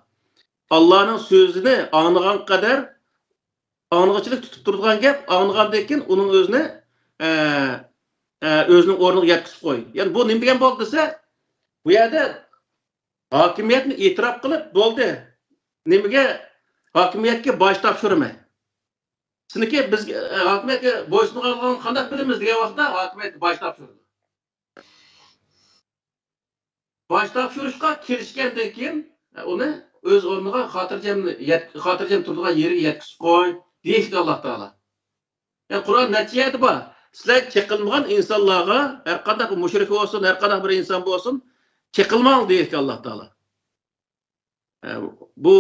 ئاللانىڭ سۆزىنى ئاڭلىغان قەدەر ئاڭلىغۇچىلىك تۇتۇپ تۇرىدىغان گەپ، ئاڭلىغاندىن كېيىن ئۇنىڭ ئۆزىنى، ئە، ئە، ئۆزىنىڭ ئورنىغا يەتكۈزۈپ قوي. يەنى بۇ نېمە دېگەن بولدى دېسە، بۇ يەردە ھاكىمىيەتنى ئېتىراپ قىلىپ، بولدى. نېمىگە؟ ھاكىمىيەتكە باش تاپشۇرىمەن. سېنىڭكى بىز، ئە، ھاكىمىيەتكە بويسۇنغانلىقىڭنى قانداق بىلىمىز دېگەن ۋاقىتتا ھاكىمىيەتكە باش تاپشۇرىدۇ. باش تاپشۇرۇشقا كېلىشكەندىن كېيىن، ئۇنى ئۆز ئورنىغا خاتىرجەم يەت-، خاتىرجەم تۇرىدىغان يېرىگە يەتكۈزۈپ قوي، دېيىشتى ئاللاھ تائالا. يەنى قۇرئان نەچچە يەردە بار. سىلەر چېقىلمىغان ئىنسانلارغا، ھەرقانداق مۇشرىك بولسۇن، ھەرقانداق بىر ئىنسان بولسۇن، چېقىلماڭ دېيىشتى ئاللاھ تائالا. ئە، بۇ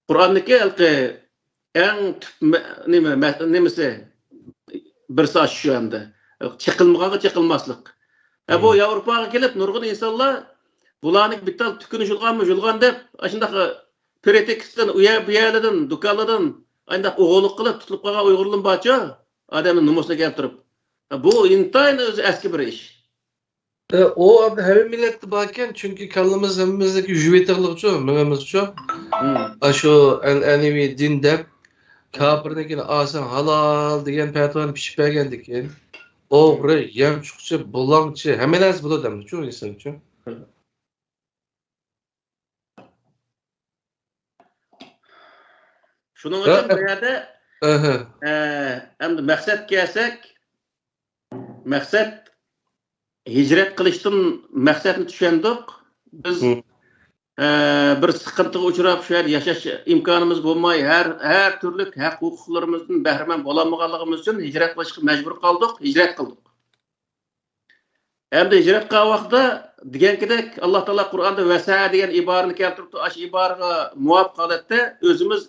قۇرئاندىكى ھېلىقى ئەڭ تۈپ مە-، نېمە، مە-، نېمىسى، بىرسى ئاشۇ شۇ ئەمدى. چېقىلمىغانغا چېقىلماسلىق. ئە، بۇ ياۋروپاغا كېلىپ نۇرغۇن ئىنسانلار بۇلارنى بىتتال تۈكۈنى يۇلغانمۇ يۇلغان دەپ، ئاشۇنداق پىرېتېكستتىن، ئۇ يەر، بۇ يەرلەردىن، دۇكانلاردىن ئانداق ئوغرىلىق قىلىپ تۇتۇلۇپ قالغان ئۇيغۇرلىرىمۇ بارچۇ، ئادەمنىڭ نومۇسىنى كەلتۈرۈپ. بۇ ئىنتايىن ئۆزى ئەسكى بىر ئىش. ئە، ئۇ ئاددىي ھەممە مىللەتتە باركەن، چۈنكى كاللىمىز ھەممىمىزنىڭكى يۈۋېتىقلىقچۇ، مېڭىمىزچۇ. مم. ئاشۇ ئەنئەنىۋى دىن دەپ، كاپىرنىڭكىنى ئالساڭ ھالال دېگەن پەتىۋانى پىشىپ بەرگەندىكىن. ئوغرى، يانچۇقچى، بۇلاڭچى، ھەممە نەرسە بولىدۇ ئەمدىچۇ، ئىنسانچۇ. شۇنىڭ ئۈچۈن بۇ يەردە، ئەمدى مەقسەتكە كەلسەك، مەقسەت ھىجرەت قىلىشتىن مەقسەتنى چۈشەندۇق. بىز، ئە، بىر سىقىنتىغا ئۇچراپ، شۇ يەردە ياشاش ئىمكانىمىز بولماي، ھەر، ھەر تۈرلۈك ھەق ھوقۇقلىرىمىزدىن بەھرىمەن بولالمىغانلىقىمىز ئۈچۈن ھىجرەت قىلىشقا مەجبۇر قالدۇق، ھىجرەت قىلدۇق. ئەمدى ھىجرەت قىلغان ۋاقتىدا دېگەنكىدەك، ئاللا تائالا قۇرئاندا ۋەسە دېگەن ئىبارىنى كەلتۈرۈپتۇ. ئاشۇ ئىبارىغا مۇۋاپىق ھالەتتە ئۆزىمىز،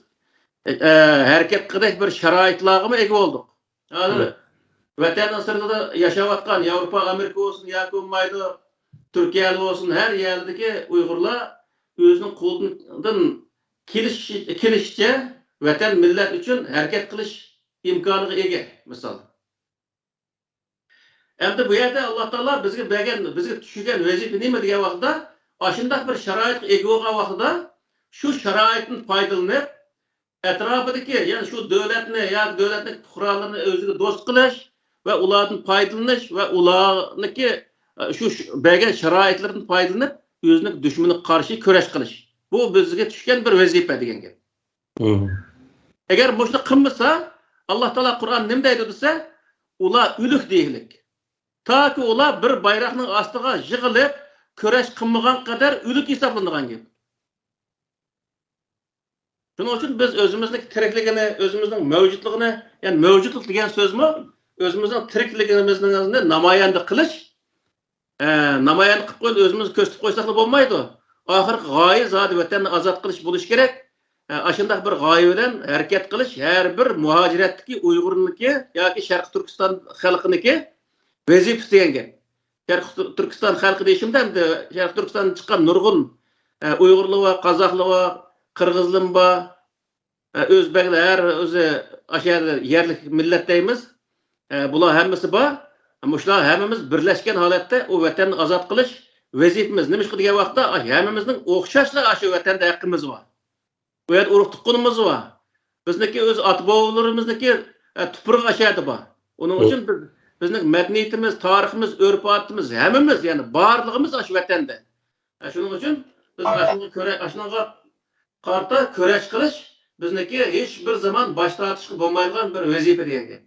ئە، ھەرىكەت قىلغۇدەك بىر شارائىتلارغىمۇ ئىگە بولدۇق. ھازىر ۋەتەننىڭ سىرتىدا ياشاۋاتقان ياۋروپا، ئامېرىكا بولسۇن ياكى بولمايدۇ، تۈركىيەدە بولسۇن، ھەر يەردىكى ئۇيغۇرلار ئۆزىنىڭ قولىدىن كېلىش-، كېلىشىچە ۋەتەن، مىللەت ئۈچۈن ھەرىكەت قىلىش ئىمكانىغا ئىگە، مىسال. ئەمدى بۇ يەردە ئاللا تائالا بىزگە بەرگەن، بىزگە چۈشۈرگەن ۋەزىپە نېمە دېگەن ۋاقىتتا، ئاشۇنداق بىر شارائىتقا ئىگە بولغان ۋاقتىدا، شۇ شارائىتتىن پايدىلىنىپ، ئەتراپىدىكى، يەنى شۇ دۆلەتنى ياكى دۆلەتنىڭ پۇقرالىرىنى ئۆزىگە دوست قىلىش ۋە ئۇلاردىن پايدىلىنىش ۋە ئۇلارنىڭكى، ئە، شۇ، شۇ بەرگەن شارائىتلىرىدىن پايدىلىنىپ، ئۆزىنىڭ دۈشمىنىگە قارشى كۈرەش قىلىش. بۇ بىزگە چۈشكەن بىر ۋەزىپە دېگەن گەپ. ئەگەر مۇشۇنى قىلمىسا، ئاللا تائالا قۇرئان نېمە دەيدۇ دېسە، ئۇلار ئۆلۈك دېگۈلۈك. تاكى ئۇلار بىر بايراقنىڭ ئاستىغا يىغىلىپ، كۈرەش قىلمىغان قەدەر ئۆلۈك ھېسابلىنىدىغان گەپ. شۇنىڭ ئۈچۈن بىز ئۆزىمىزنىڭ تىرىكلىكىنى، ئۆزىمىزنىڭ مەۋجۇتلۇقىنى، يەنى مەۋجۇتلۇق دېگەن سۆزمۇ ئۆزىمىزنىڭ تىرىكلىكىمىزنى نامايەندە قىلىش، ئە، نامايەندە قىلىپ قويۇپ ئۆزىمىزنى كۆرسىتىپ قويساقلا بولمايدۇ. ئاخىرقى غايە زادى ۋەتەننى ئازاد قىلىش بولۇشى كېرەك. ئە، ئاشۇنداق بىر غايە بىلەن ھەرىكەت قىلىش ھەر بىر مۇھاجىرەتتىكى ئۇيغۇرنىڭكى ياكى شەرقىي تۈركىستان خەلقىنىڭكى ۋەزىپىسى دېگەن گەپ. شەرقىي تۈركىستان خەلقى دېيىشىمدە ئەمدى شەرقىي تۈركىستاندىن چىققان نۇرغۇن، ئە، ئۇيغۇرلار بار، قازاقلار بار، قىرغىزلىرىمۇ بار، ئە، ئۆزبەكلەر ھەر ئۆزى ئاشۇ يەردە يەرلىك مىللەت دەيمىز. ئە، بۇلار ھەممىسى بار. مۇشۇلار ھەممىمىز بىرلەشكەن ھالەتتە ئۇ ۋەتەننى ئازاد قىلىش ۋەزىپىمىز. نېمىشقا دېگەن ۋاقىتتا، ئاشۇ ھەممىمىزنىڭ ئوخشاشلا ئاشۇ ۋەتەندە ھەققىمىز بار. بۇ يەردە ئۇرۇق تۇغقىنىمىز بار. بىزنىڭكى ئۆز ئاتا-بوۋىلىرىمىزنىڭكى، ئە، تۇپرىقى ئاشۇ يەردە بار. ئۇنىڭ ئۈچۈن بىز، بىزنىڭ مەدەنىيىتىمىز، تارىخىمىز، ئۆرپ-ئادىتىمىز، ھەممىمىز، يەنى بارلىقىمىز ئاشۇ ۋەتەندە. ئە، شۇنىڭ ئۈچۈن بىز ئاشۇنىڭغا كۆرە-، ئاشۇنىڭغا قارىتا كۈرەش قىلىش بىزنىڭكى ھېچ بىر زامان باش تارتىشقا بولمايدىغان بىر ۋەزىپە دېگەن گەپ.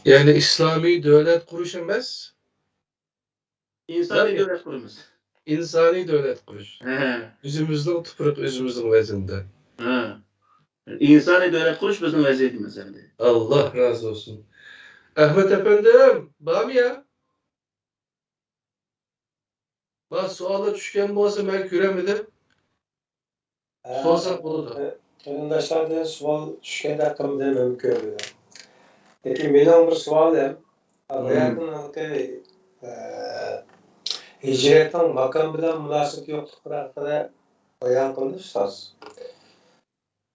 يەنى ئىسلامىي دۆلەت قۇرۇش ئەمەس، ئىنسانىي دۆلەت قۇرىمىز. ئىنسانىي دۆلەت قۇرۇش. ھە. ئۆزىمىزنىڭ تۇپرىقى، ئۆزىمىزنىڭ ۋەتىنىدە. ھە. ئىنسانىي دۆلەت قۇرۇش بىزنىڭ ۋەزىپىمىز ئەمدى. ئاللا رازى بولسۇن. ئەخمەت ئەپەندىم، بارمۇ يا؟ بار، سوئاللار چۈشكەن بولسا، مەن كۆرەلمىدىم. ھە، سورىساق بولىدۇ. قېرىنداشلاردىن سوئال چۈشكەندەك قىلمىدىم، مەن كۆرمىدىم. لېكىن مېنىڭ بىر سوئالىم، ھە، مم. باياتىن ھېلىقى، ئە، ھىجرەتنىڭ ماكان بىلەن مۇناسىۋىتى يوقلۇقى ھەققىدە بايان قىلدى ئۇستاز.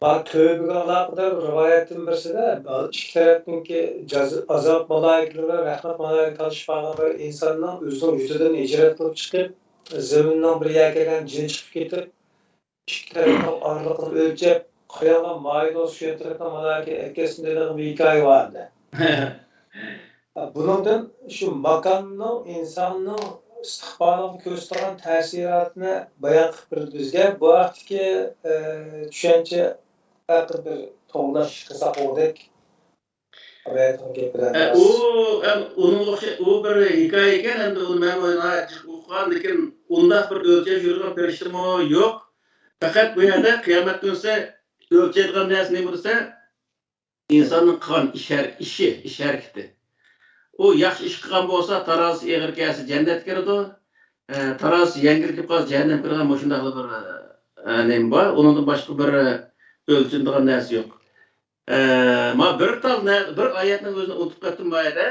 ما تۆۋىگە ئالاقىدار رىۋايەتتىن بىرسىدە، ئىككى تەرەپنىڭكى جازا-، ئازاب مالايىكىلىرى بىلەن رەھمەت مالايىكىلىرى تالىشىپ قالغان بىر ئىنساننىڭ ئۆزىنىڭ يۇرتىدىن ھىجرەت قىلىپ چىقىپ، زېمىننىڭ بىر يەرگە كەلگەن جىنى چىقىپ كېتىپ، ئىككى تەرەپنىڭ ئارىلىقىنى ئۆلچەپ، قايانغا مايىل بولسا، شۇ تەرەپنىڭ مالايىكە ئەكەلسۇن دېگەن بىر ھېكايە بار ئىدى. بۇنىڭدىن شۇ ماكاننىڭ ئىنساننىڭ ئىستىقبالىغا كۆرسىتىدىغان تەسىراتىنى بايان قىلىپ بېرىدۇ بىزگە. بۇ ھەقتىكى، ئە، چۈشەنچە ھەققىدە بىر توغرىلاش قىلساق بولغۇدەك. ئاباياتنىڭ گېپى بىلەن ئە، ئۇ، ئەم، ئۇنىڭغا ئوخشاش، ئۇ بىر ھېكايە ئىكەن، ئەمدى ئۇنى مەن ناھايىتى جىق ئوقۇغان، لېكىن ئۇنداق بىر ئۆلچەش يۈرىدىغان پەرىشتىمۇ يوق. پەقەت بۇ يەردە قىيامەت كۈنىسى ئۆلچەيدىغان نەرسە نېمە دېسە، ئىنساننىڭ قىلغان ئىش ھەر-، ئىشى، ئىش ھەرىكىتى. ئۇ ياخشى ئىش قىلغان بولسا، تارازىسى ئېغىر كەلسە، جەننەتكە كىرىدۇ. ئە، تارازىسى يەڭگىل كېلىپ قالسا، جەھەننەمگە كىرىدىغان مۇشۇنداقلا بىر، ئە، نېمە بار. ئۇنىڭدىن باشقا بىر، ئە، ئۆلچىنىدىغان نەرسە يوق. ئە، ما بىر تال نە-، بىر ئايەتنىڭ ئۆزىنى ئۇنتۇپ كەتتىم بۇ يەردە.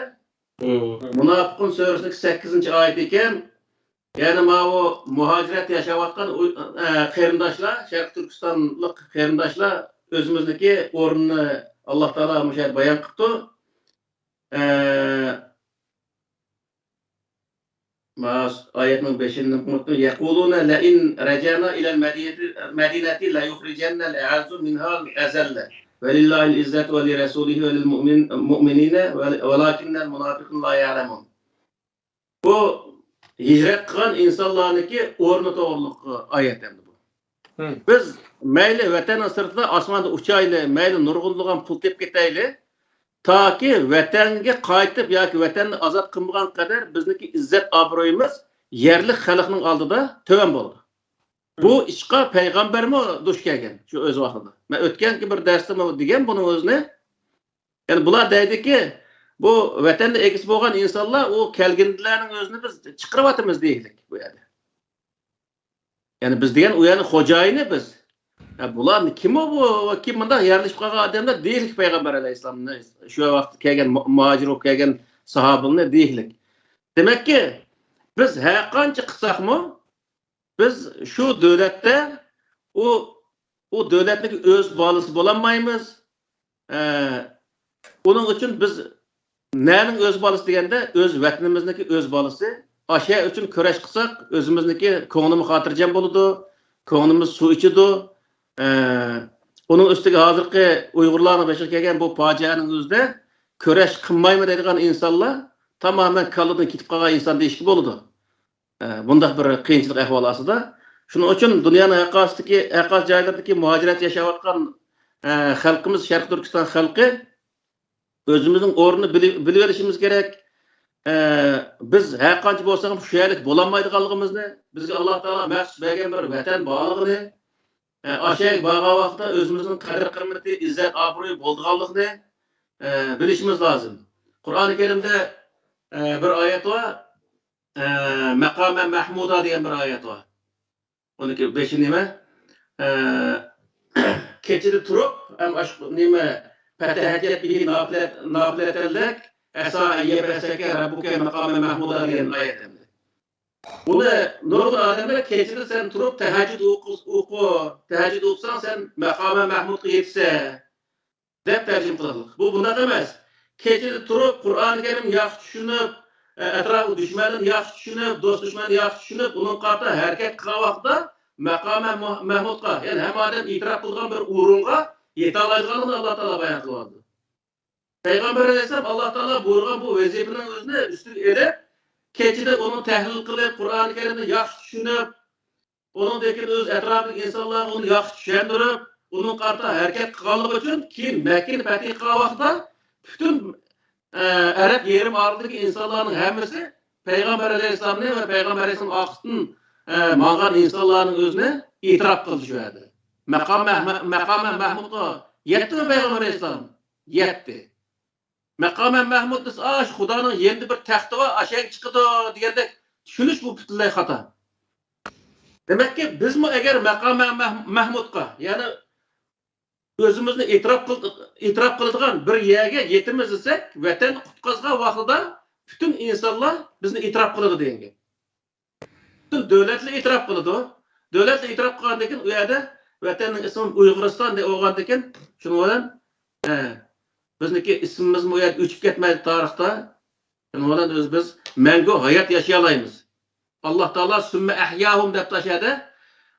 مۇناپىقۇن سۈرىسىنىڭ سەككىزىنچى ئايىتى ئىكەن. يەنى ماۋۇ مۇھاجىرەتتە ياشاۋاتقان ئۇ-، ئە، قېرىنداشلار، شەرقىي تۈركىستانلىق قېرىنداشلار ئۆزىمىزنىڭكى ئورنىنى ئاللا تائالا مۇشۇ يەردە بايان قىپتۇ. ئە، ما-، ئايەتنىڭ بېشىنى ئۇنتۇپ، يەقۇلۇنە لەئىن رەجەئنا ئىلەل مەدىنەتى، مەدىنەتى لەيۇخرىجەننەل ئەئەززۇ مىنھەل ئەزەللە. ولله العزة ولرسوله وللمؤمنين ولكن المنافقين لا يعلمون. بۇ ھىجرەت قىلغان ئىنسانلارنىڭكى ئورنى توغرۇلۇق ئايەت ئەمدى بۇ. بىز مەيلى ۋەتەننىڭ سىرتىدا ئاسماندا ئۇچايلى، مەيلى نۇرغۇنلىغان پۇل تېپىپ كېتەيلى، تاكى ۋەتەنگە قايتىپ ياكى ۋەتەننى ئازاد قىلمىغان قەدەر بىزنىڭكى ئىززەت ئابرۇيىمىز يەرلىك خەلقنىڭ ئالدىدا تۆۋەن بولىدۇ. بۇ ئىشقا پەيغەمبەرمۇ دۇچ كەلگەن شۇ ئۆز ۋاقتىدا. مەن ئۆتكەنكى بىر دەرستىمۇ دېگەن بۇنىڭ ئۆزىنى. يەنى بۇلار دەيدىكى، بۇ ۋەتەننىڭ ئىگىسى بولغان ئىنسانلار، ئۇ كەلگىنلەرنىڭ ئۆزىنى بىز چىقىرىۋاتىمىز دېيىكلىك بۇ يەردە. يەنى بىز دېگەن ئۇ يەرنىڭ خوجايىنى بىز. يا بۇلار كىم ئۇ، بۇ كىم مۇنداق يەرلىشىپ قالغان ئادەملەر دېيىكلىك پەيغەمبەر ئەلەيھىسسالامنى، شۇ ۋاقىتتا كەلگەن مۇ-، مۇھاجىر بولۇپ كەلگەن ساھابىلىرىنى دېيىكلىك. دېمەككى، بىز ھەرقانچە قىلساقمۇ، بىز شۇ دۆلەتتە ئۇ، ئۇ دۆلەتنىڭ ئۆز بالىسى بولالمايمىز. ئە، ئۇنىڭ ئۈچۈن بىز نەنىڭ ئۆز بالىسى دېگەندە، ئۆز ۋەتىنىمىزنىڭكى ئۆز بالىسى. ئاشۇ ئۈچۈن كۈرەش قىلساق، ئۆزىمىزنىڭكى كۆڭلىمۇ خاتىرجەم بولىدۇ، كۆڭلىمىز سۇ ئىچىدۇ. ئە، ئۇنىڭ ئۈستىگە ھازىرقى ئۇيغۇرلارنىڭ بېشىغا كەلگەن بۇ پاجىئەنىڭ ئۆزىدە كۈرەش قىلمايمەن دەيدىغان ئىنسانلار تامامەن كاللىدىن كېتىپ قالغان ئىنسان دېيىشكە بولىدۇ. ئە، بۇنداق بىر قىيىنچىلىق ئەھۋال ئاستىدا. شۇنىڭ ئۈچۈن دۇنيانىڭ ھەر قايسىدىكى، ھەر قايسى جايلىرىدىكى مۇھاجىرەت ياشاۋاتقان، ئە، خەلقىمىز، شەرقىي تۈركىستان خەلقى ئۆزىمىزنىڭ ئورنىنى بىلى-، بىلىۋېلىشىمىز كېرەك. ئە، بىز ھەر قانچە بولساق شۇ يەرلىك بولالمايدىغانلىقىمىزنى، بىزگە ئاللا تائالا مەخسۇس بەرگەن بىر ۋەتەن بارلىقىنى، ئە، ئاشۇ يەرگە بارغان ۋاقىتتا ئۆزىمىزنىڭ قەدىر-قىممىتى، ئىززەت-ئابرۇيى بولىدىغانلىقىنى، ئە، بىلىشىمىز لازىم. قۇرئانى كەرىمدە، ئە، بىر ئايەت بار. ئە، مەقامەن مەھمۇدا دېگەن بىر ئايەت بار. ئۇنىڭكى بېشى نېمە؟ ئە، كېچىدە تۇرۇپ، ھەم ئاشۇ نېمە، پەتەھەججەت بىھى نافىلە-، نافىلەتەن لەك، ئەسا ئەن يەبئەسەكە رەببۇكە مەقامەن مەھمۇدا دېگەن ئايەت ئەمدى. بۇنى نۇرغۇن ئادەملەر كېچىدە سەن تۇرۇپ تەھەججۇد ئوقۇ-، ئوقۇ-، تەھەججۇد ئوقۇساڭ سەن مەقامەن مەھمۇدقا يېتىسەن. دەپ تەرجىمە قىلىدۇ. بۇ بۇنداق ئەمەس. كېچىدە تۇرۇپ، قۇرئانى كەرىم ياخشى چۈشىنىپ، ئە، ئەتراپىدىكى دۈشمەنلىرىنى ياخشى چۈشىنىپ، دوست دۈشمەننى ياخشى چۈشىنىپ، ئۇنىڭغا قارىتا ھەرىكەت قىلغان ۋاقىتتا مەقامەن مۇھ-، مەھمۇدقا، يەنى ھەممە ئادەم ئېتىراپ قىلىدىغان بىر ئورۇنغا يېتەلەيدىغانلىقىنى ئاللا تائالا بايان قىلىۋاتىدۇ. پەيغەمبەر ئەلەيھىسسالام ئاللا تائالا بۇيرۇغان بۇ ۋەزىپىنىڭ ئۆزىنى ئۈستىگە ئېلىپ، كېچىدە ئۇنى تەھلىل قىلىپ، قۇرئانى كەرىمنى ياخشى چۈشىنىپ، ئۇنىڭدىن كېيىن ئۆز ئەتراپىدىكى ئىنسانلارغا ئۇنى ياخشى چۈشەندۈرۈپ، ئۇنىڭغا قارىتا ھەرىكەت قىلغانلىقى ئۈچۈن كېيىن مەككىنى پەتھى قىلغان ۋاقىتتا پۈتۈن، ئە، ئەرەب يېرىم ئارىلىدىكى ئىنسانلارنىڭ ھەممىسى پەيغەمبەر ئەلەيھىسسالامنى ۋە پەيغەمبەر ئەلەيھىسسالام ئارقىسىدىن، ئە، ماڭغان ئىنسانلارنىڭ ئۆزىنى ئېتىراپ قىلدى شۇ يەردە. مەقام مەھ-، مەقام مەھمۇدقا يەتتىمۇ پەيغەمبەر ئەلەيھىسسالام؟ يەتتى. مەقامەن مەھمۇد دېسە، ئاشۇ خۇدانىڭ يېنىدا بىر تەختى بار، ئاشۇ يەرگە چىقىدۇ دېگەندەك چۈشىنىش بۇ پۈتۈنلەي خاتا. دېمەككى، بىزمۇ ئەگەر مەقامەن مەھ-، مەھمۇدقا، يەنى ئۆزىمىزنى ئېتىراپ قىل-، ئېتىراپ قىلىدىغان بىر يەرگە يېتىمىز دېسەك، ۋەتەننى قۇتقۇزغان ۋاقتىدا پۈتۈن ئىنسانلار بىزنى ئېتىراپ قىلىدۇ دېگەن گەپ. پۈتۈن دۆلەتلەر ئېتىراپ قىلىدۇ. دۆلەتلەر ئېتىراپ قىلغاندىن كېيىن، ئۇ يەردە ۋەتەننىڭ ئىسمى ئۇيغۇرىستان دەپ بولغاندىن كېيىن، شۇنىڭ بىلەن، ئە، بىزنىڭكى ئىسمىمىزمۇ ئۇ يەردە ئۆچۈپ كەتمەيدۇ تارىختا. شۇنىڭ بىلەن ئۆز بىز مەڭگۈ ھايات ياشىيالايمىز. ئاللا تائالا سۈممە ئەھياھۇم دەپ تاشلىدى.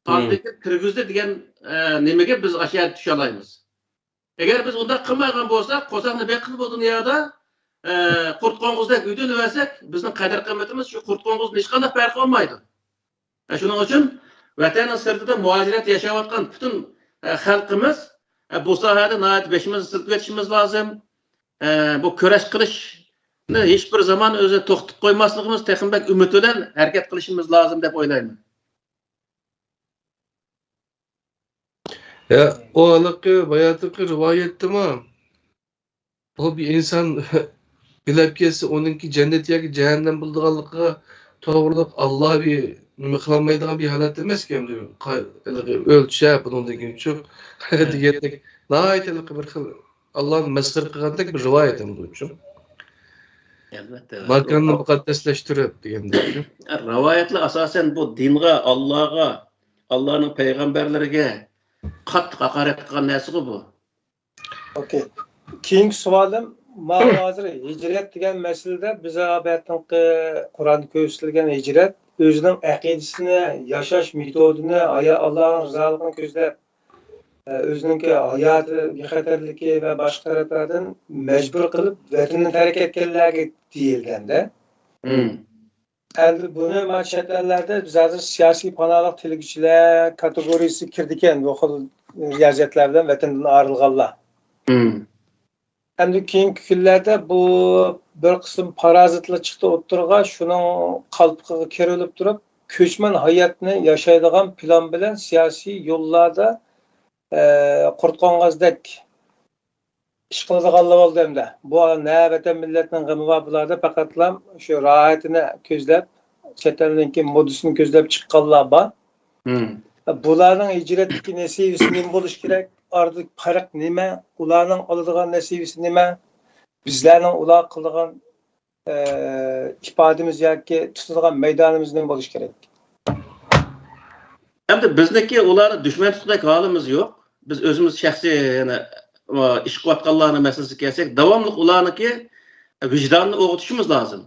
ئاندىن كېيىن كىرگۈزدى دېگەن، ئە، نېمىگە بىز ئاشۇ يەردە چۈشەلايمىز. ئەگەر بىز ئۇنداق قىلمايدىغان بولساق، قورساقنى بېقىپ بۇ دۇنيادا، ئە، قۇرت قوڭغۇزدەك ئۆتۈنۈۋەرسەك، بىزنىڭ قەدىر-قىممىتىمىز شۇ قۇرت قوڭغۇزدىن ھېچقانداق پەرقى بولمايدۇ. ئە، شۇنىڭ ئۈچۈن ۋەتەننىڭ سىرتىدا مۇھاجىرەت ياشاۋاتقان پۈتۈن، ئە، خەلقىمىز، ئە، بۇ ساھەدە ناھايىتى بېشىمىزنى سىلكىۋېتىشىمىز لازىم. ئە، بۇ كۈرەش قىلىشنى ھېچبىر زامان ئۆزى توختىتىپ قويماسلىقىمىز، تېخىمۇ بەك ئۈمىد بىلەن ھەرىكەت قىلىشىمىز لازىم دەپ ئويلايمەن. يا، ئۇ ھېلىقى باياتىنقى رىۋايەتتىمۇ، ئۇ بىر ئىنسان ئۆلۈپ كەتسە، ئۇنىڭكى جەننەت ياكى جەھەننەم بولىدىغانلىقىغا توغرۇلۇق ئاللا بىر نېمە قىلالمايدىغان بىر ھالەت ئەمەسكەن. ھېلىقى ئۆلچەپ، بۇنىڭدىن كېيىن چۈ-، دېگەندەك ناھايىتى ھېلىقى بىر خىل ئاللانى مەسخىرە قىلغاندەك بىر رىۋايەت ئەمدى شۇ. ئەلۋەتتە. ماكاننى مۇقەددەسلەشتۈرۈپ دېگەندەك. رىۋايەتلەر ئاساسەن بۇ دىنغا، ئاللاغا، ئاللانىڭ پەيغەمبەرلىرىگە قاتتىق ھاقارەت قىلغان نەرسىغۇ بۇ. ئوكەي. كېيىنكى سوئالىم، ماۋۇ ھازىر ھىجرەت دېگەن مەسىلىدە بىز بەتىنقى قۇرئاندا كۆرسىتىلگەن ھىجرەت ئۆزىنىڭ ئەقىدىسىنى، ياشاش مېتودىنى، ئاللانىڭ رىزالىقىنى كۆزلەپ، ئۆزىنىڭكى ھاياتى بىخەتەرلىكى ۋە باشقا تەرەپلەردىن مەجبۇر قىلىپ ۋەتىنىدىن تەرك ئەتكەنلەرگە دېيىلگەندە، ئەمدى بۇنى مانا چەت ئەللەردە بىز ھازىر سىياسىي پاناھلىق تىلىگۈچىلەر كاتېگورىيىسىگە كىرىدىكەن، بۇ خىل رىيازىيەتلەر بىلەن ۋەتىنىدىن ئايرىلغانلار. ئەمدى كېيىنكى كۈنلەردە بۇ بىر قىسىم پارازىتلار چىقتى ئوتتۇرىغا، شۇنىڭ قالپىقىغا كىرىۋېلىپ تۇرۇپ، كۆچمەن ھاياتنى ياشايدىغان پىلان بىلەن سىياسىي يوللاردا، ئە، قۇرت قوڭغازدەك ئىش قىلىدىغانلار بولدى ئەمدى. بۇ نە ۋەتەن مىللەتنىڭ غېمى بار بۇلاردا، پەقەتلا شۇ راھىتىنى كۆزلەپ، چەت ئەلنىڭكى مودىسىنى كۆزلەپ چىققانلار بار. بۇلارنىڭ ھىجرەتتىكى نەسىۋىسى نېمە بولۇشى كېرەك؟ ئارىدىكى پەرق نېمە؟ ئۇلارنىڭ ئالىدىغان نەسىۋىسى نېمە؟ بىزلەرنىڭ ئۇلارغا قىلىدىغان، ئە، ئىپادىمىز ياكى تۇتىدىغان مەيدانىمىز نېمە بولۇشى كېرەك؟ ئەمدى بىزنىڭكى ئۇلارنى دۈشمەن تۇتقۇدەك ھالىمىز يوق. بىز ئۆزىمىز شەخسىي يەنە ئىش قىلىۋاتقانلارنىڭ مەسىلىسىگە كەلسەك، داۋاملىق ئۇلارنىڭكى ۋىجدانىنى ئويغىتىشىمىز لازىم.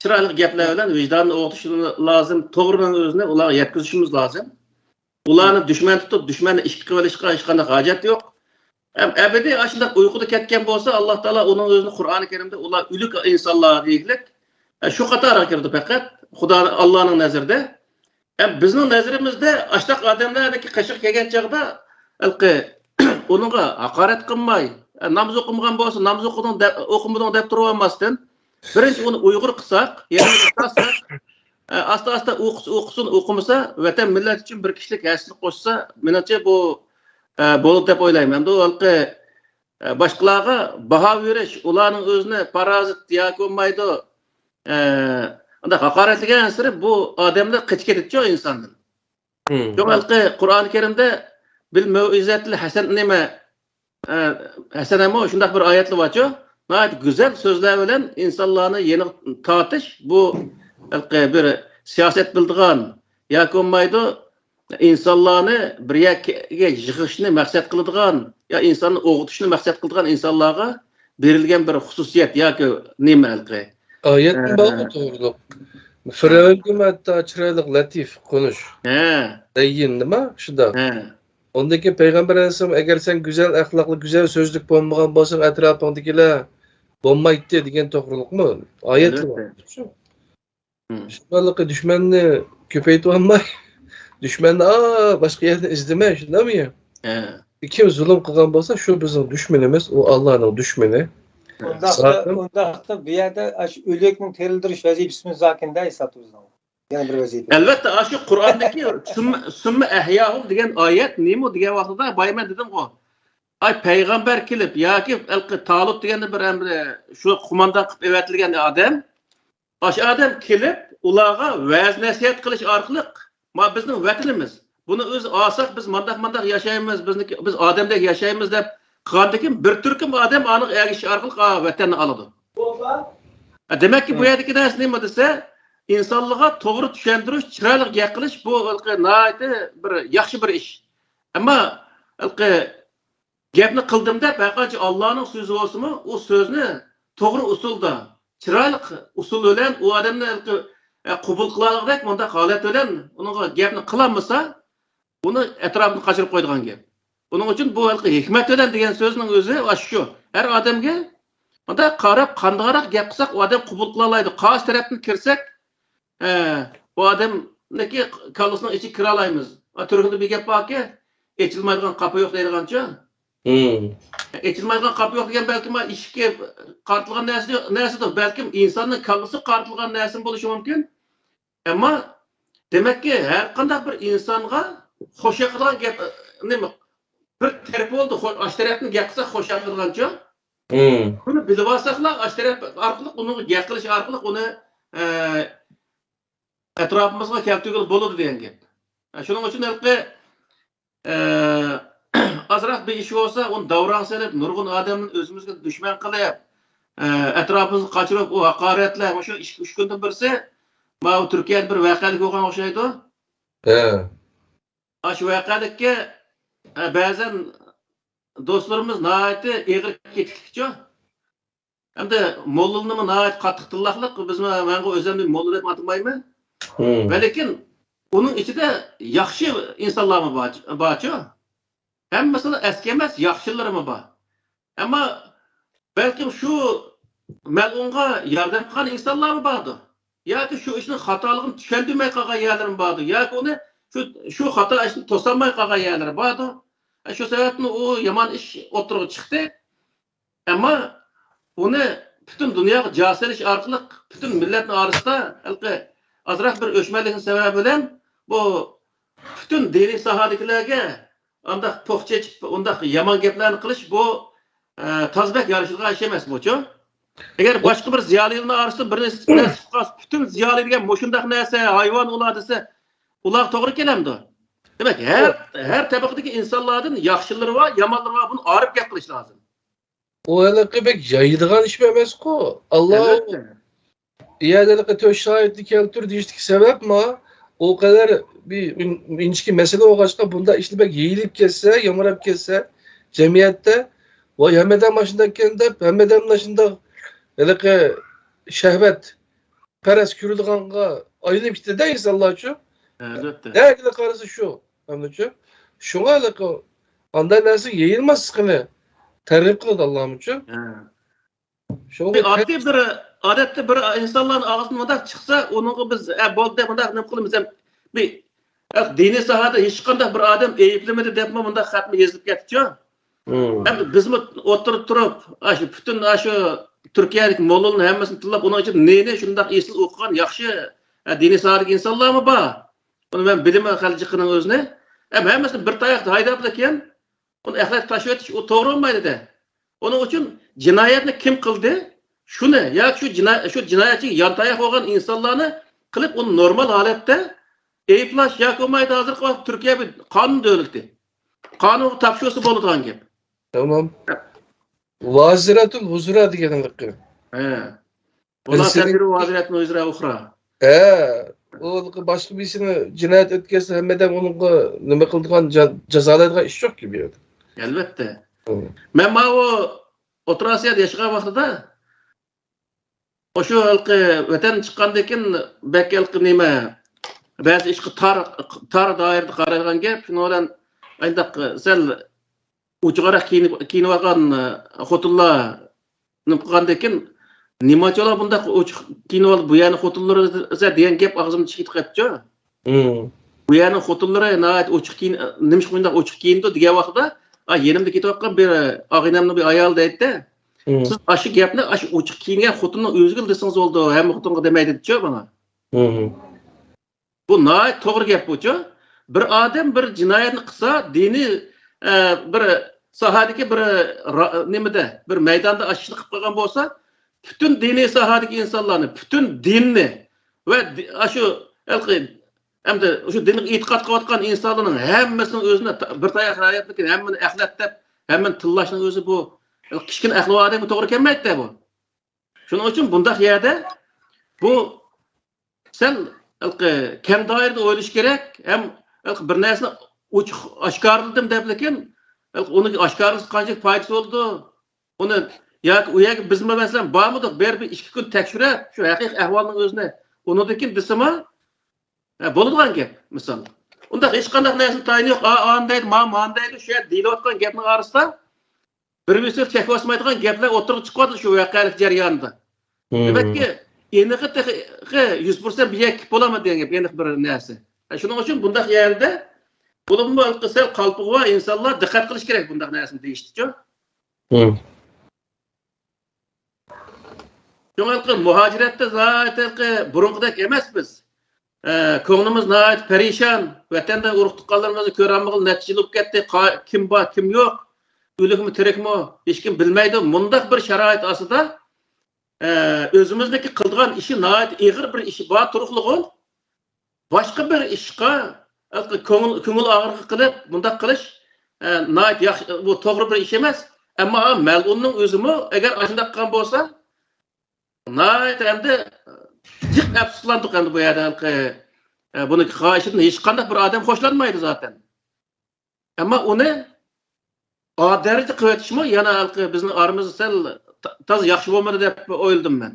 چىرايلىق گەپلەر بىلەن ۋىجدانىنى ئويغىتىش لازىم، توغرىنىڭ ئۆزىنى ئۇلارغا يەتكۈزۈشىمىز لازىم. ئۇلارنى دۈشمەن تۇتۇپ، دۈشمەننى ئىشقا قىلىۋېلىشقا ھېچقانداق ھاجەت يوق. ھەم ئەبەدىي ئاشۇنداق ئۇيقۇدا كەتكەن بولسا، ئاللا تائالا ئۇنىڭ ئۆزىنى قۇرئانى كەرىمدە ئۇلار ئۆلۈك ئىنسانلار دېگۈلۈك، شۇ قاتارغا كىرىدۇ پەقەت، خۇدا، ئاللانىڭ نەزىرىدە. ھەم بىزنىڭ نەزىرىمىزدە ئاشۇنداق ئادەملەرنىڭكى قېشىغا كەلگەن چاغدا، ھېلىقى، ئۇنىڭغا ھاقارەت قىلماي، ناماز ئوقۇمىغان بولسا، ناماز ئوقۇدۇڭ دەپ، ئوقۇمىدىڭ دەپ تۇرۇۋالماستىن، بىرىنچى ئۇنى ئۇيغۇر قىلساق، يەنى ئۇستازلار، ئاستا-ئاستا ئوقۇسا ئوقۇسۇن، ئوقۇمىسا، ۋەتەن مىللەت ئۈچۈن بىر كىشىلىك ھەسسىنى قوشسا، مېنىڭچە بۇ، ئە، بولىدۇ دەپ ئويلايمەن. ئەمدى ئۇ ھېلىقى، ئە، باشقىلارغا باھا بېرىش، ئۇلارنىڭ ئۆزىنى پارازىت ياكى بولمايدۇ، ئە، ئۇنداق ھاقارەتلىگەنسېرى بۇ ئادەملەر قېچىپ كېتىدىچۇ ئىنساندىن. شۇڭا ھېلىقى قۇرئانى كەرىمدە بىل مەۋئىزەتىل ھەسەن نېمە، ئە، ھەسەنەمۇ شۇنداق بىر ئايەتلەر بارچۇ، ناھايىتى گۈزەل سۆزلەر بىلەن ئىنسانلارنى يېنىغا تارتىش، بۇ ھېلىقى بىر سىياسەت بىلىدىغان ياكى بولمايدۇ، ئىنسانلارنى بىر يەرگە يىغىشنى مەقسەت قىلىدىغان يا ئىنساننى ئويغىتىشنى مەقسەت قىلىدىغان ئىنسانلارغا بېرىلگەن بىر خۇسۇسىيەت ياكى نېمە ھېلىقى. ئايەتمۇ بارغۇ توغرۇلۇق. فىرئەۋنگىمۇ ھەتتا چىرايلىق لەتىف قونۇش. ھە. لەييىن نېمە؟ شۇنداق. ھە. ئۇندىن كېيىن پەيغەمبەر ئەلەيھىسسالام، ئەگەر سەن گۈزەل ئەخلاقلىق، گۈزەل سۆزلۈك بولمىغان بولساڭ، ئەتراپىڭدىكىلەر بولمايتتى دېگەن توغرۇلۇقمۇ؟ ئايەتلەر بار. شۇ. شۇ ئارقىلىق دۈشمەننى كۆپەيتىۋالماي، دۈشمەننى، ئا، باشقا يەردىن ئىزدىمەي، شۇنداقمۇ؟ ھە. كىم زۇلۇم قىلغان بولسا، شۇ بىزنىڭ دۈشمىنىمىز، ئۇ ئاللانىڭ دۈشمىنى. ئۇنداقتا، ئۇنداقتا بۇ يەردە ئاشۇ ئۆلۈكنى تىرىلدۈرۈش ۋەزىپىسىمىز باركەندە، ئەسلىدە بىزنىڭ. يەنە بىر ۋەزىپە. ئەلۋەتتە، ئاشۇ قۇرئاندىكى سۈممە، سۈممە ئەھياھۇم دېگەن ئايەت نېمە دېگەن ۋاقتىدا، بايا مەن دېدىمغۇ، ئاي، پەيغەمبەر كېلىپ ياكى ھېلىقى تالۇت دېگەننى بىر ئەمدى شۇ قوماندان قىلىپ ئەۋەتىلگەن ئادەم، ئاشۇ ئادەم كېلىپ ئۇلارغا ۋەز نەسىھەت قىلىش ئارقىلىق، ما بىزنىڭ ۋەتىنىمىز، بۇنى ئۆزى ئالساق بىز مانداق مانداق ياشايمىز، بىزنىڭكى، بىز ئادەمدەك ياشايمىز دەپ قىلغاندىن كېيىن بىر تۈركۈم ئادەم ئانىڭغا ئەگىشىش ئارقىلىق، ئا، ۋەتەننى ئالىدۇ. دېمەككى، بۇ يەردىكى نەرسە نېمە دېسە، ئىنسانلارغا توغرا چۈشەندۈرۈش، چىرايلىق گەپ قىلىش، بۇ ھېلىقى ناھايىتى بىر ياخشى بىر ئىش. ئەمما ھېلىقى گەپنى قىلدىم دەپ، ھەرقانچە ئاللانىڭ سۆزى بولسىمۇ، ئۇ سۆزنى توغرا ئۇسۇلدا، چىرايلىق ئۇسۇل بىلەن ئۇ ئادەمنى ھېلىقى، ئە، قوبۇل قىلالىغۇدەك مۇنداق ھالەت بىلەن ئۇنىڭغا گەپنى قىلالمىسا، ئۇنى ئەتراپىدىن قاچۇرۇپ قويىدىغان گەپ. ئۇنىڭ ئۈچۈن بۇ ھېلىقى ھېكمەت بىلەن دېگەن سۆزنىڭ ئۆزى ئاشۇ. ھەر ئادەمگە مۇنداق قاراپ، قانداقراق گەپ قىلساق، ئۇ ئادەم قوبۇل قىلالايدۇ. قارشى تەرەپتىن كىرسەك، ھە، ئۇ ئادەمنىڭكى كاللىسىنىڭ ئىچىگە كىرالايمىز. تۈركىدە بىر گەپ باركى، ئېچىلمايدىغان قاپا يوق دەيدىغانچۇ. ئېچىلمايدىغان قاپا يوق دېگەن بەلكىم ئىشىككە قارىتىلغان نەرسە، نەرسىدۇر. بەلكىم ئىنساننىڭ كاللىسىغا قارىتىلغان نەرسىمۇ بولۇشى مۇمكىن. ئەمما، دېمەككى، ھەر قانداق بىر ئىنسانغا خوش ياقىدىغان گەپ، نېمە، بىر تەرىپى بولىدۇ، خو-، ئاشۇ تەرەپتىن گەپ قىلساق خوش ياقىدىغانچۇ؟ بۇنى بىلىۋالساقلا، ئاشۇ تەرەپ ئارقىلىق ئۇنىڭغا گەپ قىلىش ئارقىلىق ئۇنى، ئە، ئەتراپىمىزغا كەلتۈرگىلى بولىدۇ دېگەن گەپ. شۇنىڭ ئۈچۈن ھېلىقى، ئە، ئازراق بىر ئىش بولسا، ئۇنى داۋراڭ سېلىپ، نۇرغۇن ئادەمنى ئۆزىمىزگە دۈشمەن قىلىپ، ئە، ئەتراپىمىزغا قاچۇرۇپ، ئۇ ھاقارەتلەر، مۇشۇ ئىككى، ئۈچ كۈندىن بىرسى، ماۋۇ تۈركىيەدە بىر ۋەقەلىك بولغان ئوخشايدۇ. ھە. ئاشۇ ۋەقەلىككە، ئە، بەزەن دوستلىرىمىز ناھايىتى ئېغىر كېتىكلىكچۇ. ئەمدى موللىلىرىمۇ ناھايىتى قاتتىق تىللاقلىق، بىزمۇ مەنغۇ ئۆزۈمنى موللا دەپ ئاتىمايمەن. ۋەلىكىن ئۇنىڭ ئىچىدە ياخشى ئىنسانلارمۇ بار، بارچۇ. ھەممىسىلا ئەسكى ئەمەس، ياخشىلىرىمۇ بار. ئەمما بەلكىم شۇ مەلئۇنغا ياردەم قىلغان ئىنسانلارمۇ باردۇ. ياكى شۇ ئىشنىڭ خاتالىقىنى چۈشەندۈرمەي قالغان يەرلىرىمۇ باردۇ. ياكى ئۇنى شۇ، شۇ خاتا ئىشنى توسالماي قالغان يەرلىرى باردۇ. ئە، شۇ سەۋەبتىن ئۇ يامان ئىش ئوتتۇرىغا چىقتى. ئەمما ئۇنى پۈتۈن دۇنياغا جار سېلىش ئارقىلىق پۈتۈن مىللەتنىڭ ئارىسىدا ھېلىقى ئازراق بىر ئۆچمەنلىكنىڭ سەۋەبى بىلەن بۇ پۈتۈن دىنىي ساھەدىكىلەرگە ئانداق پوق چېچىپ، ئۇنداق يامان گەپلەرنى قىلىش بۇ، ئە، تازا بەك يارىشىدىغان ئىش ئەمەس بۇچۇ. ئەگەر باشقا بىر زىيالىيلارنىڭ ئارىسىدا بىر نەرسە چىقىپ قالسا، پۈتۈن زىيالىي دېگەن مۇشۇنداق نەرسە، ھايۋان ئۇلار دېسە، ئۇلارغا توغرا كېلەمدۇ؟ دېمەك، ھەر، ھەر تەبىقىدىكى ئىنسانلاردىن ياخشىلىرى بار، يامانلىرى بار، بۇنى ئايرىپ گەپ قىلىش لازىم. ئۇ ھېلىقى بەك يايىدىغان ئىشمۇ ئەمەسقۇ. ئاللا ئەلۋەتتە. يەنە ھېلىقى تۆت شاھىتنى كەلتۈر دېيىشتىكى سەۋەبمۇ، ئۇ قەدەر بىر ئىن-، ئىنچىكە مەسىلە بولغاچقا، بۇنداق ئىشلار بەك يېيىلىپ كەتسە، يامراپ كەتسە جەمئىيەتتە، ۋاي، ھەممىدەم ماشۇنداق ئىكەن دەپ، ھەممىدەم ماشۇنداق ھېلىقى شەھۋەت پەرەس كۆرىدىغانغا ئايلىنىپ كېتىدۇ ئىنسانلارچۇ. ئەلۋەتتە. نەگىلا قارىسا شۇ، ئەمدىچۇ. شۇڭا ھېلىقى ئانداق نەرسە يېيىلماسلىقىنى تەرغىب قىلىدۇ ئاللامۇچۇ. ھە. شۇڭا بىر ئاددىي بىر، ئادەتتە بىر ئىنسانلارنىڭ ئاغزىدىن مۇنداق چىقسا، ئۇنىڭغا بىز، ئە، بولدى، مۇنداق نېمە قىلىمىز دەپ، بىر، ئە، دىنىي ساھەدە ھېچقانداق بىر ئادەم ئەيىبلىمىدى دەپمۇ مۇنداق خەتمۇ يېزىلىپ كەتتىچۇ. مم. ئەمدى بىزمۇ ئوتتۇرىدا تۇرۇپ، ئاشۇ پۈتۈن ئاشۇ تۈركىيەدىكى موللىلارنى ھەممىسىنى تىللاپ، ئۇنىڭ ئىچىدە نېنى شۇنداق ئېسىل ئوقۇغان ياخشى، ئە، دىنىي ساھەدىكى ئىنسانلارمۇ بار. ئۇنى مەن بىلىمەن خېلى جىقىنىڭ ئۆزىنى. ئەمما ھەممىسىنى بىر تاياقتا ھايداپ كېيىن، ئۇنى ئەخلەتكە تاشلىۋېتىش ئۇ توغرا بولمايدۇ-دە. ئۇنىڭ ئۈچۈن جىنايەتنى كىم قىلدى؟ شۇنى ياكى شۇ جىناي-، شۇ جىنايەتچىگە يانتاياق بولغان ئىنسانلارنى قىلىپ، ئۇنى نورمال ھالەتتە ئەيىبلەش ياكى بولمايدۇ. ھازىرقى ۋاقىتتا تۈركىيە بىر قانۇن دۆلىتى. قانۇنغا تاپشۇرسا بولىدىغان گەپ. تامام. ۋازىرەتۇل ھۇزرا دېگەنلىكى. ھە. ۋالا تەزىرۇ ۋازىرەتۇل ھۇزرا ئۇخرا. ھە. ئۇ باشقا بىرسىنى جىنايەت ئۆتكەزسە، ھەممىدەم ئۇنىڭغا نېمە قىلىدىغان، جا-، جازالايدىغان ئىش يوقكى بۇ يەردە. ئەلۋەتتە. مم. مەن ماۋۇ ئوتتۇرا ئاسىيادا ياشىغان ۋاقتىدا، ئاشۇ ھېلىقى ۋەتەندىن چىققاندىن كېيىن بەك ھېلىقى نېمە، بەزى ئىشقا تار، تار دائىرىدە قارايدىغان گەپ. شۇنىڭ بىلەن ئانداق سەل ئوچۇقراق كىيىنىپ، كىيىنىۋالغان، ئە، خوتۇنلار نېمە قىلغاندىن كېيىن، نېمانچە ئۇلار بۇنداق ئوچۇق كىيىنىۋالدى، بۇ يەرنىڭ خوتۇنلىرى دېگەن گەپ ئاغزىمدىن چىقىپ كېتىپ قاپتۇ. مم. بۇ يەرنىڭ خوتۇنلىرى ناھايىتى ئوچۇق كىيىن-، نېمىشقا مۇنداق ئوچۇق كىيىنىدۇ دېگەن ۋاقتىدا، ئا، يېنىمدا كېتىۋاتقان بىر ئاغىنەمنىڭ بىر ئايالى دەيتتى. مم. سىز ئاشۇ گەپنى ئاشۇ ئوچۇق كىيىنگەن خوتۇننىڭ ئۆزىگىلا دېسىڭىز بولىدۇ، ھەممە خوتۇنغا دېمەي دېدىچۇ ماڭا. مم. بۇ ناھايىتى توغرا گەپ بۇچۇ. بىر ئادەم بىر جىنايەتنى قىلسا، دىنىي، ئە، بىر ساھەدىكى بىر را-، نېمىدە، بىر مەيداندا ئاشۇ ئىشنى قىلىپ قالغان بولسا، پۈتۈن دىنىي ساھەدىكى ئىنسانلارنى، پۈتۈن دىننى ۋە دى-، ئاشۇ ھېلىقى ئەمدى شۇ دىنغا ئېتىقاد قىلىۋاتقان ئىنسانلارنىڭ ھەممىسىنىڭ ئۆزىنى تا-، بىر تاياق رايەتلىكى ھەممىنى ئەخلەت دەپ، ھەممىنى تىللاشنىڭ ئۆزى بۇ كىچىككىنە ئەقلىۋار ئادەمگە توغرا كەلمەيدۇ-دە بۇ. شۇنىڭ ئۈچۈن بۇنداق يەردە بۇ سەل ھېلىقى كەڭ دائىرىدە ئويلىشىش كېرەك، ھەم ھېلىقى بىر نەرسىنى ئوچۇق ئاشكارىلىدىم دەپ، لېكىن ھېلىقى ئۇنى ئاشكارىلىسا قانچىلىك پايدىسى بولىدۇ؟ ئۇنى ياكى ئۇ يەرگە بىزمۇ مەسىلەن بارمىدۇق، بېرىپ بىر ئىككى كۈن تەكشۈرۈپ، شۇ ھەقىقىي ئەھۋالنىڭ ئۆزىنى ئۇنىڭدىن كېيىن دېسىمۇ، ھە، بولىدىغان گەپ، مىسال. ئۇنداق ھېچقانداق نەرسىنى تايىنى يوق، ئا-، ئانى دەيدۇ، ما-، مانى دەيدۇ، شۇ يەردە دېيىلىۋاتقان گەپنىڭ ئارىسىدا بىر-بىرسىگە چەكلىۋاتمايدىغان گەپلەر ئوتتۇرىغا چىقىۋاتىدۇ شۇ ۋەقەلىك جەريانىدا. مم. دېمەككى، ئېنىقى تېخى يۈز پىرسەنت بىر يەككە بولالمايدۇ دېگەن گەپ، ئېنىق بىر نەرسە. ھە، شۇنىڭ ئۈچۈن بۇنداق يەردە، بولۇپمۇ سەل قالپىقى بار ئىنسانلار دىققەت قىلىش كېرەك بۇنداق نەرسىنى دېيىشتىچۇ. مم. شۇڭا ھېلىقى مۇھاجىرەتتە ناھايىتى ھېلىقى بۇرۇنقىدەك ئەمەس بىز. ئە، كۆڭلىمىز ناھايىتى پەرىشان. ۋەتەندە ئۇرۇق-تۇغقانلىرىمىزنى كۆرەلمىگىلى نەچچە يىل بولۇپ كەتتى. قا-، كىم بار، كىم يوق، ئۆلۈكمۇ، تىرىكمۇ، ھېچكىم بىلمەيدۇ. مۇنداق بىر شارائىت ئاستىدا، ئە، ئۆزىمىزنىڭكى قىلىدىغان ئىشى ناھايىتى ئېغىر بىر ئىشى بار تۇرۇقلۇغۇ. باشقا بىر ئىشقا، ئە، كۆڭۈل، كۆڭۈل ئاغرىقى قىلىپ، بۇنداق قىلىش، ئە، ناھايىتى ياخشى، بۇ توغرا بىر ئىش ئەمەس. ئەمما مەلئۇننىڭ ئۆزىمۇ ئەگەر ئاشۇنداق قىلغان بولسا، ناھايىتى ئەمدى جىق ئەپسۇسلاندۇق ئەمدى بۇ يەردە ھېلىقى، ئە، بۇنى قىلغان ئىشىدىن ھېچقانداق بىر ئادەم خوشلانمايدۇ زاتەن. ئەمما ئۇنى ئا دەرىجىدە قىلىۋېتىشمۇ يەنە ھېلىقى بىزنىڭ ئارىمىزدا سەل تا-، تازا ياخشى بولمىدى دەپ ئويلىدىم مەن.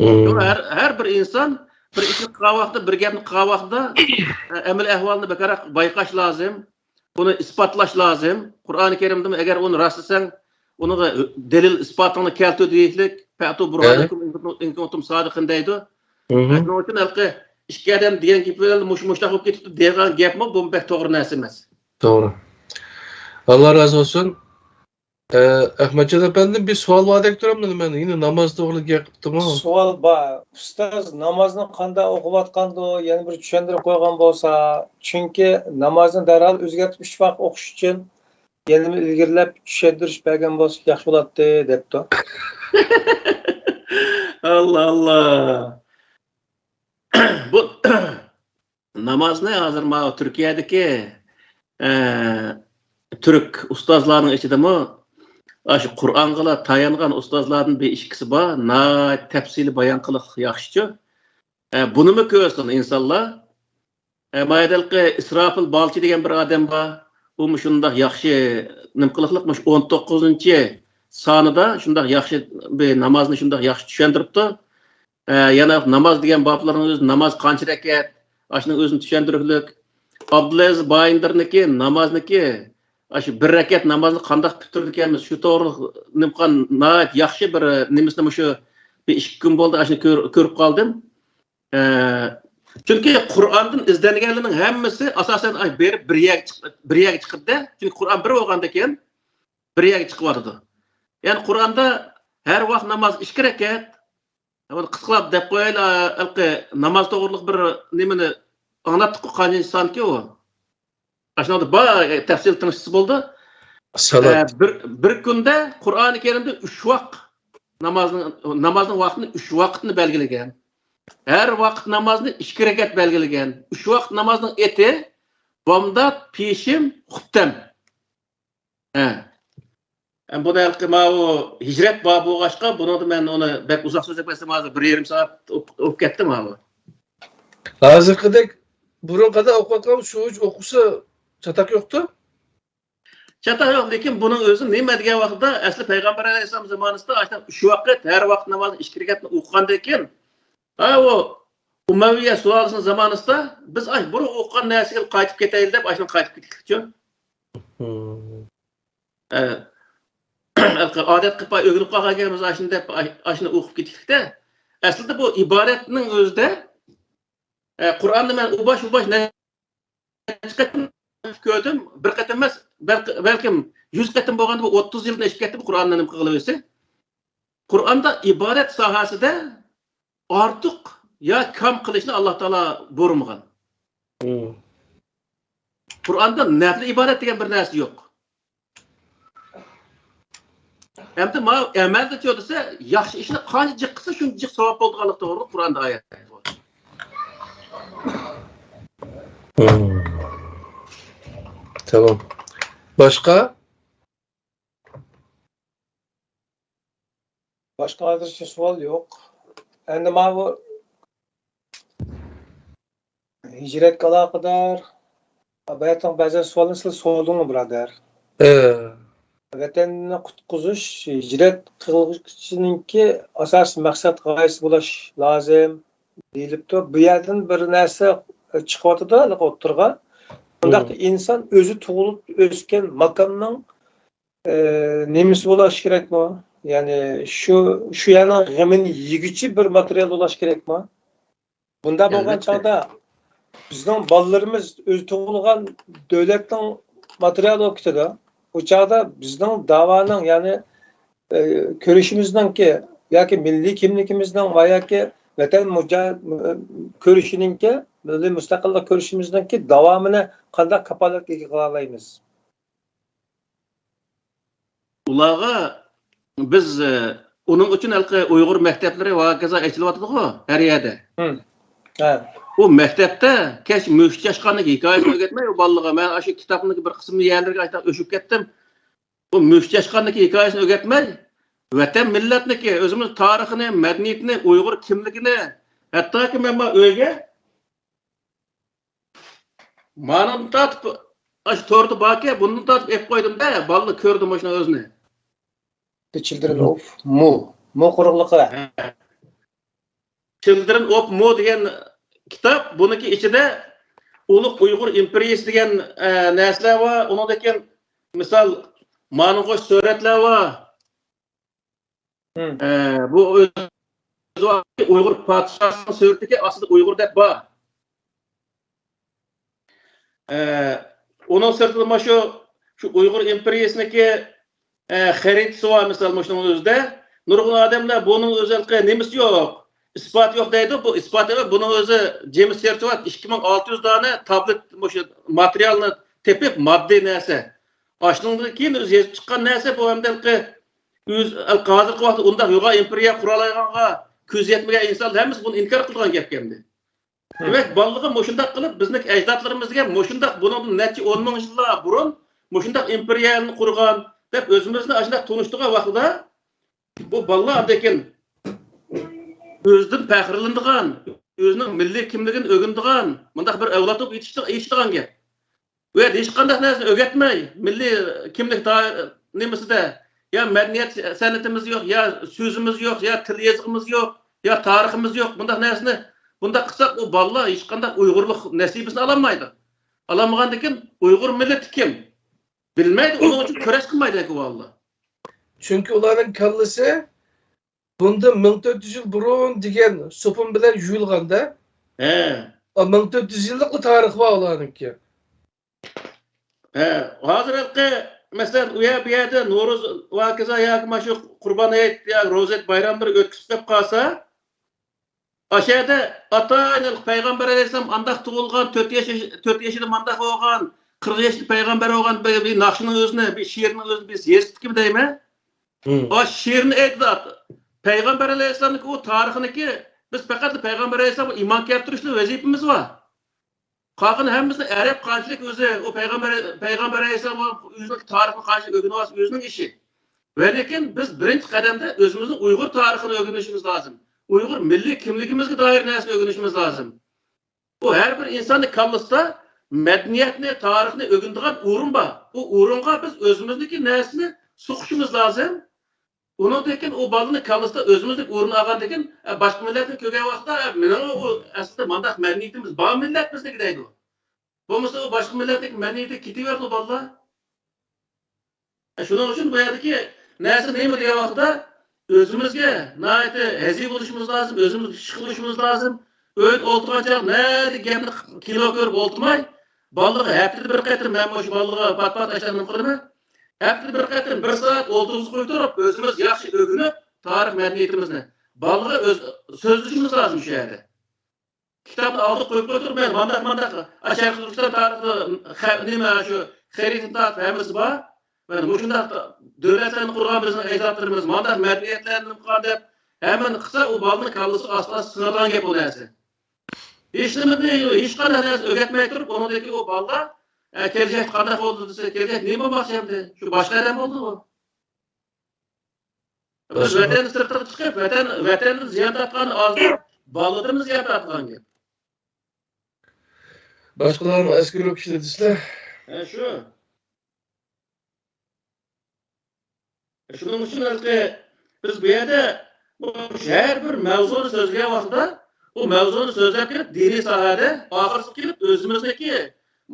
مم. شۇڭا ھەر، ھەر بىر ئىنسان بىر ئىشنى قىلغان ۋاقتىدا، بىر گەپنى قىلغان ۋاقتىدا، ئە، ئەمەلىي ئەھۋالنى بەكرەك بايقاش لازىم. بۇنى ئىسپاتلاش لازىم. قۇرئانى كەرىمدىمۇ ئەگەر ئۇنى راستلىساڭ، ئۇنىڭغا دەلىل ئىسپاتىڭنى كەلتۈر دېيىشلىك. فەتۇ بۇرھانەكۇم ئىن كۇنتۇم سادىقىن دەيدۇ. شۇنىڭ ئۈچۈن ھېلىقى ئىككى ئادەم دېگەن گېپى بىلەن مۇشۇ مۇشۇنداق بولۇپ كېتىپتۇ دېگەن گەپمۇ بۇ بەك توغرا نەرسە ئەمەس. توغرا. ئاللا رازى بولسۇن. ئە، ئەخمەتجان ئەپەندىم، بىر سوئال باردەك تۇرامدۇ مەن؟ يەنە ناماز توغرىلىق گەپ قىپتىمۇ؟ سوئال بار. ئۇستاز، نامازنى قانداق ئوقۇۋاتقاندۇ؟ يەنە بىر چۈشەندۈرۈپ قويغان بولسا. چۈنكى نامازنى دەرھال ئۆزگەرتىپ ئۈچ ۋاق ئوقۇش ئۈچۈن يەنە بىر ئىلگىرىلەپ چۈشەندۈرۈش بەرگەن بولسا ياخشى بولاتتى، دەپتۇ. ئاللا، ئاللا. بۇ نامازنى ھازىر ماۋۇ تۈركىيەدىكى، ئە، تۈرك ئۇستازلارنىڭ ئىچىدىمۇ ئاشۇ قۇرئانغىلا تايانغان ئۇستازلاردىن بىر ئىككىسى بار، ناھايىتى تەپسىلىي بايان قىلىقلىق ياخشىچۇ. ئە، بۇنىمۇ كۆرسۇن ئىنسانلار. ئە، مايدەلقى ئىسراپىل بالچى دېگەن بىر ئادەم بار. ئۇمۇ شۇنداق ياخشى نېمە قىلىقلىق، مۇشۇ ئون توققۇزىنچى سانىدا شۇنداق ياخشى بىر نامازنى شۇنداق ياخشى چۈشەندۈرۈپتۇ. ئە، يەنە ناماز دېگەن بابلارنىڭ ئۆزى ناماز قانچە رەكەت، ئاشۇنىڭ ئۆزىنى چۈشەندۈرۈكلۈك. ئابدۇلئەزىز بايىندىرنىكى نامازنىكى، ئاشۇ بىر رەكەت نامازنى قانداق پۈتتۈرىدىكەنمىز، شۇ توغرىلىق نېمە قىلغان ناھايىتى ياخشى بىر نېمىسىنى مۇشۇ بىر ئىككى كۈن بولدى، ئاشۇنى كۆر-، كۆرۈپ قالدىم. ئە، چۈنكى قۇرئاندىن ئىزدەنگەنلەرنىڭ ھەممىسى ئاساسەن ئاي بېرىپ بىر يەرگە چىق-، بىر يەرگە چىقىدىدە. چۈنكى قۇرئان بىر بولغاندىكىن بىر يەرگە چىقىۋاتىدۇ. يەنى قۇرئاندا ھەر ۋاقىت ناماز ئىككى رەكەت، بۇنى قىسقىلاپ دەپ قويايلى، ھېلىقى ناماز توغرىلىق بىر نېمىنى ئاڭلاتتۇققۇ، قانچىنچى سانكى ئۇ؟ ئاشۇنىڭدا بار، تەپسىلىي تىڭشىسا بولىدۇ. سالات. ئە، بىر، بىر كۈندە قۇرئانى كەرىمدە ئۈچ ۋاق نامازنىڭ، نامازنىڭ ۋاقتىنى ئۈچ ۋاقىتنى بەلگىلىگەن. ھەر ۋاقىت نامازنى ئىككى رەكەت بەلگىلىگەن. ئۈچ ۋاقىت نامازنىڭ ئېتى بامدات، پېشىم، خۇپتەم. ھە. ئەم، بۇنى ھېلىقى ماۋۇ ھىجرەت بار بولغاچقا، بۇنىڭدا مەن ئۇنى بەك ئۇزاق سۆزلەپ كەتسەم، ھازىر بىر يېرىم سائەت ئوپ-، ئوپ كەتتى ماۋۇ. ھازىرقىدەك بۇرۇن قانداق ئوقۇۋاتقان شۇ ئوقۇسا چاتاق يوقتۇ؟ چاتاق يوق، لېكىن بۇنىڭ ئۆزى نېمە دېگەن ۋاقىتتا، ئەسلى پەيغەمبەر ئەلەيھىسسالام زامانىسىدا ئاشۇنداق ئۈچ ۋاقىت، ھەر ۋاقىت نامازنى ئىككى رەكەتنى ئوقۇغاندىن كېيىن، ھە، ئۇ ئۇمەۋىيە سۇلالىسىنىڭ زامانىسىدا بىز ئاي بۇرۇن ئوقۇغان نەرسىگە قايتىپ كېتەيلى دەپ، ئاشۇنداق قايتىپ كېتىپتىكچۇ. ئە، ئادەت قىلىپ ئۆگىنىپ قالغان ئىكەنمىز ئاشۇنى دەپ، ئاشۇنى ئوقۇپ كېتىپتىكتە. ئەسلىدە بۇ ئىبارەتنىڭ ئۆزىدە، ئە، قۇرئاننى مەن ئۇ باش، بۇ باش نەچچە قېتىم كۆردۈم. بىر قېتىم ئەمەس، بەلكى، بەلكىم يۈز قېتىم بولغاندا بۇ ئوتتۇز يىلدىن ئېشىپ كەتتى بۇ قۇرئاننى نېمە قىلغىلى ئۆزى. قۇرئاندا ئىبارەت ساھەسىدە ئارتۇق يا كام قىلىشنى ئاللا تائالا بۇيرۇمىغان. مم. قۇرئاندا نەپلى ئىبادەت دېگەن بىر نەرسە يوق. ئەمدى ماۋۇ ئەمەلدە چۆ دېسە، ياخشى ئىشنى قانچە جىق قىلسا، شۇنچە جىق ساۋاب بولىدىغانلىقى توغرىلىق قۇرئاندا ئايەت بار. مم. تامام. باشقا؟ باشقا ھازىرچە سوئال يوق. ئەمدى ماۋۇ ھىجرەتكە ئالاقىدار بەزەن سوئالنى سىلەر سورىدىڭلار، بۇرادەر. ئە. ۋەتەننى قۇتقۇزۇش، ھىجرەت قىلغۇچىنىڭكى ئاساسىي مەقسەت غايىسى بولۇش لازىم دېيىلىپتۇ. بۇ يەردىن بىر نەرسە چىقىۋاتىدۇ ئوتتۇرىغا. بۇنداقتا ئىنسان ئۆزى تۇغۇلۇپ ئۆسكەن ماكاننىڭ ئە، نېمىسى بولۇش كېرەكمۇ؟ يەنى شۇ، شۇ يەرنىڭ غېمىنى يېگۈچى بىر ماتېرىيال بولۇش كېرەكمۇ؟ بۇنداق بولغان ئەلۋەتتە. چاغدا بىزنىڭ بالىلىرىمىز ئۆزى تۇغۇلغان دۆلەتنىڭ ماتېرىيالى بولۇپ كېتىدۇ. ئۇ چاغدا بىزنىڭ داۋانىڭ، يەنى، ئە، كۈرىشىمىزنىڭكى ياكى مىللىي كىملىكىمىزنىڭ ۋە ياكى ۋەتەن مۇجا-، كۈرىشىنىڭكى، مىللىي مۇستەقىللىق كۈرىشىمىزنىڭكى داۋامىنى قانداق كاپالەتكە ئىگە قىلالايمىز؟ ئۇلارغا بىز، ئە، ئۇنىڭ ئۈچۈن ھېلىقى ئۇيغۇر مەكتەپلىرى ۋە ھاكازا ئېچىلىۋاتىدىغۇ ھەر يەردە. ھە. ئۇ مەكتەپتە كەچ مۈشۈك چاشقاندىكى ھېكايىسىنى ئۆگەتمەي، ئۇ بالىلارغا مەن ئاشۇ كىتابنىڭ بىر قىسمى يەرلىرىگە ئاشۇنداق ئۆچۈپ كەتتىم. ئۇ مۈشۈك چاشقاندىكى ھېكايىسىنى ئۆگەتمەي، ۋەتەن مىللەتنىكى، ئۆزىمىز تارىخىنى، مەدەنىيىتىنى، ئۇيغۇر كىملىكىنى، ھەتتاكى مەن ما ئۆيگە مانىڭدىن تارتىپ، ئاشۇ توردا باركەن، بۇندىن تارتىپ ئېلىپ قويدۇم-دە، بالىلار كۆردى مۇشۇنىڭ ئۆزىنى. The Children of Mu. مۇ. مۇ قۇرۇقلۇقى. ھە. Children of Mu دېگەن كىتاب، بۇنىڭكى ئىچىدە ئۇلۇغ ئۇيغۇر ئىمپېرىيىسى دېگەن، ئە، نەرسىلەر بار. ئۇنىڭدىن كېيىن، مىسال، مانىڭغۇ سۈرەتلەر بار. ئە، بۇ ئۆزى ئۇيغۇر پادىشاھىنىڭ سۈرىتىكى ئاستىدا ئۇيغۇر دەپ بار. ئە، ئۇنىڭ سىرتىدا مانا شۇ، شۇ ئۇيغۇر ئىمپېرىيىسىنىڭكى، ئە، خەرىتىسى بار، مىسال، مۇشۇنىڭ ئۆزىدە. نۇرغۇن ئادەملەر بۇنىڭ ئۆزى ھېلىقى نېمىسى يوق، ئىسپاتى يوق دەيدۇ. بۇ ئىسپاتى ئەمەس، بۇنىڭ ئۆزى جېمىس چېرچى بار، ئىككى مىڭ ئالتە يۈز دانە تابلېت مۇشۇ ماتېرىيالنى تېپىپ، ماددىي نەرسە. ئاشۇنىڭدىن كېيىن ئۆزى يېزىپ چىققان نەرسە بۇ ھەمدە ھېلىقى ئۆز، ھازىرقى ۋاقىتتا ئۇنداق يوغان ئىمپېرىيە قۇرالايدىغانغا كۆزى يەتمىگەن ئىنسانلار ھەممىسى بۇنى ئىنكار قىلىدىغان گەپكەن. دېمەك، بالىلىرىغا مۇشۇنداق قىلىپ، بىزنىڭ ئەجدادلىرىمىزگە مۇشۇنداق، بۇنىڭدىن نەچچە ئون مىڭ يىللار بۇرۇن مۇشۇنداق ئىمپېرىيەنى قۇرغان دەپ ئۆزىمىزنى ئاشۇنداق تونۇشتۇرغان ۋاقتىدا، بۇ بالىلار ئاندىن كېيىن ئۆزىدىن پەخىرلىنىدىغان، ئۆزىنىڭ مىللىي كىملىكىنى ئۆگىنىدىغان مۇنداق بىر ئەۋلاد بولۇپ يېتىشتى-، يېتىشىدىغان گەپ. ئۇ يەردە ھېچقانداق نەرسىنى ئۆگەتمەي، مىللىي كىملىك تا-، نېمىسىدە، يا مەدەنىيەت سەنئىتىمىز يوق، يا سۆزىمىز يوق، يا تىل يېزىقىمىز يوق، يا تارىخىمىز يوق. بۇنداق نەرسىنى، بۇنداق قىلساق، ئۇ بالىلار ھېچقانداق ئۇيغۇرلۇق نەسىبىسىنى ئالالمايدۇ. ئالالمىغاندىن كېيىن ئۇيغۇر مىللىتى كىم؟ بىلمەيدۇ، ئۇنىڭ ئۈچۈن كۈرەش قىلمايدۇ ئۇ بالىلار. چۈنكى ئۇلارنىڭ كاللىسى بۇندىن مىڭ تۆت يۈز يىل بۇرۇن دېگەن سوپۇن بىلەن يۇيۇلغاندا، ھە. مىڭ تۆت يۈز يىللىقلا تارىخى بار ئۇلارنىڭكى. ھە، ھازىر ھېلىقى، مەسىلەن، ئۇ يەر، بۇ يەردە نورۇز ۋە ھاكازا ياكى مانا شۇ قۇربان ھېيت يا روزا ھېيت بايراملىرى ئۆتكۈزۈپ قالسا، ئاشۇ يەردە ئاتا پەيغەمبەر ئەلەيھىسسالام ئانداق تۇغۇلغان، تۆت ياش، تۆت يېشىدا مانداق بولغان، قىرىق يېشىدا پەيغەمبەر بولغان بىر، بىر ناخشىنىڭ ئۆزىنى، بىر شېئىرنىڭ ئۆزىنى بىز يېزىپتىكىن دەيمەن. ئاشۇ شېئىرنى ئېيتىدۇ. پەيغەمبەر ئەلەيھىسسالامنىڭكى ئۇ تارىخىنىكى، بىز پەقەت پەيغەمبەر ئەلەيھىسسالامغا ئىمان كەلتۈرۈشلا ۋەزىپىمىز بار. قالغان ھەممىسىنى ئەرەب قانچىلىك ئۆزى، ئۇ پەيغەمبەر، پەيغەمبەر ئەلەيھىسسالام ئۆزىنىڭ تارىخىنى قانچىلىك ئۆگىنىۋالسا ئۆزىنىڭ ئىشى. ۋە لېكىن بىز بىرىنچى قەدەمدە ئۆزىمىزنىڭ ئۇيغۇر تارىخىنى ئۆگىنىشىمىز لازىم. ئۇيغۇر مىللىي كىملىكىمىزگە دائىر نەرسىنى ئۆگىنىشىمىز لازىم. بۇ ھەر بىر ئىنساننىڭ كاللىسىدا مەدەنىيەتنى، تارىخنى ئۆگىنىدىغان ئورۇن بار. ئۇ ئورۇنغا بىز ئۆزىمىزنىڭكى نەرسىنى سوقۇشىمىز لازىم. ئۇنىڭدىن كېيىن ئۇ بالىنىڭ كاللىسىدا ئۆزىمىزنىڭ ئورۇن ئالغاندىن كېيىن، ئە، باشقا مىللەتنى كۆرگەن ۋاقىتتا، ئە، مېنىڭ ئۇ ئەسلىدە مانداق مەدەنىيىتىمىز بار مىللەت بىزنىڭكى دەيدۇ. بولمىسا ئۇ باشقا مىللەتنىڭكى مەدەنىيىتىگە كېتىۋېرىدۇ بالىلار. ئە، شۇنىڭ ئۈچۈن بۇ يەردىكى نەرسە نېمە دېگەن ۋاقىتتا ئۆزىمىزگە ناھايىتى ھەزى بولۇشىمىز لازىم، ئۆزىمىزگە ئىشقا بولۇشىمىز لازىم. ئۆيدە ئولتۇرغان چاغ نەدە گەپنى كىنو كۆرۈپ ئولتۇرماي، بالىلارغا ھەپتىدە بىر قېتىم، مەن مۇشۇ بالىلارغا پات-پات ئاشۇنداق نېمە قىلىمەن. ھەپتىدە بىر قېتىم بىر سائەت ئولتۇرغۇزۇپ قويۇپ تۇرۇپ، ئۆزىمىز ياخشى ئۆگىنىپ، تارىخ مەدەنىيىتىمىزنى بالىلارغا ئۆز-، سۆزلىشىمىز لازىم شۇ يەردە. كىتابنى ئالدىغا قويۇپ قويۇپ تۇرۇپ، مەن مانداق، مانداق، ئا، شەرقىي تۈركىستان تارىخى، خە-، نېمە، شۇ خەرىتىنى تارتىپ ھەممىسى بار. مانا مۇشۇنداق دۆلەتلەرنى قۇرغان بىزنىڭ ئەجدادلىرىمىز، مانداق مەدەنىيەتلەرنى قۇرغان دەپ، ھەممىنى قىلسا، ئۇ بالىنىڭ كاللىسىغا ئاستا-ئاستا سىڭىدىغان گەپ ئۇ نەرسە. ھېچنېمىنى، ھېچقانداق نەرسە ئۆگەتمەي تۇرۇپ، ئۇنىڭدىكى ئۇ بالىلار، ئە، كەلگەكتە قانداق بولىدۇ دېسە، كەلگەكتە نېمە بولماقچى ئەمدى؟ شۇ باشقا ئادەم بولدىغۇ. بىز ۋەتەن سىرتىغا چىقىپ، ۋەتەن، ۋەتەندىن زىيان تارتقان ئازدۇر، بالىدىنمۇ زىيان تارتقان گەپ. باشقىلارمۇ ئەسكىرىپ ئىشلىتىسىلەر. ھە، شۇ. شۇنىڭ ئۈچۈن ھېلىقى بىز بۇ يەردە بۇ ھەر بىر مەۋزۇنى سۆزلىگەن ۋاقتىدا، ئۇ مەۋزۇنى سۆزلەپ كېلىپ، دىنىي ساھەدە ئاخىرسىغا كېلىپ ئۆزىمىزنىڭكى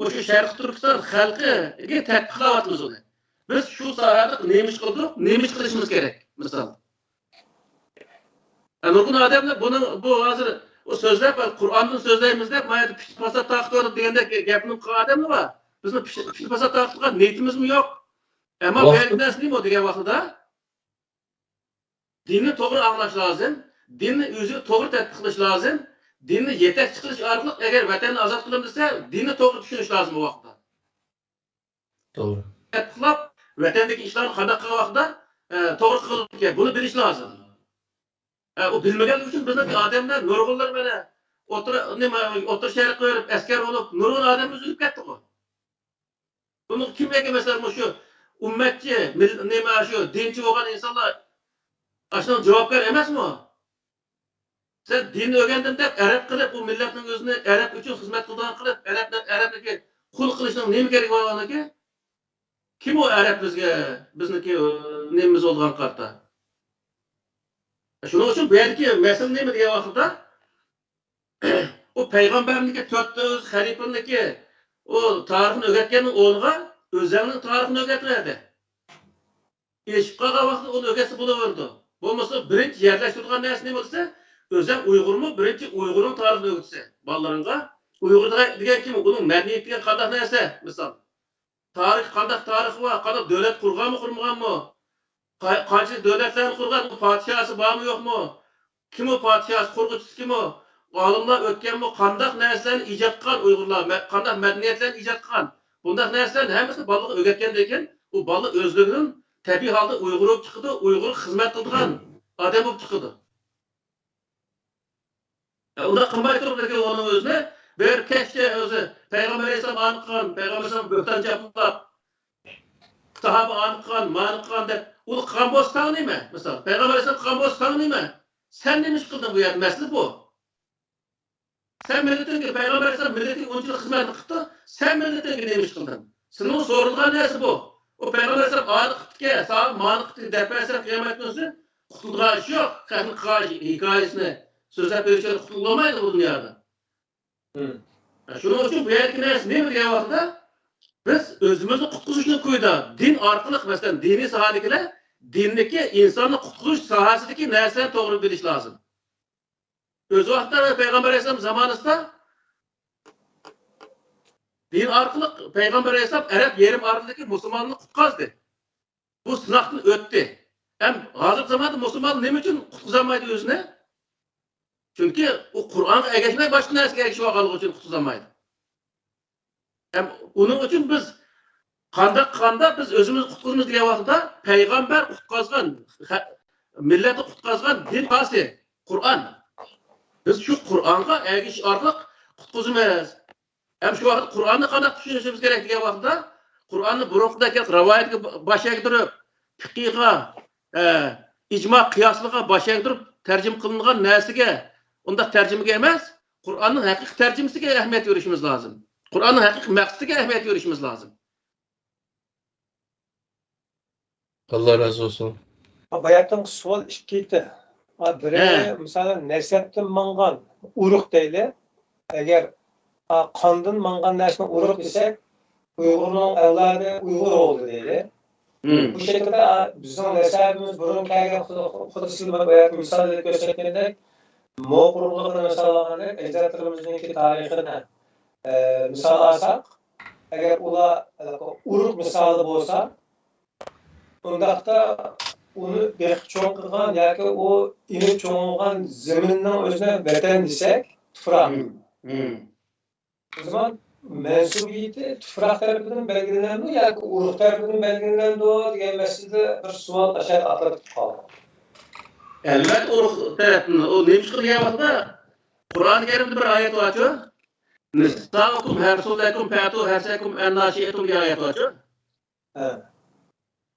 مۇشۇ شەرقىي تۈركىستان خەلقىگە تەتبىقلاۋاتىمىز ئۇنى. بىز شۇ ساھەدە نېمە ئىش قىلدۇق، نېمە ئىش قىلىشىمىز كېرەك، مىسال. ھە، نۇرغۇن ئادەملەر بۇنىڭ، بۇ ھازىر ئۇ سۆزلەپ، قۇرئاندىن سۆزلەيمىز دەپ، ما يەردە پىت-پاسات تارقىتىۋاتىدۇ دېگەندەك گەپنى قىلغان ئادەملەر بار. بىزنىڭ پىت-، پىت-پاسات تارقىتىدىغان نىيىتىمىزمۇ يوق. ئەمما بۇ يەردىكى نەرسە نېمە دېگەن ۋاقتىدا؟ دىننى توغرا ئاڭلاش لازىم، دىننى ئۆزىگە توغرا تەتبىقلاش لازىم، دىننى يېتەكچى قىلىش ئارقىلىق ئەگەر ۋەتەننى ئازاد قىلىمەن دېسە، دىننى توغرا چۈشىنىش لازىم بۇ ۋاقىتتا. توغرا. تەتبىقلاپ، ۋەتەندىكى ئىشلارنى قانداق قىلغان ۋاقتىدا، ئە، توغرا قىلىدىكەن، بۇنى بىلىش لازىم. ئە، ئۇ بىلمىگەنلىكى ئۈچۈن بىزنىڭ ئادەملەر نۇرغۇنلار مانا ئوتتۇرا، نېمە، ئوتتۇرا شەرققە بېرىپ، ئەسكەر بولۇپ، نۇرغۇن ئادەملىرىمىز ئۆلۈپ كەتتىغۇ. بۇنىڭغا كىم ئەگە، مەسىلەن، مۇشۇ ئۈممەتچى، مىل-، نېمە، شۇ دىنچى بولغان ئىنسانلار ئاشۇنىڭ جاۋابكار ئەمەسمۇ؟ سەن دىننى ئۆگەندىم دەپ، ئەرەب قىلىپ، ئۇ مىللەتنىڭ ئۆزىنى ئەرەب ئۈچۈن خىزمەت قىلىدىغان قىلىپ، ئەرەبنى، ئەرەبنىڭكى قۇل قىلىشنىڭ نېمە كېرىكى بار ئۇنىڭكى؟ كىم ئۇ ئەرەب بىزگە، بىزنىڭكى، ئى، نېمىمىز بولغان قارتا؟ شۇنىڭ ئۈچۈن بۇ يەردىكى مەسىلە نېمە دېگەن ۋاقىتتا، ئۇ پەيغەمبەرنىڭكى، تۆت خەلىپىنىڭكى ئۇ تارىخىنى ئۆگەتكەننىڭ ئورنىغا ئۆزەڭنىڭ تارىخىنى ئۆگەتمەيدۇ. ئېشىپ قالغان ۋاقتىدا ئۇنى ئۆگەتسە بولۇۋېرىدۇ. بولمىسا بىرىنچى يەرلەشتۈرىدىغان نەرسە نېمە دېسە، ئۆزەڭ ئۇيغۇرمۇ، بىرىنچى ئۇيغۇرنىڭ تارىخىنى ئۆگىتىسەن بالىلىرىڭغا. ئۇيغۇر دېگەن كىم؟ ئۇنىڭ مەدەنىيىتى دېگەن قانداق نەرسە؟ مىسال، تارىخ، قانداق تارىخى بار؟ قانداق دۆلەت قۇرغانمۇ، قۇرمىغانمۇ؟ قا-، قانچىلىك دۆلەتلەرنى قۇرغان؟ پادىشاھسى بارمۇ، يوقمۇ؟ كىمۇ پادىشاھسى، قۇرغۇچىسى كىمۇ؟ ئالىملار ئۆتكەنمۇ؟ قانداق نەرسىلەرنى ئىجاد قىلغان ئۇيغۇرلار؟ مە-، قانداق مەدەنىيەتلەرنى ئىجاد قىلغان؟ بۇنداق نەرسىلەرنى ھەممىسىنى بالىغا ئۆگەتكەندىن كېيىن، ئۇ بالا ئۆزلۈكىدىن تەبىئىي ھالدا ئۇيغۇر بولۇپ چىقىدۇ، ئۇيغۇرغا خىزمەت قىلىدىغان ئادەم بولۇپ چىقىدۇ. ئۇنداق قىلماي تۇرۇپ، لېكىن ئۇنىڭ ئۆزىنى بىر كەچتە ئۆزى پەيغەمبەر ئەلەيھىسسالام ئانى قىلغان، پەيغەمبەر ئەلەيھىسسالام بۆھتان چاپلاپ، ساھابە ئانى قىلغان، مانى قىلغان دەپ، ئۇنى قىلغان بولساڭ نېمە؟ مىسال، پەيغەمبەر ئەلەيھىسسالام قىلغان بولساڭ نېمە؟ سەن نېمە ئىش قىلدىڭ بۇ يەردە؟ مەسىلە بۇ. سەن مىللىتىڭگە، پەيغەمبەر ئەلەيھىسسالام مىللىتىڭگە ئۇنچىلىك خىزمەتنى قىپتۇ، سەن مىللىتىڭگە نېمە ئىش قىلدىڭ؟ سېنىڭ سورىلىدىغان نەرسە بۇ. ئۇ پەيغەمبەر ئەلەيھىسسالام ئانى قىپتىكەن، ساھابە مانى قىپتىكەن دەپ بەرسەڭ، قىيامەت كۈنىسى قۇتۇلىدىغان ئىش يوق. خەقنىڭ قىلغان ھېكايىسىنى سۆزلەپ بېرىش بىلەن قۇتۇلالمايدۇ بۇ دۇنيادا. شۇنىڭ ئۈچۈن بۇ يەردىكى نەرسە نېمە دېگەن ۋاقىتتا، بىز ئۆزىمىزنى قۇتقۇزۇشنىڭ كويىدا دىن ئارقىلىق، مەسىلەن، دىنىي ساھەدىكىلەر دىندىكى ئىنساننى قۇتقۇزۇش ساھەسىدىكى نەرسىلەرنى توغرا بىلىش لازىم. ئۆز ۋاقتىدا پەيغەمبەر ئەلەيھىسسالام زامانىسىدا دىن ئارقىلىق پەيغەمبەر ئەلەيھىسسالام ئەرەب يېرىم ئارىلىدىكى مۇسۇلمانلارنى قۇتقازدى. بۇ سىناقتىن ئۆتتى. ھەم ھازىرقى زاماندا مۇسۇلمان نېمە ئۈچۈن قۇتقۇزالمايدۇ ئۆزىنى؟ چۈنكى ئۇ قۇرئانغا ئەگەشمەي، باشقا نەرسىگە ئەگىشىۋالغانلىقى ئۈچۈن قۇتقۇزالمايدۇ. ھەم ئۇنىڭ ئۈچۈن بىز قانداق قىلغاندا بىز ئۆزىمىزنى قۇتقۇزىمىز دېگەن ۋاقىتتا، پەيغەمبەر قۇتقازغان، خە-، مىللەتنى قۇتقازغان دىن ئاساسى، قۇرئان. بىز شۇ قۇرئانغا ئەگىشىش ئارقىلىق قۇتقۇزىمىز. ھەم شۇ ۋاقىت قۇرئاننى قانداق چۈشىنىشىمىز كېرەك دېگەن ۋاقىتتا، قۇرئاننى بۇرۇنقىدەك راۋايەتكە باش ئەگدۈرۈپ، پىقىغا، ئە، ئىجما قىياسلىقىغا باش ئەگدۈرۈپ تەرجىمە قىلىنغان نەرسىگە، ئۇنداق تەرجىمىگە ئەمەس، قۇرئاننىڭ ھەقىقىي تەرجىمىسىگە ئەھمىيەت بېرىشىمىز لازىم. قۇرئاننىڭ ھەقىقىي مەقسىتىگە ئەھمىيەت بېرىشىمىز لازىم. ئاللا رازى بولسۇن. باياتىنقى سوئال ئىككى ئىدى. بىرى، ھە. مىسالەن، نەسەبتىن ماڭغان ئۇرۇق دەيلى. ئەگەر، ئا، قاندىن ماڭغان نەرسىنى ئۇرۇق دېسەك، ئۇيغۇرنىڭ ئەۋلادى ئۇيغۇر ئوغلى دەيلى. مم. بۇ شەكىلدە، ئا، بىزنىڭ نەسەبىمىز بۇرۇن كەلگەن خۇددى، خۇددى سىلەر بۇ يەردە مىسال ئېلىپ كۆرسەتكەندەك، موغۇللۇقنى مىسال ئالغاندەك، ئەجدادلىرىمىزنىڭكى تارىخىنى، ئە، مىسال ئالساق، ئەگەر ئۇلار، ئە، ئۇرۇق مىسالى بولسا، ئۇنداقتا ئۇنى بېقىپ چوڭ قىلغان ياكى ئۇ ئېمىپ چوڭ بولغان زېمىننىڭ ئۆزىنى ۋەتەن دېسەك، تۇپراق. مم. مم. ئۇ زامان مەنسۇبىيىتى تۇپراق تەرىپىدىن بەلگىلىنەمدۇ ياكى ئۇرۇق تەرىپىدىن بەلگىلىنەمدۇ دېگەن مەسىلىدە بىر سوئال ئاشۇ يەردە ئاتلاپ كېتىپ قالدى. ئەلۋەتتە، ئۇرۇق تەرەپتىن. ئۇ نېمىشقا دېگەن ۋاقىتتا، قۇرئانى كەرىمدە بىر ئايەت بارچۇ؟ نىسائۇكۇم ھەرسۇن لەكۇم فەتۇ ھەرسەكۇم ئەننا شىئتۇم دېگەن ئايەت بارچۇ؟ ھە.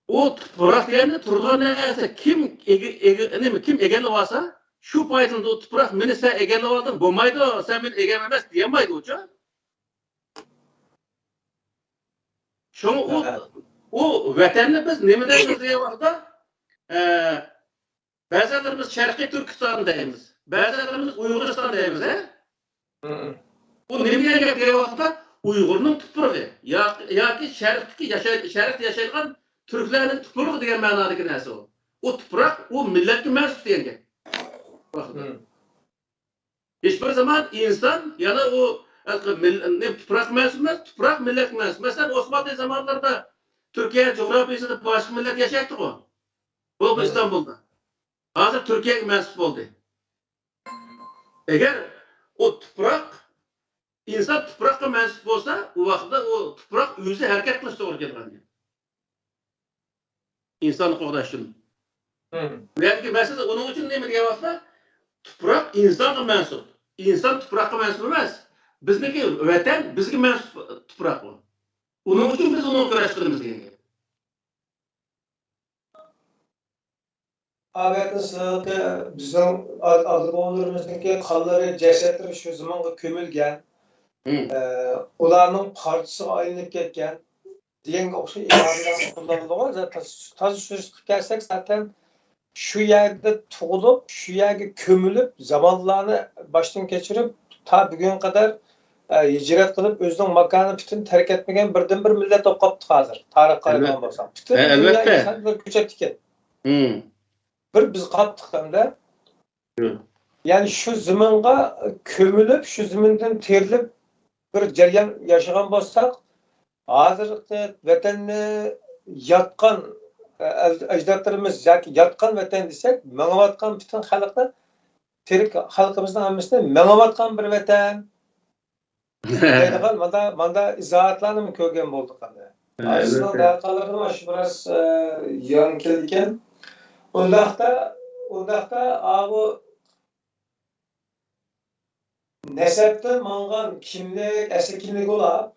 ئۇ تۇپراق دېگەندە تۇرىدىغان نەرسە، كىم ئىگە-، ئىگە-، نېمە، كىم ئىگىلىۋالسا، شۇ پايدىلىنىدۇ. ئۇ تۇپراق مېنى، سەن ئىگىلىۋالدىڭ، بولمايدۇ، سەن مېنىڭ ئىگەم ئەمەس دېيەلمەيدۇچۇ. شۇڭا ئۇ، ھە. ئۇ ۋەتەننى بىز نېمە دەيمىز دېگەن ۋاقىتتا، ئە، بەزىلىرىمىز شەرقىي تۈركىستان دەيمىز، بەزىلىرىمىز ئۇيغۇرىستان دەيمىز، ھە؟ مم. بۇ نېمە دېگەن گەپ دېگەن ۋاقىتتا، ئۇيغۇرنىڭ تۇپرىقى ياكى، ياكى شەرقتىكى ياشاي-، شەرقتە ياشايدىغان تۈركلەرنىڭ تۇپرىقى دېگەن مەنادىكى نەرسە ئۇ. ئۇ تۇپراق، ئۇ مىللەتكە مەنسۇپ دېگەن گەپ. مم. ھېچبىر زامان ئىنسان يەنە ئۇ، ھېلىقى مىل-، نېمە، تۇپراققا مەنسۇپ ئەمەس، تۇپراق مىللەتكە مەنسۇپ. مەسىلەن، ئوسمانلى زامانلىرىدا تۈركىيە جۇغراپىيىسىدا باشقا مىللەت ياشايتتىغۇ. بولۇپمۇ مم. ئىستانبۇلدا. ھازىر تۈركىيەگە مەنسۇپ بولدى. ئەگەر ئۇ تۇپراق، ئىنسان تۇپراققا مەنسۇپ بولسا، ئۇ ۋاقىتتا ئۇ تۇپراق ئۆزى ھەرىكەت قىلىشى توغرا كېلىدىغان گەپ. ئىنساننى قوغداش ئۈچۈن. مم. بۇ يەردىكى مەسىلە ئۇنىڭ ئۈچۈن نېمە دېگەن ۋاقىتتا، تۇپراق ئىنسانغا مەنسۇپ. ئىنسان تۇپراققا مەنسۇپ ئەمەس. بىزنىڭكى ۋەتەن بىزگە مەنسۇپ تۇپراق ئۇ. ئۇنىڭ ئۈچۈن بىز ئۇنىڭغا كۈرەش قىلىمىز دېگەن گەپ. ئاۋەتنى سىلەرنىڭكى، بىزنىڭ ئا-، ئاتا-بوۋىلىرىمىزنىڭكى قانلىرى، جەسەتلىرى شۇ زېمىنغا كۆمۈلگەن. مم. ئە، ئۇلارنىڭ پارچىسىغا ئايلىنىپ كەتكەن دېگەنگە ئوخشاش ئىبارىلەرنى قوللىنىدىغۇ. تازا سۈرۈشتە قىلىپ كەلسەك، زاتەن شۇ يەردە تۇغۇلۇپ، شۇ يەرگە كۆمۈلۈپ، زامانلارنى باشتىن كەچۈرۈپ، تا بۈگۈنگە قەدەر، ئە، ھىجرەت قىلىپ، ئۆزىنىڭ ماكانىنى پۈتۈن تەرك ئەتمىگەن بىردىنبىر مىللەت بولۇپ قاپتۇ ھازىر، تارىخقا قارىغان بولساق. پۈتۈن دۇنيا ئىنسانلىرى كۆچۈپتىكەن. بىر بىز قاپتۇق ئەمدى. يەنى شۇ زېمىنغا كۆمۈلۈپ، شۇ زېمىندىن تېرىلىپ بىر جەريان ياشىغان بولساق، ھازىرقى ۋەتەننى ياتقان، ئە، ئەجدادلىرىمىز ياكى ياتقان ۋەتەن دېسەك، مېڭىۋاتقان پۈتۈن خەلقنى، تىرىك خەلقىمىزنىڭ ھەممىسىنى مېڭىۋاتقان بىر ۋەتەن دەيدىغان ماندا، ماندا ئىزاھاتلارنىمۇ كۆرگەن بولدۇق ئەمدى. ئايسىنىڭ دەرقانلىرىدىمۇ شۇ بىراز، ئە، يان كېلىدىكەن. ئۇنداقتا، ئۇنداقتا ئاۋۇ نەسەبتىن ماڭغان كىملىك، ئەسلى كىملىك بولۇپ،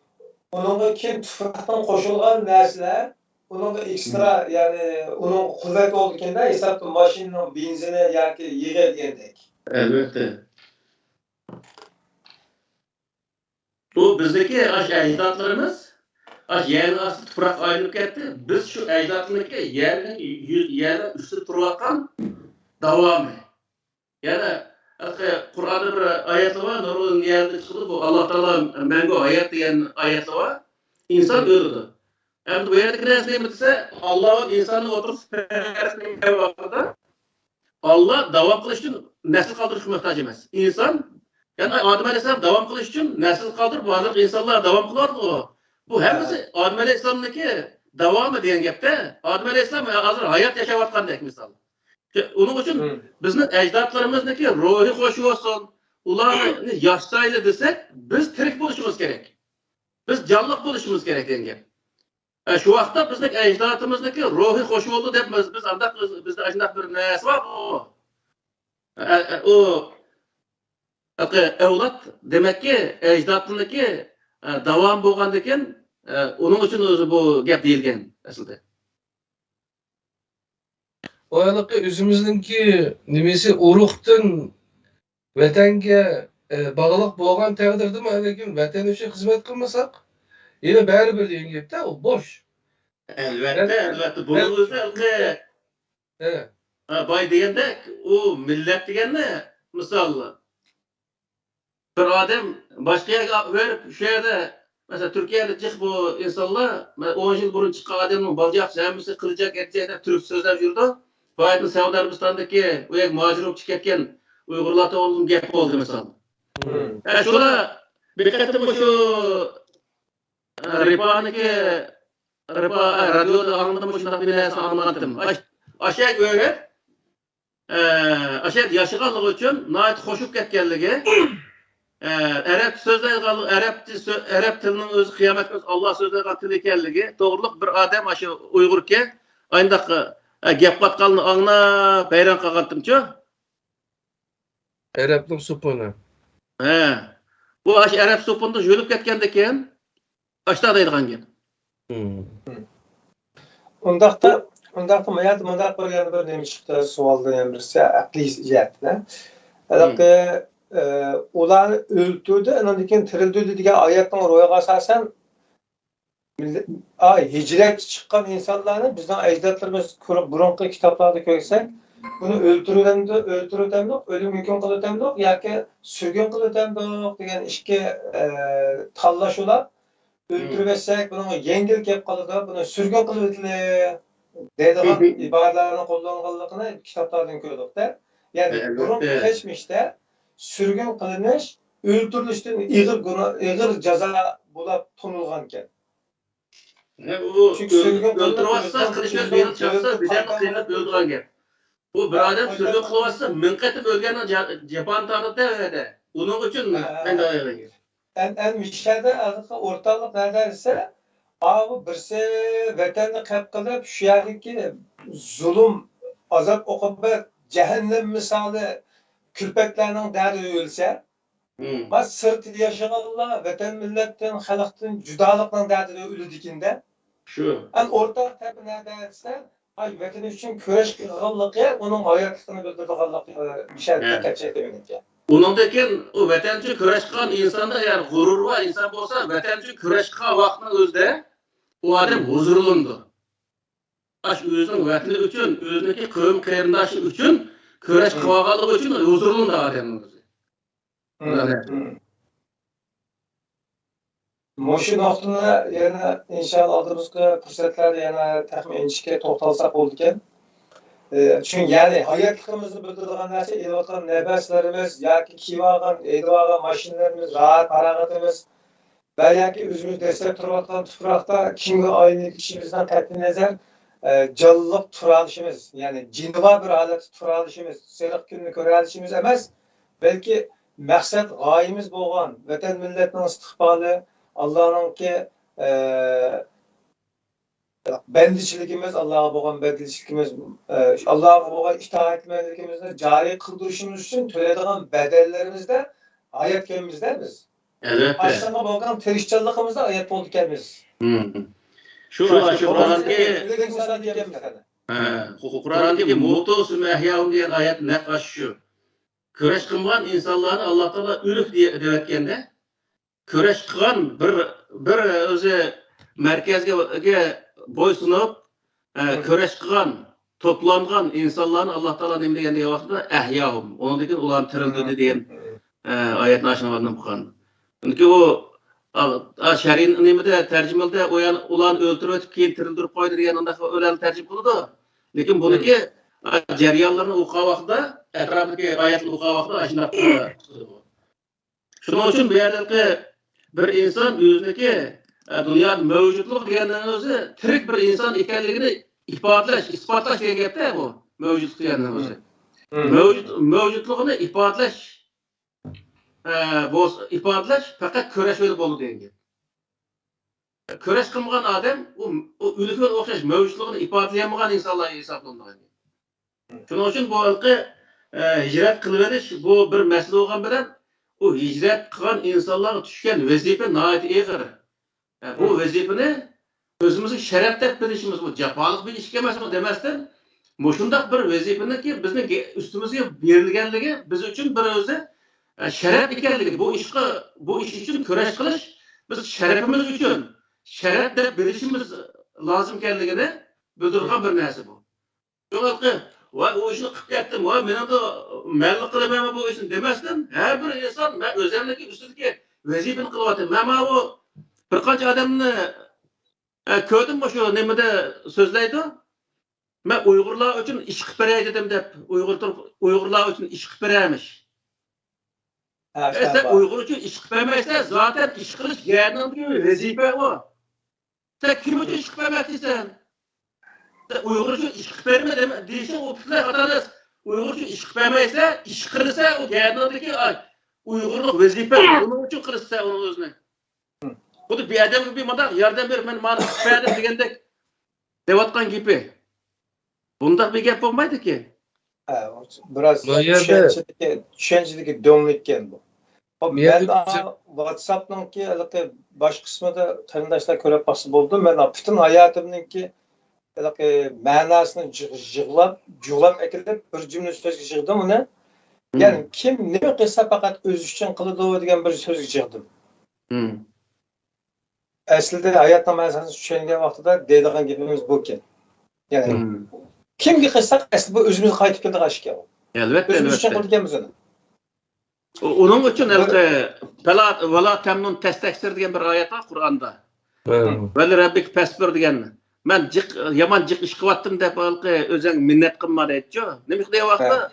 ئۇنىڭغا كېيىن تۇپراقتىن قوشۇلغان نەرسىلەر، ئۇنىڭغا ئېكسترا، يەنى ئۇنىڭغا قۇۋۋەت بولىدىكەندە، ھېسابتا ماشىنىنىڭ بېنزىنى ياكى يېغى دېگەندەك. ئەلۋەتتە. بۇ بىزدىكى ئاشۇ ئەجدادلىرىمىز ئاشۇ يەرنىڭ ئاستى تۇپراققا ئايلىنىپ كەتتى. بىز شۇ ئەجدادنىڭكى يەرنىڭ يۈ-، يەرنىڭ ئۈستىدە تۇرۇۋاتقان داۋامى. يەنە ھېلىقى قۇرئاندا بىر ئايەتلەر بار، نۇرغۇن يەردە چىقىدۇ. بۇ ئاللا تائالا مەڭگۈ ھايات دېگەن ئايەتلەر بار. ئىنسان ئۆلىدۇ. ئەمدى بۇ يەردىكى نەرسە نېمە دېسە، ئاللا ۋە ئىنساننىڭ ئوتتۇرىسىدا پەرقلىنىش ۋاقتىدا ئاللا داۋام قىلىش ئۈچۈن نەسىل قالدۇرۇشقا موھتاج ئەمەس. ئىنسان، يەنى ئادەم ئەلەيھىسسالام داۋام قىلىش ئۈچۈن نەسىل قالدۇرۇپ، ھازىرقى ئىنسانلار داۋام قىلىۋاتىدۇ. بۇ ھەممىسى ئادەم ئەلەيھىسسالامنىڭكى داۋامى دېگەن گەپتە. ئادەم ئەلەيھىسسالام ھازىر ھايات ياشاۋاتقاندەك مىسال. ئۇنىڭ ئۈچۈن بىزنىڭ ئەجدادلىرىمىزنىڭكى روھى خوش بولسۇن، ئۇلارنى ياشىتايلى دېسەك، بىز تىرىك بولۇشىمىز كېرەك. بىز جانلىق بولۇشىمىز كېرەك دېگەن گەپ. ئە، شۇ ۋاقىتتا بىزنىڭ ئەجدادىمىزنىڭكى روھى خوش بولدى دەپ بىز، بىز ئانداق، بىز، بىزدە ئاشۇنداق بىر نەرسە بار. ئۇ، ئە، ئە، ئۇ، ئە، ئەۋلاد دېمەككى، ئەجدادنىڭكى، ئە، داۋامى بولغاندىكىن، ئە، ئۇنىڭ ئۈچۈن ئۆزى بۇ گەپ دېيىلگەن ئەسلىدە. ئۇ ھېلىقى ئۆزىمىزنىڭكى نېمىسى ئۇرۇقتىن ۋەتەنگە، ئە، باغلىق بولغان تەقدىردىمۇ، لېكىن ۋەتەن ئۈچۈن خىزمەت قىلمىساق، يەنە بەرىبىر دېگەن گەپتە، ئۇ بوش. ئەلۋەتتە، ئەلۋەتتە. بۇنىڭ ئۆزى ھېلىقى، ھە. ھە، باي دېگەندەك، ئۇ مىللەت دېگەننى، مىسال، بىر ئادەم باشقا يەرگە بېرىپ، شۇ يەردە، مەسىلەن، تۈركىيەدە جىق بۇ ئىنسانلار، مەن ئون يىل بۇرۇن چىققان ئادەمنىڭ بالا چاقىسى ھەممىسى قىلچاق، ئەتچەك دەپ تۈرك سۆزلەپ يۈرىدۇ. بايىتىن سەئۇدى ئەرەبىستاندىكى ئۇ يەرگە مۇھاجىر بولۇپ چىقىپ كەتكەن ئۇيغۇرلار توغرىلىمۇ گەپ بولدى، مىسال. ھە، شۇلار بىر قېتىم مۇشۇ، ئە، رىپانىكى، رىپا، ئە، رادىيودا ئاڭلىدىم، مۇشۇنداق بىر نەرسىنى ئاڭلىمىدىم. ئاش-، ئاشۇ يەرگە بېرىپ، ئە، ئاشۇ يەردە ياشىغانلىقى ئۈچۈن ناھايىتى خوش بولۇپ كەتكەنلىكى، ئە، ئەرەب سۆزلەيدىغانلىقى، ئەرەب سۆ-، ئەرەب تىلىنىڭ ئۆزى قىيامەتكە ئۆزى ئاللا سۆزلەيدىغان تىل ئىكەنلىكى توغرۇلۇق بىر ئادەم ئاشۇ ئۇيغۇركى ئانداق، ئە، گەپ قاتقانلىقىنى ئاڭلاپ ھەيران قالغانتىمچۇ. ئەرەبنىڭ سوپۇنى. ھە. بۇ ئاشۇ ئەرەب سوپۇندا يۈرۈپ كەتكەندىكىن، ئاشتا دەيدىغان گەپ. مم. ئۇنداقتا، ئۇنداقتا ما يەردە مۇنداق بىر، يەنە بىر نېمە چىقتى، سوئالدا يەنە بىرسى ئەقلىي جەھەتتىن. ھېلىقى، ئە، ئۇلارنى ئۆلتۈردى، ئاندىن كېيىن تىرىلدۈردى دېگەن ئايەتنىڭ روھىغا ئاساسەن، مىللەت-، ئا، ھىجرەتكە چىققان ئىنسانلارنى بىزنىڭ ئەجدادلىرىمىز كۆرۈپ، بۇرۇنقى كىتابلاردا كۆرسەك، بۇنى ئۆلتۈرۈۋەتەمدۇق، ئۆلتۈرۈۋەتەمدۇق، ئۆلۈم ھۆكۈم قىلىۋەتەمدۇق ياكى سۈرگۈن قىلىۋەتەمدۇق دېگەن ئىككى، ئە، تاللاشۇلار. ئۆلتۈرۈۋەتسەك، بۇنىڭغا يەڭگىل كېلىپ قالىدۇ، بۇنى سۈرگۈن قىلىۋېتىلى دەيدىغان ئىبارىلەرنى قوللانغانلىقىنى كىتابلاردىن كۆردۇق-دە. يەنى بۇرۇنقى كەچمىشتە سۈرگۈن قىلىنىش، ئۆلتۈرۈلۈشتىن ئېغىر گۇنا-، ئېغىر جازا بولاپ تونۇلغانىكەن. ھە، ئۇ چۈنكى سۈرگۈن قىلىنىپ ئۆلتۈرۈۋاتسا، قىلىچ بىلەن قىيناپ چاپسا، بىدەننى قىيناپ ئۆلتۈرگەن گەپ. بۇ بىر ئادەم سۈرگۈن قىلىۋاتسا، مىڭ قېتىم ئۆلگەننىڭ جا-، جاپانى تارتىدۇ دەۋەردى. ئۇنىڭ ئۈچۈن مەن دەۋەردىم. ئەن، ئەن مىشەدە ھازىرقى ئورتاقلىق نەدە دېسە، ئاۋۇ بىرسى ۋەتەننى قەپ قىلىپ، شۇ يەردىكى زۇلۇم، ئازاب-ئوقۇبەت، جەھەننەم مىسالى كۈلپەتلەرنىڭ دەردىدە ئۆلسە، ما سىرتتا ياشىغانلار ۋەتەن مىللەتتىن، خەلقتىن جۇدالىقنىڭ دەردىدە ئۆلىدىكىن-دە. شۇ. ئەن ئورتاق تەرىپى نەدە دېسە، ئاي، ۋەتىنى ئۈچۈن كۈرەش قىلغانلىقى، ئۇنىڭ ھاياتلىقىنى بىلدۈرىدىغانلىقى، مىشەل دىققەت چېلىپ ئۆگىنىدىكەن. ئۇنىڭدىن كېيىن ئۇ ۋەتەن ئۈچۈن كۈرەش قىلغان ئىنساندا ئەگەر غۇرۇر بار ئىنسان بولسا، ۋەتەن ئۈچۈن كۈرەش قىلغان ۋاقىتنىڭ ئۆزىدە ئۇ ئادەم ھۇزۇرلىنىدۇ. ئاشۇ ئۆزىنىڭ ۋەتىنى ئۈچۈن، ئۆزىنىڭكى قەۋم قېرىنداشى ئۈچۈن كۈرەش قىلىۋالغانلىقى ئۈچۈن ھۇزۇرلىنىدۇ ئادەمنىڭ ئۆزى. مم. مم. مۇشۇ نۇقتىنى يەنە ئىنشاللا ئالدىمىزقى پۇرسەتلەردە يەنە تېخىمۇ ئىنچىكە توختالساق بولىدىكەن. ئى، چۈنكى، يەنى، ھاياتلىقىمىزنى بىلدۈرىدىغان نەرسە ئېلىۋاتقان نەپەسلىرىمىز ياكى كىيىۋالغان، ھەيدىۋالغان ماشىنىلىرىمىز، راھەت-پاراغىتىمىز ۋە ياكى ئۆزىمىز دەسسەپ تۇرۇۋاتقان تۇپراقتا كىمگە ئايلىنىپ كېتىشىمىزدىن قەتئىينەزەر، ئى، جانلىق تۇرالىشىمىز، يەنى جېنىۋار بىر ھالەتتە تۇرالىشىمىز، سېرىق كۈننى كۆرەلىشىمىز ئەمەس، بەلكى مەقسەت، غايىمىز بولغان ۋەتەن، مىللەتنىڭ ئىستىقبالى، ئاللانىڭكى، ئى، بەندىچىلىكىمىز، ئاللاغا بولغان بەندىچىلىكىمىز، ئى، ئاللاغا بولغان ئىتائەتمەنلىكىمىزنى جارى قىلدۇرۇشىمىز ئۈچۈن تۆلەيدىغان بەدەللىرىمىزدە ھاياتكەنمىزدە بىز. ئەلۋەتتە. ئاشۇنىڭغا بولغان تىرىشچانلىقىمىزدا ھايات بولىدىكەنمىز. مم. شۇ، شۇ، شۇ قۇرئاندىكى، ئۆلۈك ئىنسان ئىكەنمىز قېنى. ھە، قۇ-، قۇرئاندىكى موتۇ سۈمە ئەھياھۇم دېگەن ئايەت نەق ئاشۇ شۇ. كۈرەش قىلمىغان ئىنسانلارنى ئاللا تائالا ئۆلۈك دېيە-، دەۋەتكەندە، كۈرەش قىلغان بىر، بىر ئۆزى مەركەزگە بويسۇنۇپ، ئە، مم. كۈرەش قىلغان، توپلانغان ئىنسانلارنى ئاللا تائالا نېمە دېگەن دېگەن ۋاقىتتا، ئەھياھۇم، ئۇنىڭدىن كېيىن ئۇلارنى تىرىلدۈردى دېگەن، ئە، ئايەتنى ئاشۇنىڭ ئالدىدا ئوقۇغان. چۈنكى ئۇ، ئا، ئا، شەرئىي نېمىدە، تەرجىمىلىدە ئۇ يەنى ئۇلارنى ئۆلتۈرۈۋېتىپ، كېيىن تىرىلدۈرۈپ قويدى دېگەن ئۇنداق ئۆلەرنى تەرجىمە قىلىدۇ. لېكىن بۇنىڭكى، ئا، جەريانلىرىنى ئوقۇغان ۋاقتىدا، ئەتراپىدىكى ئايەتنى ئوقۇغان ۋاقتىدا ئاشۇنداق، ئە، شۇنىڭ ئۈچۈن بۇ يەردىكى بىر ئىنسان ئۆزىنىڭكى، ئە، دۇنيادا مەۋجۇتلۇق دېگەننىڭ ئۆزى تىرىك بىر ئىنسان ئىكەنلىكىنى ئىپادىلەش، ئىسپاتلاش دېگەن گەپتە بۇ. مەۋجۇتلۇق دېگەننىڭ ئۆزى. مم. مەۋجۇت-، مەۋجۇتلۇقىنى ئىپادىلەش، ئە، بولسا، ئىپادىلەش پەقەت كۈرەش بىلەن بولىدۇ دېگەن گەپ. كۈرەش قىلمىغان ئادەم ئۇ، ئۇ ئۆلۈككە ئوخشاش مەۋجۇتلۇقىنى ئىپادىلىيەلمىگەن ئىنسانلار ھېسابلىنىدۇ. شۇنىڭ ئۈچۈن بۇ ھېلىقى، ئە، ھىجرەت قىلىۋېلىش بۇ بىر مەسىلە بولغان بىلەن، ئۇ ھىجرەت قىلغان ئىنسانلارغا چۈشكەن ۋەزىپە ناھايىتى ئېغىر. ئە، بۇ ۋەزىپىنى ئۆزىمىزگە شەرەپ دەپ بىلىشىمىز، بۇ جاپالىق بىر ئىش ئىكەنمىز دېمەستىن، مۇشۇنداق بىر ۋەزىپىنىڭكى بىزنىڭ گە-، ئۈستىمىزگە بېرىلگەنلىكى بىز ئۈچۈن بىر ئۆزى، ئە، شەرەپ ئىكەنلىكى، بۇ ئىشقا، بۇ ئىش ئۈچۈن كۈرەش قىلىش، بىز شەرىپىمىز ئۈچۈن شەرەپ دەپ بىلىشىمىز لازىم ئىكەنلىكىنى بىلدۈرىدىغان بىر نەرسە بۇ. شۇڭا، ۋاي، ئۇ ئىشنى قىلىپ كەتتىم، ۋاي، مېنىڭدە مەنلا قىلىمەنمۇ بۇ ئىشنى دېمەستىن، ھەر بىر ئىنسان مەن ئۆزەمنىڭكى ئۈستىدىكى ۋەزىپىنى قىلىۋاتىمەن. مەن ماۋۇ بىر قانچە ئادەمنى، ئە، كۆردۈم، مۇشۇ نېمىدە سۆزلەيدۇ. مەن ئۇيغۇرلار ئۈچۈن ئىش قىلىپ بېرەي دېدىم دەپ، ئۇيغۇر تۇرۇپ، ئۇيغۇرلار ئۈچۈن ئىش قىلىپ بېرەمىش. ھە، ئە، سەن ئۇيغۇر ئۈچۈن ئىش قىلىپ بەرمەيسەن، زاتەن ئىش قىلىش گەدىنىڭدىكى ۋەزىپە ئۇ. سەن كىم ئۈچۈن ئىش قىلىپ بەرمەكچىسەن؟ سەن ئۇيغۇر ئۈچۈن ئىش قىلىپ بەرمە دېمە-، دېيىشىڭ ئۇ پۈتۈنلەي خاتا نەرسە. ئۇيغۇر ئۈچۈن ئىش قىلىپ بەرمەيسەن، ئىش قىلسا ئۇ گەدىنىڭدىكى، ئاي، ئۇيغۇرلۇق ۋەزىپە، ئۇنىڭ ئۈچۈن قىلسا ئۇنىڭ ئۆزىنى. خۇددى بىر ئادەمگە بىر مۇنداق ياردەم بېرىپ، مەن مانا قىلىپ بەردىم دېگەندەك دەۋاتقان گېپى. بۇنداق بىر گەپ بولمايدىكەن. ھە، بىراز بۇ يەردە چۈشەنچىدىكى، چۈشەنچىدىكى دۆڭلۈككەن بۇ. خوپ، بۇ يەردە مەن، ئا، بىز ۋاتساپنىڭكى ھېلىقى باش قىسمىدا قېرىنداشلار كۆرۈپ باقسا بولىدۇ. مەن پۈتۈن ھاياتىمنىڭكى ھېلىقى مەناسىنى جىغ-، جىغلاپ، جۇغلاپ ئەكېلىپ، بىر جۈملە سۆزگە يىغدىم ئۇنى. مم. يەنى كىم نېمە قىلسا پەقەت ئۆزى ئۈچۈن قىلىدۇ دېگەن بىر سۆزگە يىغدىم. مم. ئەسلىدە ھاياتنىڭ مەنىسىنى چۈشەنگەن ۋاقتىدا دەيدىغان گېپىمىز بۇكەن. يەنى، مم. كىمگە قىلساق، ئەسلى بۇ ئۆزىمىزگە قايتىپ كېلىدىغان ئىش ئىكەن. ئەلۋەتتە، ئۆزىمىز ئۈچۈن ئەلۋەتتە. قىلىدىكەنمىز ئۇنى. ئۇ-، ئۇنىڭ ئۈچۈن بىر ھېلىقى، پەلا، ۋەلا تەمنۇن تەستەكسىر دېگەن بىر ئايەت بار قۇرئاندا. مم. ۋەلى رەببىك پەسبىر دېگەن. مەن جىق، يامان جىق ئىش قىلىۋاتتىم دەپ ھېلىقى ئۆزۈڭ مىننەت قىلما دەيدىچۇ. نېمە دېگەن ۋاقىتتا، ھە.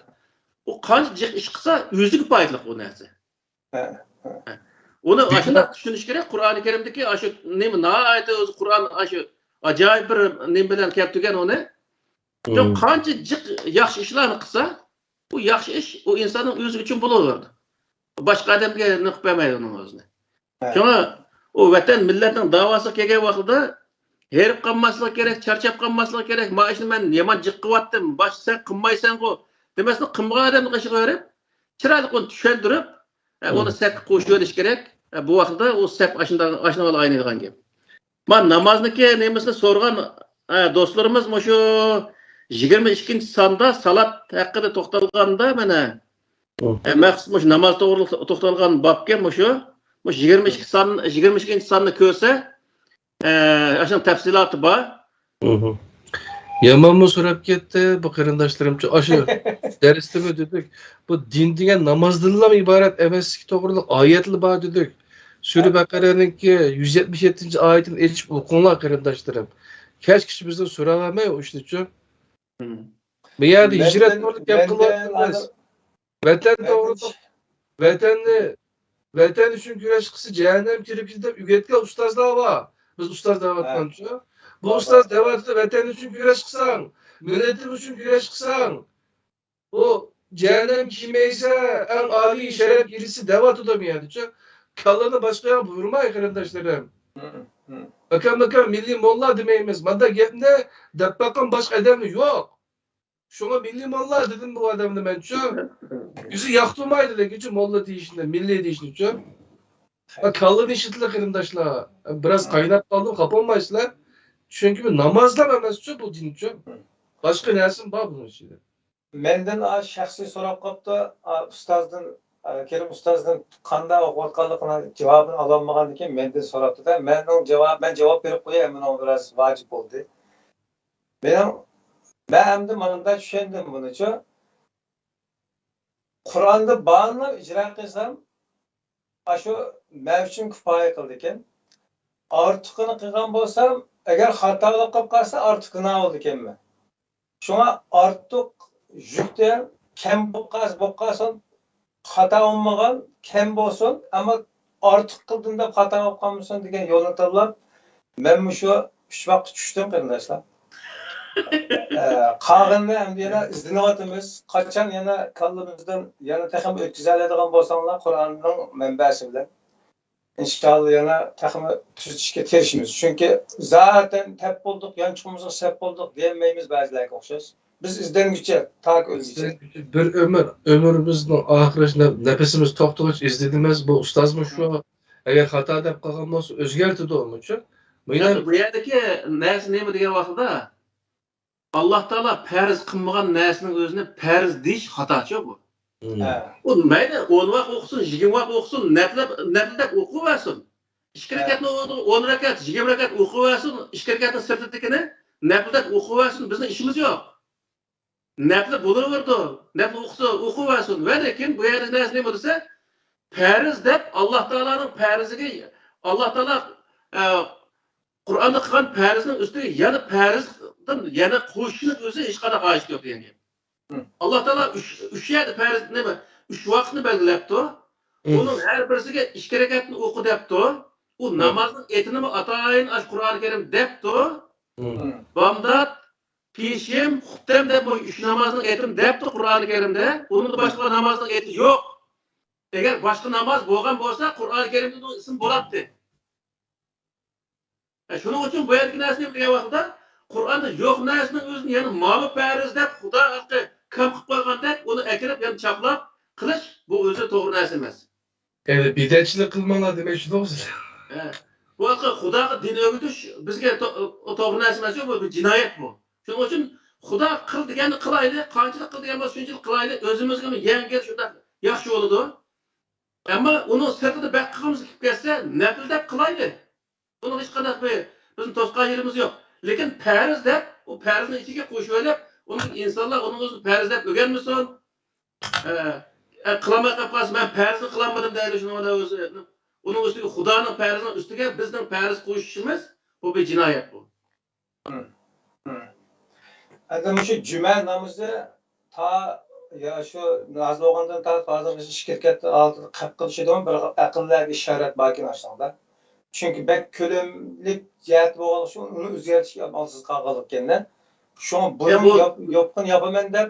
ئۇ قانچە جىق ئىش قىلسا، ئۆزىگە پايدىلىق ئۇ نەرسە. ھە، ھە. ئۇنى ئاشۇنداق چۈشىنىش كېرەك. قۇرئانى كەرىمدىكى ئاشۇ نېمە، ناھايىتى ئۆزى قۇرئان ئاشۇ ئاجايىپ بىر نېمە بىلەن كەلتۈرگەن ئۇنى. مم. قانچە جىق ياخشى ئىشلارنى قىلسا، بۇ ياخشى ئىش ئۇ ئىنساننىڭ ئۆزى ئۈچۈن بولۇۋېرىدۇ. باشقا ئادەمگە نېمە قىلىپ بەرمەيدۇ ئۇنىڭ ئۆزىنى. ھە. شۇڭا ئۇ ۋەتەن مىللەتنىڭ داۋاسىغا كەلگەن ۋاقتىدا ھېرىپ قالماسلىقى كېرەك، چارچاپ قالماسلىقى كېرەك. ما ئىشنى مەن يامان جىق قىلىۋاتتىم، باشتا سەن قىلمايسەنغۇ دېمەستىن، قىلمىغان ئادەمنىڭ قېشىغا بېرىپ، چىرايلىق ئۇنى چۈشەندۈرۈپ، ئە، ئۇنى سەپكە قوشۇۋېلىش كېرەك. ئە، بۇ ۋاقىتتا ئۇ سەپ ئاشۇنداق، ئاشۇنداق ئاينىيدىغان گەپ. مانا نامازنىڭكى نېمىسىنى سورىغان، ئە، دوستلىرىمىز مۇشۇ يىگىرمە ئىككىنچى ساندا سالات ھەققىدە توختالغاندا، مانا، ئە، مەخسۇس مۇشۇ ناماز توغرىلىق توختالغان بابكەن مۇشۇ. مۇشۇ يىگىرمە ئىككى سان، يىگىرمە ئىككىنچى ساننى كۆرسە، ئە، ئاشۇنىڭ تەپسىلاتى بار. يامانمۇ سوراپ كەتتى بۇ قېرىنداشلىرىمچۇ. ئاشۇ دەرستىمۇ دېدۇق. بۇ دىن دېگەن نامازدىنلا ئىبارەت ئەمەسلىكى توغرىلىق ئايەتلا بار دېدۇك. سۈرە بەقەرەنىڭكى يۈز يەتمىش يەتتىنچى ئايىتىنى ئېچىپ ئوقۇڭلار، قېرىنداشلىرىم. كەچكىچە بىزدىن سوراۋەرمەي ئۇ ئىشنىچۇ. بۇ يەردە ھىجرەت توغرىلىق گەپ قىلىۋاتىمىز. ۋەتەن توغرىلىق، ۋەتەننى، ۋەتەن ئۈچۈن كۈرەش قىلسا جەھەننەم كىرىپ كېتىدۇ دەپ ئۆگەتكەن ئۇستازلار بار. بىز ئۇستاز دەۋاتقانچۇ. بۇ ئۇستاز دەۋاتىدۇ، ۋەتەن ئۈچۈن كۈرەش قىلساڭ، مىللىتىم ئۈچۈن كۈرەش قىلساڭ، ئۇ جەھەننەم كىيمەيسە، ئەڭ ئالىي شەرەپ ئىگىسى دەۋاتىدۇ بۇ يەردىچۇ. كاللىنى باشقا ياققا بۇرماي، قېرىنداشلىرىم. ماكان ماكان مىللىي موللا دېمەيمىز. مانداق گەپنى دەپ باققان باشقا ئادەم يوق. شۇڭا مىللىي موللا دېدىم بۇ ئادەمنى مەنچۇ. ئۆزى ياقتۇرمايدۇ لېكىنچۇ موللا دېيىشنى، مىللىي دېيىشنىچۇ. ھە، كاللىنى ئىشلىتىلە قېرىنداشلار. بىراز قايناپ قالدىم، خاپا بولمايسىلەر. چۈنكى بۇ نامازلام ئەمەسچۇ بۇ دىنچۇ. باشقا نەرسىمۇ بار بۇنىڭ ئىچىدە. مەندىن ئا، شەخسىي سوراپ قاپتۇ. ئا، ئۇستازدىن، ئا، كېرىم ئۇستازدىن قانداق ئوقۇۋاتقانلىقىنى جاۋابىنى ئالالمىغاندىن كېيىن مەندىن سوراپتۇ-دە. مەننىڭ جاۋاب، مەن جاۋاب بېرىپ قوياي، مېنىڭ بىراز ۋاجىپ بولدى. مېنىڭ، مەن ئەمدى مۇندا چۈشەندىم بۇنىچۇ. قۇرئاندا بارنى ئىجرا قىلسام، ئاشۇ مەن ئۈچۈن كۇپايە قىلىدىكەن. ئارتۇقىنى قىلغان بولسام، ئەگەر خاتا بولۇپ قالسا، ئارتۇق گۇناھ بولىدىكەنمەن. شۇڭا ئارتۇق يۈكتە كەم بولۇپ قالسا، بولۇپ قالسۇن، خاتا بولمىغان، كەم بولسۇن، ئەمما ئارتۇق قىلدىم دەپ خاتا بولۇپ قالمىسۇن دېگەن يولنى تاللاپ، مەن مۇشۇ ئۈچ ۋاقىت چۈشتۈم، قېرىنداشلار. ئە، قالغىنىنى ئەمدى يەنە ئىزدىنىۋاتىمىز. قاچان يەنە كاللىمىزدىن يەنە تېخىمۇ ئۆتكۈزەلەيدىغان بولساڭلار، قۇرئاننىڭ مەنبەسى بىلەن. ئىنشاللا يەنە تېخىمۇ تۈزىتىشكە تىرىشىمىز. چۈنكى زاتەن تەپ بولدۇق، يانچۇقىمىزغا سەپ بولدۇق دېيەلمەيمىز بەزىلەرگە ئوخشاش. بىز ئىزدەنگۈچە، تاكى ئۆلگۈچە. بىر ئۆمۈر، ئۆمرىمىزنىڭ ئاخىرىغىچە نە-، نەپىسىمىز توختىغۇچە ئىزدىدىمىز. بۇ ئۇستازمۇ شۇ. ئەگەر خاتا دەپ قالغان بولسا، ئۆزگەرتىدۇ ئۇمۇچۇ. بۇ يەردىكى نەرسە نېمە دېگەن ۋاقتىدا، ئاللا تائالا پەرز قىلمىغان نەرسىنىڭ ئۆزىنى پەرز دېيىش خاتاچۇ بۇ. ئۇ مەيلى، ئون ۋاق ئوقۇسۇن، يىگىرمە ۋاق ئوقۇسۇن، نەپلە-، نەپلە دەپ ئوقۇۋەرسۇن. ئىككى رەكەتنى ئون رەكەت، يىگىرمە رەكەت ئوقۇۋەرسۇن، ئىككى رەكەتنىڭ سىرتىدىكىنى نەپلە دەپ ئوقۇۋەرسۇن، بىزنىڭ ئىشىمىز يوق. نەپلە بولۇۋېرىدۇ، نەپلە ئوقۇسا ئوقۇۋەرسۇن. ۋە لېكىن بۇ يەردە نەرسە نېمە دېسە، پەرز دەپ ئاللا تائالانىڭ پەرزىگە، ئاللا تائالا، ئە، قۇرئاندا قىلغان پەرزنىڭ ئۈستىگە يەنە پەرزدىن يەنە قوشۇشنىڭ ئۆزى ھېچقانداق ھاجىتى يوق دېگەن گەپ. ئاللا تائالا ئۈچ، ئۈچ يەردە پەرز نېمە، ئۈچ ۋاقىتنى بەلگىلەپتۇ. ئۇنىڭ ھەر بىرسىگە ئىككى رەكەتنى ئوقۇ دەپتۇ. ئۇ نامازنىڭ ئېتىنىمۇ ئاتايىن ئاشۇ قۇرئانى كەرىم دەپتۇ. بامدات، پېشىم، خۇپتەم دەپ بۇ ئۈچ نامازنىڭ ئېتىنى دەپتۇ قۇرئانى كەرىمدە. ئۇنىڭدىن باشقا نامازنىڭ ئېتى يوق. ئەگەر باشقا ناماز بولغان بولسا، قۇرئانى كەرىمدە ئۇنىڭ ئىسمى بولاتتى. ئە، شۇنىڭ ئۈچۈن بۇ يەردىكى نەرسىنى دېگەن ۋاقتىدا، قۇرئاندا يوق نەرسىنىڭ ئۆزىنى يەنە ماۋۇ پەرز دەپ، خۇدا ھەققى كام قىلىپ قويغاندەك، ئۇنى ئەكىرىپ يەنە چاپلاپ قىلىش، بۇ ئۆزى توغرا نەرسە ئەمەس. يەنى بىدئەتچىلىك قىلماڭلار دېمەكچىدىغۇ سىز. ھە. بۇ ھەققى خۇداغا دىن ئۆگىتىش بىزگە تو-، توغرا نەرسە ئەمەس، بۇ بىر جىنايەت بۇ. شۇنىڭ ئۈچۈن خۇدا قىل دېگەننى قىلايلى، قانچىلىك قىل دېگەن بولسا شۇنچىلىك قىلايلى، ئۆزىمىزگىمۇ يەڭگىل شۇنداق ياخشى بولىدۇ. ئەمما ئۇنىڭ سىرتىدا بەك قىلغۇمىز كېلىپ كەتسە، نەپلە دەپ قىلايلى. ئۇنىڭ ھېچقانداق بىر بىزنىڭ توسقان يېرىمىز يوق. لېكىن پەرز دەپ، ئۇ پەرزنى ئىچىگە قوشۇۋېلىپ، ئۇنىڭ ئىنسانلار ئۇنىڭ ئۆزىنى پەرز دەپ ئۆگەنمىسۇن. ئە، ئە، قىلالماي قېلىپ قالسا، مەن پەرزنى قىلالمىدىم دەيدۇ، شۇنىڭ بىلەن ئۆزى. ئۇنىڭ ئۈستىگە خۇدانىڭ پەرزىنىڭ ئۈستىگە بىزنىڭ پەرز قوشۇشىمىز، بۇ بىر جىنايەت بۇ. ئەمدى مۇشۇ جۈمە نامىزى تا، يا شۇ نازىل بولغاندىن تارتىپ ھازىرغىچە ئىككى رەكەت ھالىتىدە قىلىپ قېلىشىدىمۇ بىر ئەقىللەرگە ئىشارەت باركەن ئاشۇنىڭدا. چۈنكى بەك كۆلەملىك جەھەتتە بولغانلىقى ئۈچۈن ئۇنى ئۆزگەرتىشكە ئامالسىز قالغانلىقكەن. شۇڭا يا بۇنىڭ بۇ ياپ-، ياپقىنى ياپىمەن دەپ،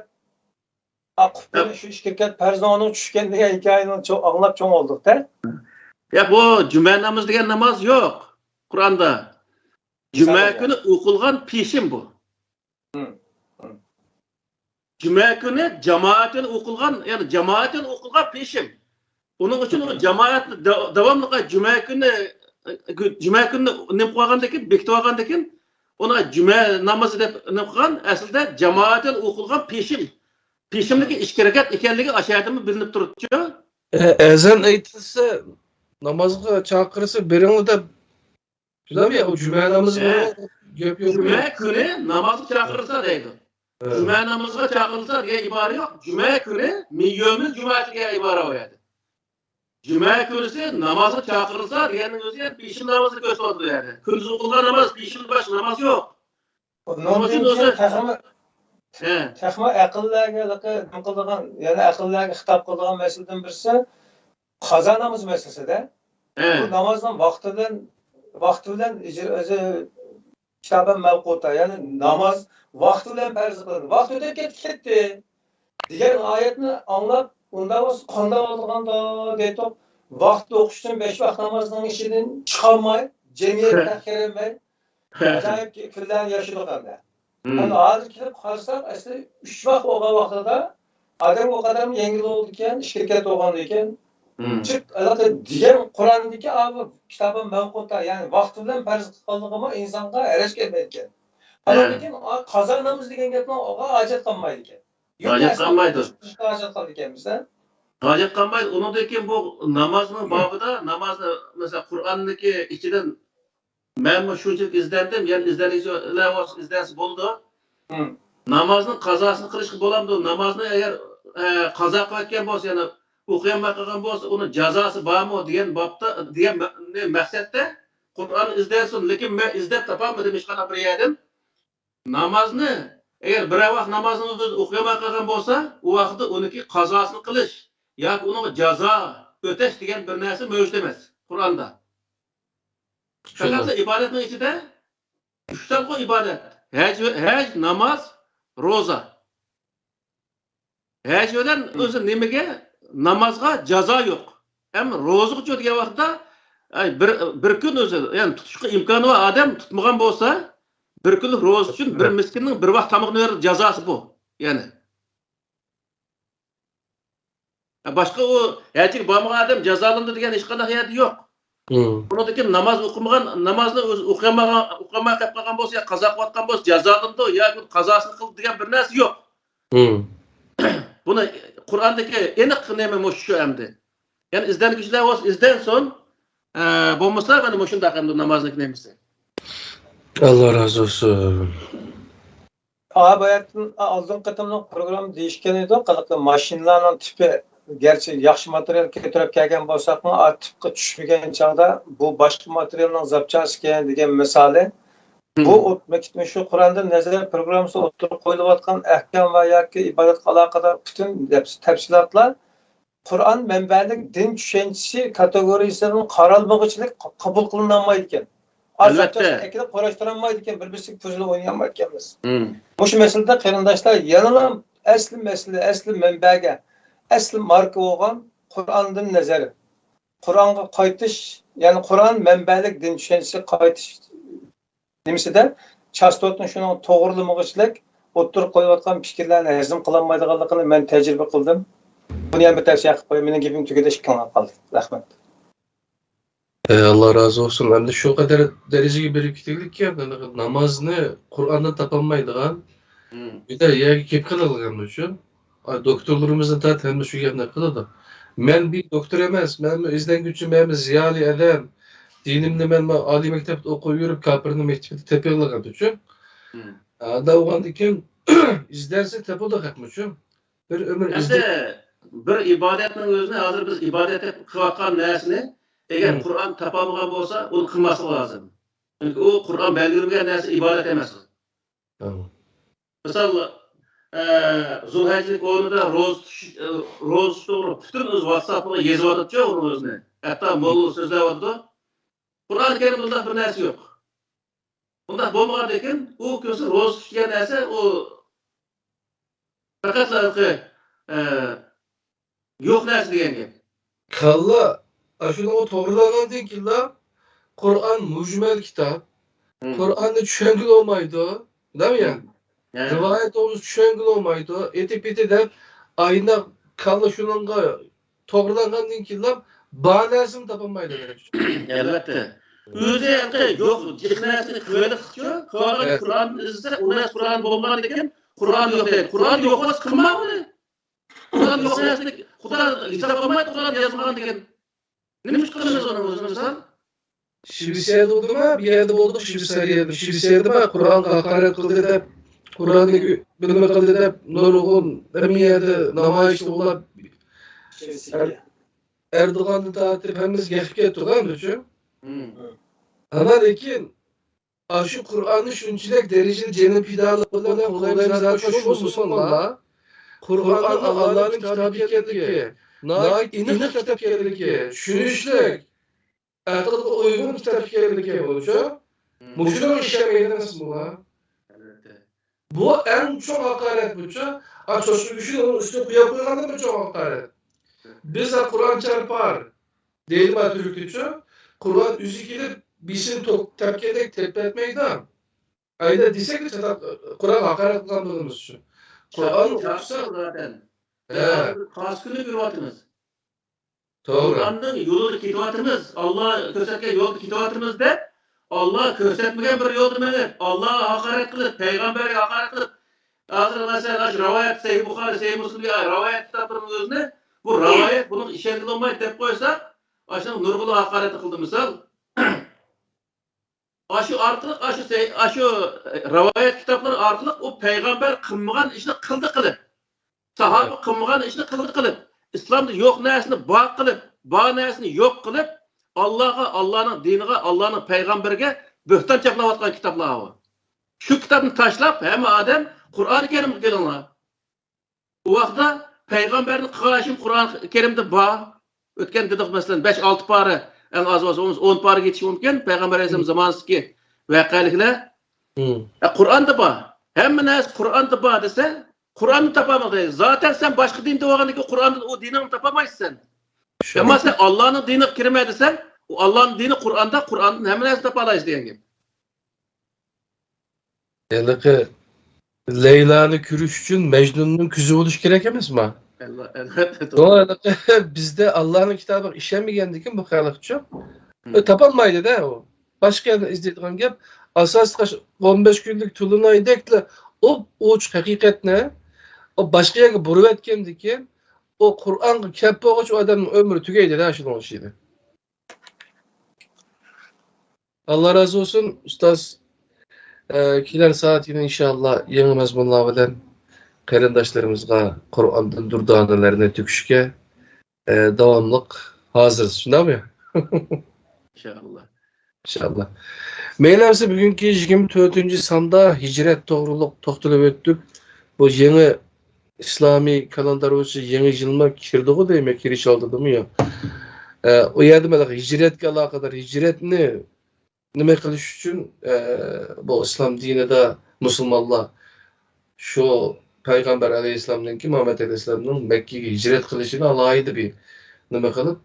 ئا، قۇپپىنى شۇ ئىككى رەكەت پەرزنىڭ ئورنىغا چۈشكەن دېگەن ھېكايىنى چوڭ ئاڭلاپ چوڭ بولدۇق-دە. يا، بۇ جۈمە نامىزى دېگەن ناماز يوق قۇرئاندا. جۈمە كۈنى ئوقۇلغان پېشىم بۇ. جۈمە كۈنى جامائەت بىلەن ئوقۇلغان، يەنى جامائەت بىلەن ئوقۇلغان پېشىم. ئۇنىڭ ئۈچۈن ئۇ جامائەت دا-، داۋاملىق جۈمە كۈنى، جۈمە كۈنىنى نېمە قىلغاندىكىن، بېكىتىۋالغاندىكىن، ئۇنى جۈمە نامىزى دەپ نېمە قىلغان، ئەسلىدە جامائەت بىلەن ئوقۇلغان پېشىم. پېشىمدىكى ئىككى رەكەت ئىكەنلىكى ئاشۇيەردىنمۇ بىلىنىپ تۇرۇپتۇ. ئە-، ئەزان ئېيتىلسا، نامازغا چاقىرسا، بېرىڭلار دەپ شۇنداقمۇ يا؟ ئۇ جۈمە نامىزى ھە. بولغان گەپ يوق. جۈمە كۈنى نامازغا چاقىرىلسا دەيدۇ. ھە. جۈمە نامىزغا چاقىرىلسا دېگەن ئىبارە يوق. جۈمە كۈنى مىن يومىل جۈمە دېگەن ئىبارە بار يەردە. جۈمە كۈنىسى نامازغا چاقىرىلسا دېگەننىڭ ئۆزى يەنە پېشىن نامازىنى كۆرسىتىۋاتىدۇ يەنە. كۈندۈزى قىلغان ناماز، پېشىن باشقا ناماز يوق. ئۇنىڭدىن كېيىن تېخىمۇ، تېخىمۇ ئەقىللەرگە نېمە قىلىدىغان، يەنە ئەقىللەرگە خىتاب قىلىدىغان مەسىلىدىن بىرسى قازا نامىزى مەسىلىسىدە. بۇ نامازنىڭ ۋاقتى بىلەن، ۋاقتى بىلەن ئۆزى كىتابەن مەۋقۇتا، يەنى ناماز ۋاقتى بىلەن پەرز قىلىندى. ۋاقتى ئۆتۈپ كەتتى، كەتتى دېگەن ئايەتنى ئاڭلاپ، ئۇنداق بولسا قانداق بولىدىغاندۇ دەيتتۇق. ۋاقىتتا ئوقۇش ئۈچۈن بەش ۋاق نامازنىڭ ئىچىدىن چىقالماي، جەمئىيەتكە كىرەلمەي، ئاجايىپ كۈنلەرنى ياشىدۇق ئەمدى. ئەمدى ھازىر كېلىپ قارىساق، ئەسلى ئۈچ ۋاق بولغان ۋاقتىدا ئادەم ئۇ قەدەر يەڭگىل بولىدىكەن، ئىشكە كەتتى بولغاندىكەن. جىق ھېلىقى دېگەن قۇرئاندىكى ئاۋۇ كىتابى مەۋقۇتا، يەنى ۋاقتى بىلەن پەرز قىلغانلىقىمۇ ئىنسانغا ھەرەج كەلمەيدىكەن. ئاندىن كېيىن قازا نامىز دېگەن گەپنىڭ ئوغا ھاجەت قالمايدىكەن. ھاجەت قالمايدۇ. ھاجەت قالىدىكەنمىز. ھاجەت قالمايدۇ. ئۇنىڭدىن كېيىن بۇ نامازنىڭ بابىدا، نامازنى، مەسىلەن، قۇرئاننىڭكى ئىچىدىن مەنمۇ شۇنچىلىك ئىزدەندىم، يەنە ئىزدەنگۈچىلەر بولسا ئىزدەنسە بولىدۇ. نامازنىڭ قازاسىنى قىلىشقا بولامدۇ؟ نامازنى ئەگەر، ئە، قازا قىلىۋەتكەن بولسا، يەنى ئوقۇيالماي قالغان بولسا، ئۇنىڭ جازاسى بارمۇ دېگەن بابتا، دېگەن مە-، نى مەقسەتتە قۇرئان ئىزدەنسۇن، لېكىن مەن ئىزدەپ تاپالمىدىم ھېچقانداق بىر يەردىن. نامازنى، ئەگەر بىرەر ۋاق نامازنىڭ ئۆزىدە ئوقۇيالماي قالغان بولسا، ئۇ ۋاقىتتا ئۇنىڭكى قازاسىنى قىلىش ياكى ئۇنىڭغا جازا ئۆتەش دېگەن بىر نەرسە مەۋجۇت ئەمەس قۇرئاندا. پەقەتلا ئىبادەتنىڭ ئىچىدە ئۈچ تالغۇ ئىبادەت. ھەج، ھەج، ناماز، روزا. ھەج بىلەن ئۆزى نېمىگە؟ نامازغا جازا يوق. ئەمما روزىغىچۇ دېگەن ۋاقىتتا، ئەي، بىر، بىر كۈن ئۆزى، يەنى تۇتۇشقا ئىمكانى بار ئادەم تۇتمىغان بولسا، بىر كۈنلۈك روزا ئۈچۈن بىر مىسكىننىڭ بىر ۋاق تامىقىنى بېرىدۇ، جازاسى بۇ. يەنى. باشقا ئۇ ھەجگە بارمىغان ئادەم جازالىنىدۇ دېگەن ھېچقانداق يەردە يوق. ئۇنىڭدىن كېيىن ناماز ئوقۇمىغان، نامازنى ئۆزى ئوقۇيالمىغان، ئوقۇيالماي قېلىپ قالغان بولسا، يا قازا قىلىۋاتقان بولسا، جازالىنىدۇ ياكى قازاسىنى قىلدى دېگەن بىر نەرسە يوق. بۇنى قۇرئاندىكى ئېنىق نېمە مۇشۇ شۇ ئەمدى. يەنى ئىزدەنگۈچىلەر بولسا ئىزدەنسۇن. ئە، بولمىسا مانا مۇشۇنداق ئەمدى نامازنىڭكى نېمىسى. ئاللا رازى بولسۇن. ئا، باياتتىن ئالدىنقى قېتىملىق پروگرامما دېيىشكەن ئىدۇق، ھېلىقى ماشىنىلارنىڭ تىپى گەرچە ياخشى ماتېرىيال كۆتۈرۈپ كەلگەن بولساقمۇ، ئا، تىپقا چۈشمىگەن چاغدا بۇ باشقا ماتېرىيالنىڭ زاپچاسىكەن دېگەن مىسالى. بۇ مۇشۇ قۇرئاندىن نەزەر پروگراممىسى ئوتتۇرىغا قويۇلۇۋاتقان ئەھكام ۋە ياكى ئىبادەتكە ئالاقىدار پۈتۈن تەپسىلاتلار قۇرئان مەنبەلىك دىن چۈشەنچىسى كاتېگورىيىسىدىن قارالمىغۇچىلىك قوبۇل قىلىنالمايدىكەن. ئەلۋەتتە. ئەكىلىپ قۇراشتۇرالمايدىكەن، بىر-بىرسىگە پۇزۇل ئوينىيالمايدىكەنمىز. مۇشۇ مەسىلىدە قېرىنداشلار يەنىلا ئەسلى مەسىلە، ئەسلى مەنبەگە، ئەسلى ماركا بولغان قۇرئاندىن نەزەر، قۇرئانغا قايتىش، يەنى قۇرئان مەنبەلىك دىن چۈشەنچىسىگە قايتىش نېمىسىدە چاستوتنى شۇنىڭ توغرىلىمىغۇچىلىك ئوتتۇرىغا قويۇۋاتقان پىكىرلەرنى ھەزىم قىلالمايدىغانلىقىنى مەن تەجرىبە قىلدىم. بۇنى ھەم بىر تەۋسىيە قىلىپ قوياي، مېنىڭ گېپىم تۈگىدى، ئىككىڭلار قالدى. رەھمەت. ئەي، ئاللا رازى بولسۇن. ئەمدى شۇ قەدەر دەرىجىگە بېرىپ كېتىگلىككەن، نامازنى قۇرئاندىن تاپالمايدىغان، بىر يەرگە كېلىپ قېلىدىغان ئۈچۈن، ئاي، دوكتورلىرىمىزنى تارت ھەممە شۇ گەپنى قىلىدۇ. مەن بىر دوكتور ئەمەس، مەنمۇ ئىزدەنگۈچى، مەنمۇ زىيالىي ئادەم. دىنىمنى مەنمۇ ئالىي مەكتەپتە ئوقۇپ يۈرۈپ، كاپىرنىڭ مەكتىپىدە تېپىۋالغان ئۈچۈن. ئانداق بولغاندىكىن، ئىزدەنسە تېپىلىدۇ ھەقمۇ شۇ. بىر ئۆمۈر ئەمدى ئىزدەن- بىر ئىبادەتنىڭ ئۆزىنى، ھازىر بىز ئىبادەت دەپ قىلىۋاتقان نەرسىنى، ئەگەر قۇرئان تاپالمىغان بولسا، ئۇنى قىلماسلىق لازىم. چۈنكى ئۇ قۇرئان بەلگىلىمىگەن نەرسە ئىبادەت ئەمەس. مىسال، ئە، زۇلھەججىنىڭ ئونىدا روزا تۇتۇش، ئە، روزا تۇتۇش توغرا پۈتۈن ئۆز ۋاتساپلىرىغا يېزىۋاتىدۇچۇ ئۇنىڭ ئۆزىنى. ھەتتا موللا سۆزلەۋاتىدۇ. قۇرئان كەرىمدە بۇنداق بىر نەرسە يوق. ئۇنداق بولمىغاندىكىن، ئۇ كۆرسە روزا تۇتۇش دېگەن نەرسە، ئۇ پەقەتلا ھېلىقى، ئە، يوق نەرسە دېگەن گەپ. كاللا، ئاشۇنىڭغا توغرىلانغاندىن كېيىنلا، قۇرئان مۈجمەل كىتاب، قۇرئاننى چۈشەنگىلى بولمايدۇ، دەيمەن. رىۋايەت توغرىسىدا چۈشەنگىلى بولمايدۇ، ئېتى-پېتى دەپ، ئاينا كاللا شۇنىڭغا توغرىلانغاندىن كېيىنلا بار نەرسىنى تاپالمايدۇ. ئەلۋەتتە. ئۆزى ھېلىقى يوق، جىق نەرسىنى قىلىۋېلىقچۇ، قىلىۋالغان قۇرئان ئىزدىسە، ئۇ نەرسە قۇرئان بولمىغاندىكىن، قۇرئان يوق دەيدۇ. قۇرئان يوق بولسا قىلماڭ ئۇنى. قۇرئان يوق نەرسىنى خۇدا ھېساب قىلمايدۇ، قۇرئان يازمىغاندىكىن. نېمە ئۈچۈن قىلىمىز ئۇنى ئۆزىمىزدىن؟ شىۋېتسىيەدە بولدىما؟ بىر يەردە بولدۇق، شىۋېتسىيەدە. شىۋېتسىيەدىما؟ قۇرئانغا ھاقارەت قىلدى دەپ، قۇرئاننى نېمە قىلدى دەپ، نۇرغۇن ھەممە يەردە نامايىش توۋلاپ. شىۋېتسىيە. ئەردوغاندىن تارتىپ ھەممىمىز گەپ كەتتۇق ئەمدىچۇ. ئەمما لېكىن ئاشۇ قۇرئاننى شۇنچىلىك دەرىجىدە جېنى پىدالىق بىلەن قوغدايمىز، شۇ مۇسۇلمانلار قۇرئاننىڭ ئاللانىڭ كىتابى ئىكەنلىكى، ناھايىتى ئېنىق كىتاب ئىكەنلىكى، چۈشىنىشلىك، ئەقىلگە ئۇيغۇن كىتاب ئىكەنلىكى بويىچە مۇشۇنىڭغا ئىشەنمەيدۇ ئەمەسمۇ؟ ئەلۋەتتە. بۇ ئەڭ چوڭ ھاقارەت بۇچۇ. ئا، چوشقا گۆشىنى ئۇنىڭ ئۈستىگە قويۇپ قويغاندىمۇ چوڭ ھاقارەت. بىز قۇرئان چارپار دەيدىما تۈركچە. قۇرئان ئۆزى كېلىپ بېشىنى تەپكەندەك تەپەتمەيدۇ. ئەينە دېسەك، قۇرئان ھاقارەت قىلغان بولىمىز شۇ. قۇرئان ئوقۇسا، زاتەن. قايسى كۈنى كۆرۈۋاتىمىز؟ توغرا. قۇرئاننىڭ يولىدا كېتىۋاتىمىز، ئاللا كۆرسەتكەن يولدا كېتىۋاتىمىز دەپ، ئاللا كۆرسەتمىگەن بىر يولدا مېڭىپ، ئاللاغا ھاقارەت قىلىپ، پەيغەمبەرگە ھاقارەت قىلىپ، ھازىر مەسىلەن، ئاشۇ رىۋايەت، سەھىھ بۇخارى، سەھىھ مۇسلىمدىكى رىۋايەت كىتابلىرىنىڭ ئۆزىنى، بۇ رىۋايەت، بۇنىڭغا ئىشەنگىلى بولمايدۇ دەپ قويساق، ئاشۇنىڭ نۇرغۇنلىغان ھاقارەت قىلدى مىسال. ئاشۇ ئارقىلىق، ئاشۇ سەي-، ئاشۇ، ئە، رىۋايەت كىتابلىرى ئارقىلىق ئۇ پەيغەمبەر قىلمىغان ئىشنى قىلدى قىلىپ، ساھابە قىلمىغان ئىشنى قىلدى قىلىپ، ئىسلامدا يوق نەرسىنى بار قىلىپ، بار نەرسىنى يوق قىلىپ، ئاللاغا، ئاللانىڭ دىنىغا، ئاللانىڭ پەيغەمبىرىگە بۆھتان چاپلاۋاتقان كىتابلار ئاۋۇ. شۇ كىتابنى تاشلاپ، ھەممە ئادەم قۇرئانى كەرىمگە كېلىڭلار. ئۇ ۋاقىتتا پەيغەمبەرنى قىلغان ئىشىم قۇرئان كەرىمدە بار. ئۆتكەن دېدۇق، مەسىلەن، بەش، ئالتە پارە، ئەڭ ئاز بولسا ئون، ئون پارە يېتىشى مۇمكىن پەيغەمبەر ئەلەيھىسسالام زامانىسىدىكى ۋەقەلىكلەر. ئە، قۇرئاندا بار. ھەممە نەرسە قۇرئاندا بار دېسە، قۇرئاننى تاپالمىدى. زاتەن سەن باشقا دىندا بولغاندىن كېيىن قۇرئاندىن ئۇ دىنىڭنى تاپالمايسەن سەن. ئەمما سەن ئاللانىڭ دىنىغا كىرىمەن دېسەڭ، ئۇ ئاللانىڭ دىنى قۇرئاندا، قۇرئاندىن ھەممە نەرسىنى تاپالايسەن دېگەن گەپ. ھېلىقى لەيلانى كۆرۈش ئۈچۈن مەجنۇننىڭ كۆزى بولۇش كېرەك ئەمەسما؟ ئەلۋە-، ئەلۋەتتە، شۇڭا توغرا. ھېلىقى بىزدە ئاللانىڭ كىتابىغا ئىشەنمىگەندىكىن بۇ خەلقچۇ، مم. ئە، تاپالمايدۇ-دە ئۇ. باشقا يەردىن ئىزدەيدىغان گەپ. ئاساسلىق ئون بەش كۈنلۈك تولۇنايدەكلا ئوپ-ئوچۇق ھەقىقەتنى ئۇ باشقا يەرگە بۇرۇۋەتكەندىكىن، ئۇ قۇرئانغا كەپ بولغۇچە ئۇ ئادەمنىڭ ئۆمرى تۈگەيدۇ-دە شۇنىڭ ئىچىدە. ئاللا رازى بولسۇن، ئۇستاز. ئە، كېلەر سائەت يەنە ئىنشاللا يېڭى مەزمۇنلار بىلەن قېرىنداشلىرىمىزغا قۇرئاندىن دۇردانىلەرنى تۆكۈشكە، ئە، داۋاملىق ھازىرسىز، شۇنداقمۇ؟ ئىنشاللا. ئىنشاللا. مەيلى، ئەمسە بۈگۈنكى يىگىرمە تۆتىنچى ساندا ھىجرەت توغرۇلۇق توختىلىپ ئۆتتۇق. بۇ يېڭى ئىسلامىي كالېندار بويىچە يېڭى يىلمۇ كىردىغۇ دەيمەن، كىرىش ئالدىدىمۇ يوق. ئە، ئۇ يەردە مانا ھىجرەتكە ئالاقىدار، ھىجرەتنى نېمە قىلىش ئۈچۈن، ئە، بۇ ئىسلام دىنىدا مۇسۇلمانلار شۇ پەيغەمبەر ئەلەيھىسسالامنىڭكى، مۇھەممەد ئەلەيھىسسالامنىڭ مەككىگە ھىجرەت قىلىشىنى ئالاھىدە بىر نېمە قىلىپ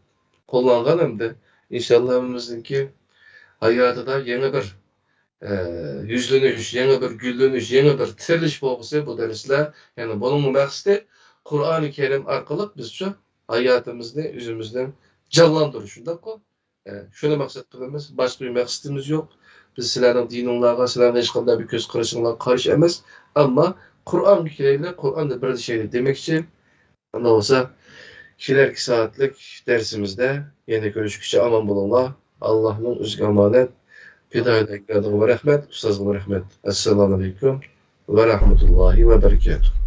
قوللانغان ئەمدى. ئىنشاللا ھەممىمىزنىڭكى ھاياتىدا يېڭى بىر ئە، يۈزلىنىش، يېڭى بىر گۈللىنىش، يېڭى بىر تىرىلىش بولغۇسى بۇ دەرسلەر. يەنى بۇنىڭ مەقسىتى قۇرئانى كەرىم ئارقىلىق بىزچۇ ھاياتىمىزنى ئۆزىمىزنى جانلاندۇرۇش، شۇنداققۇ؟ ئە، شۇنى مەقسەت قىلىمىز. باشقا بىر مەقسىتىمىز يوق. بىز سىلەرنىڭ دىنىڭلارغا، سىلەرنىڭ ھېچقانداق بىر كۆز قارىشىڭلارغا قارشى ئەمەس. ئەمما قۇرئانغا كېلەيلى، قۇرئاندا بىرلىشەيلى دېمەكچى. ئۇنداق بولسا، كېلەركى سائەتلىك دەرسىمىزدە يەنە كۆرۈشكىچە ئامان بولۇڭلار. ئاللاھنىڭ ئۆزىگە ئامانەت. پىدائىي ئەكبەردىنمۇ رەھمەت، ئۇستازغىمۇ رەھمەت. ئەسسالامۇ ئەلەيكۇم ۋە رەھمەتۇللاھى ۋە بەرىكاتۇھ.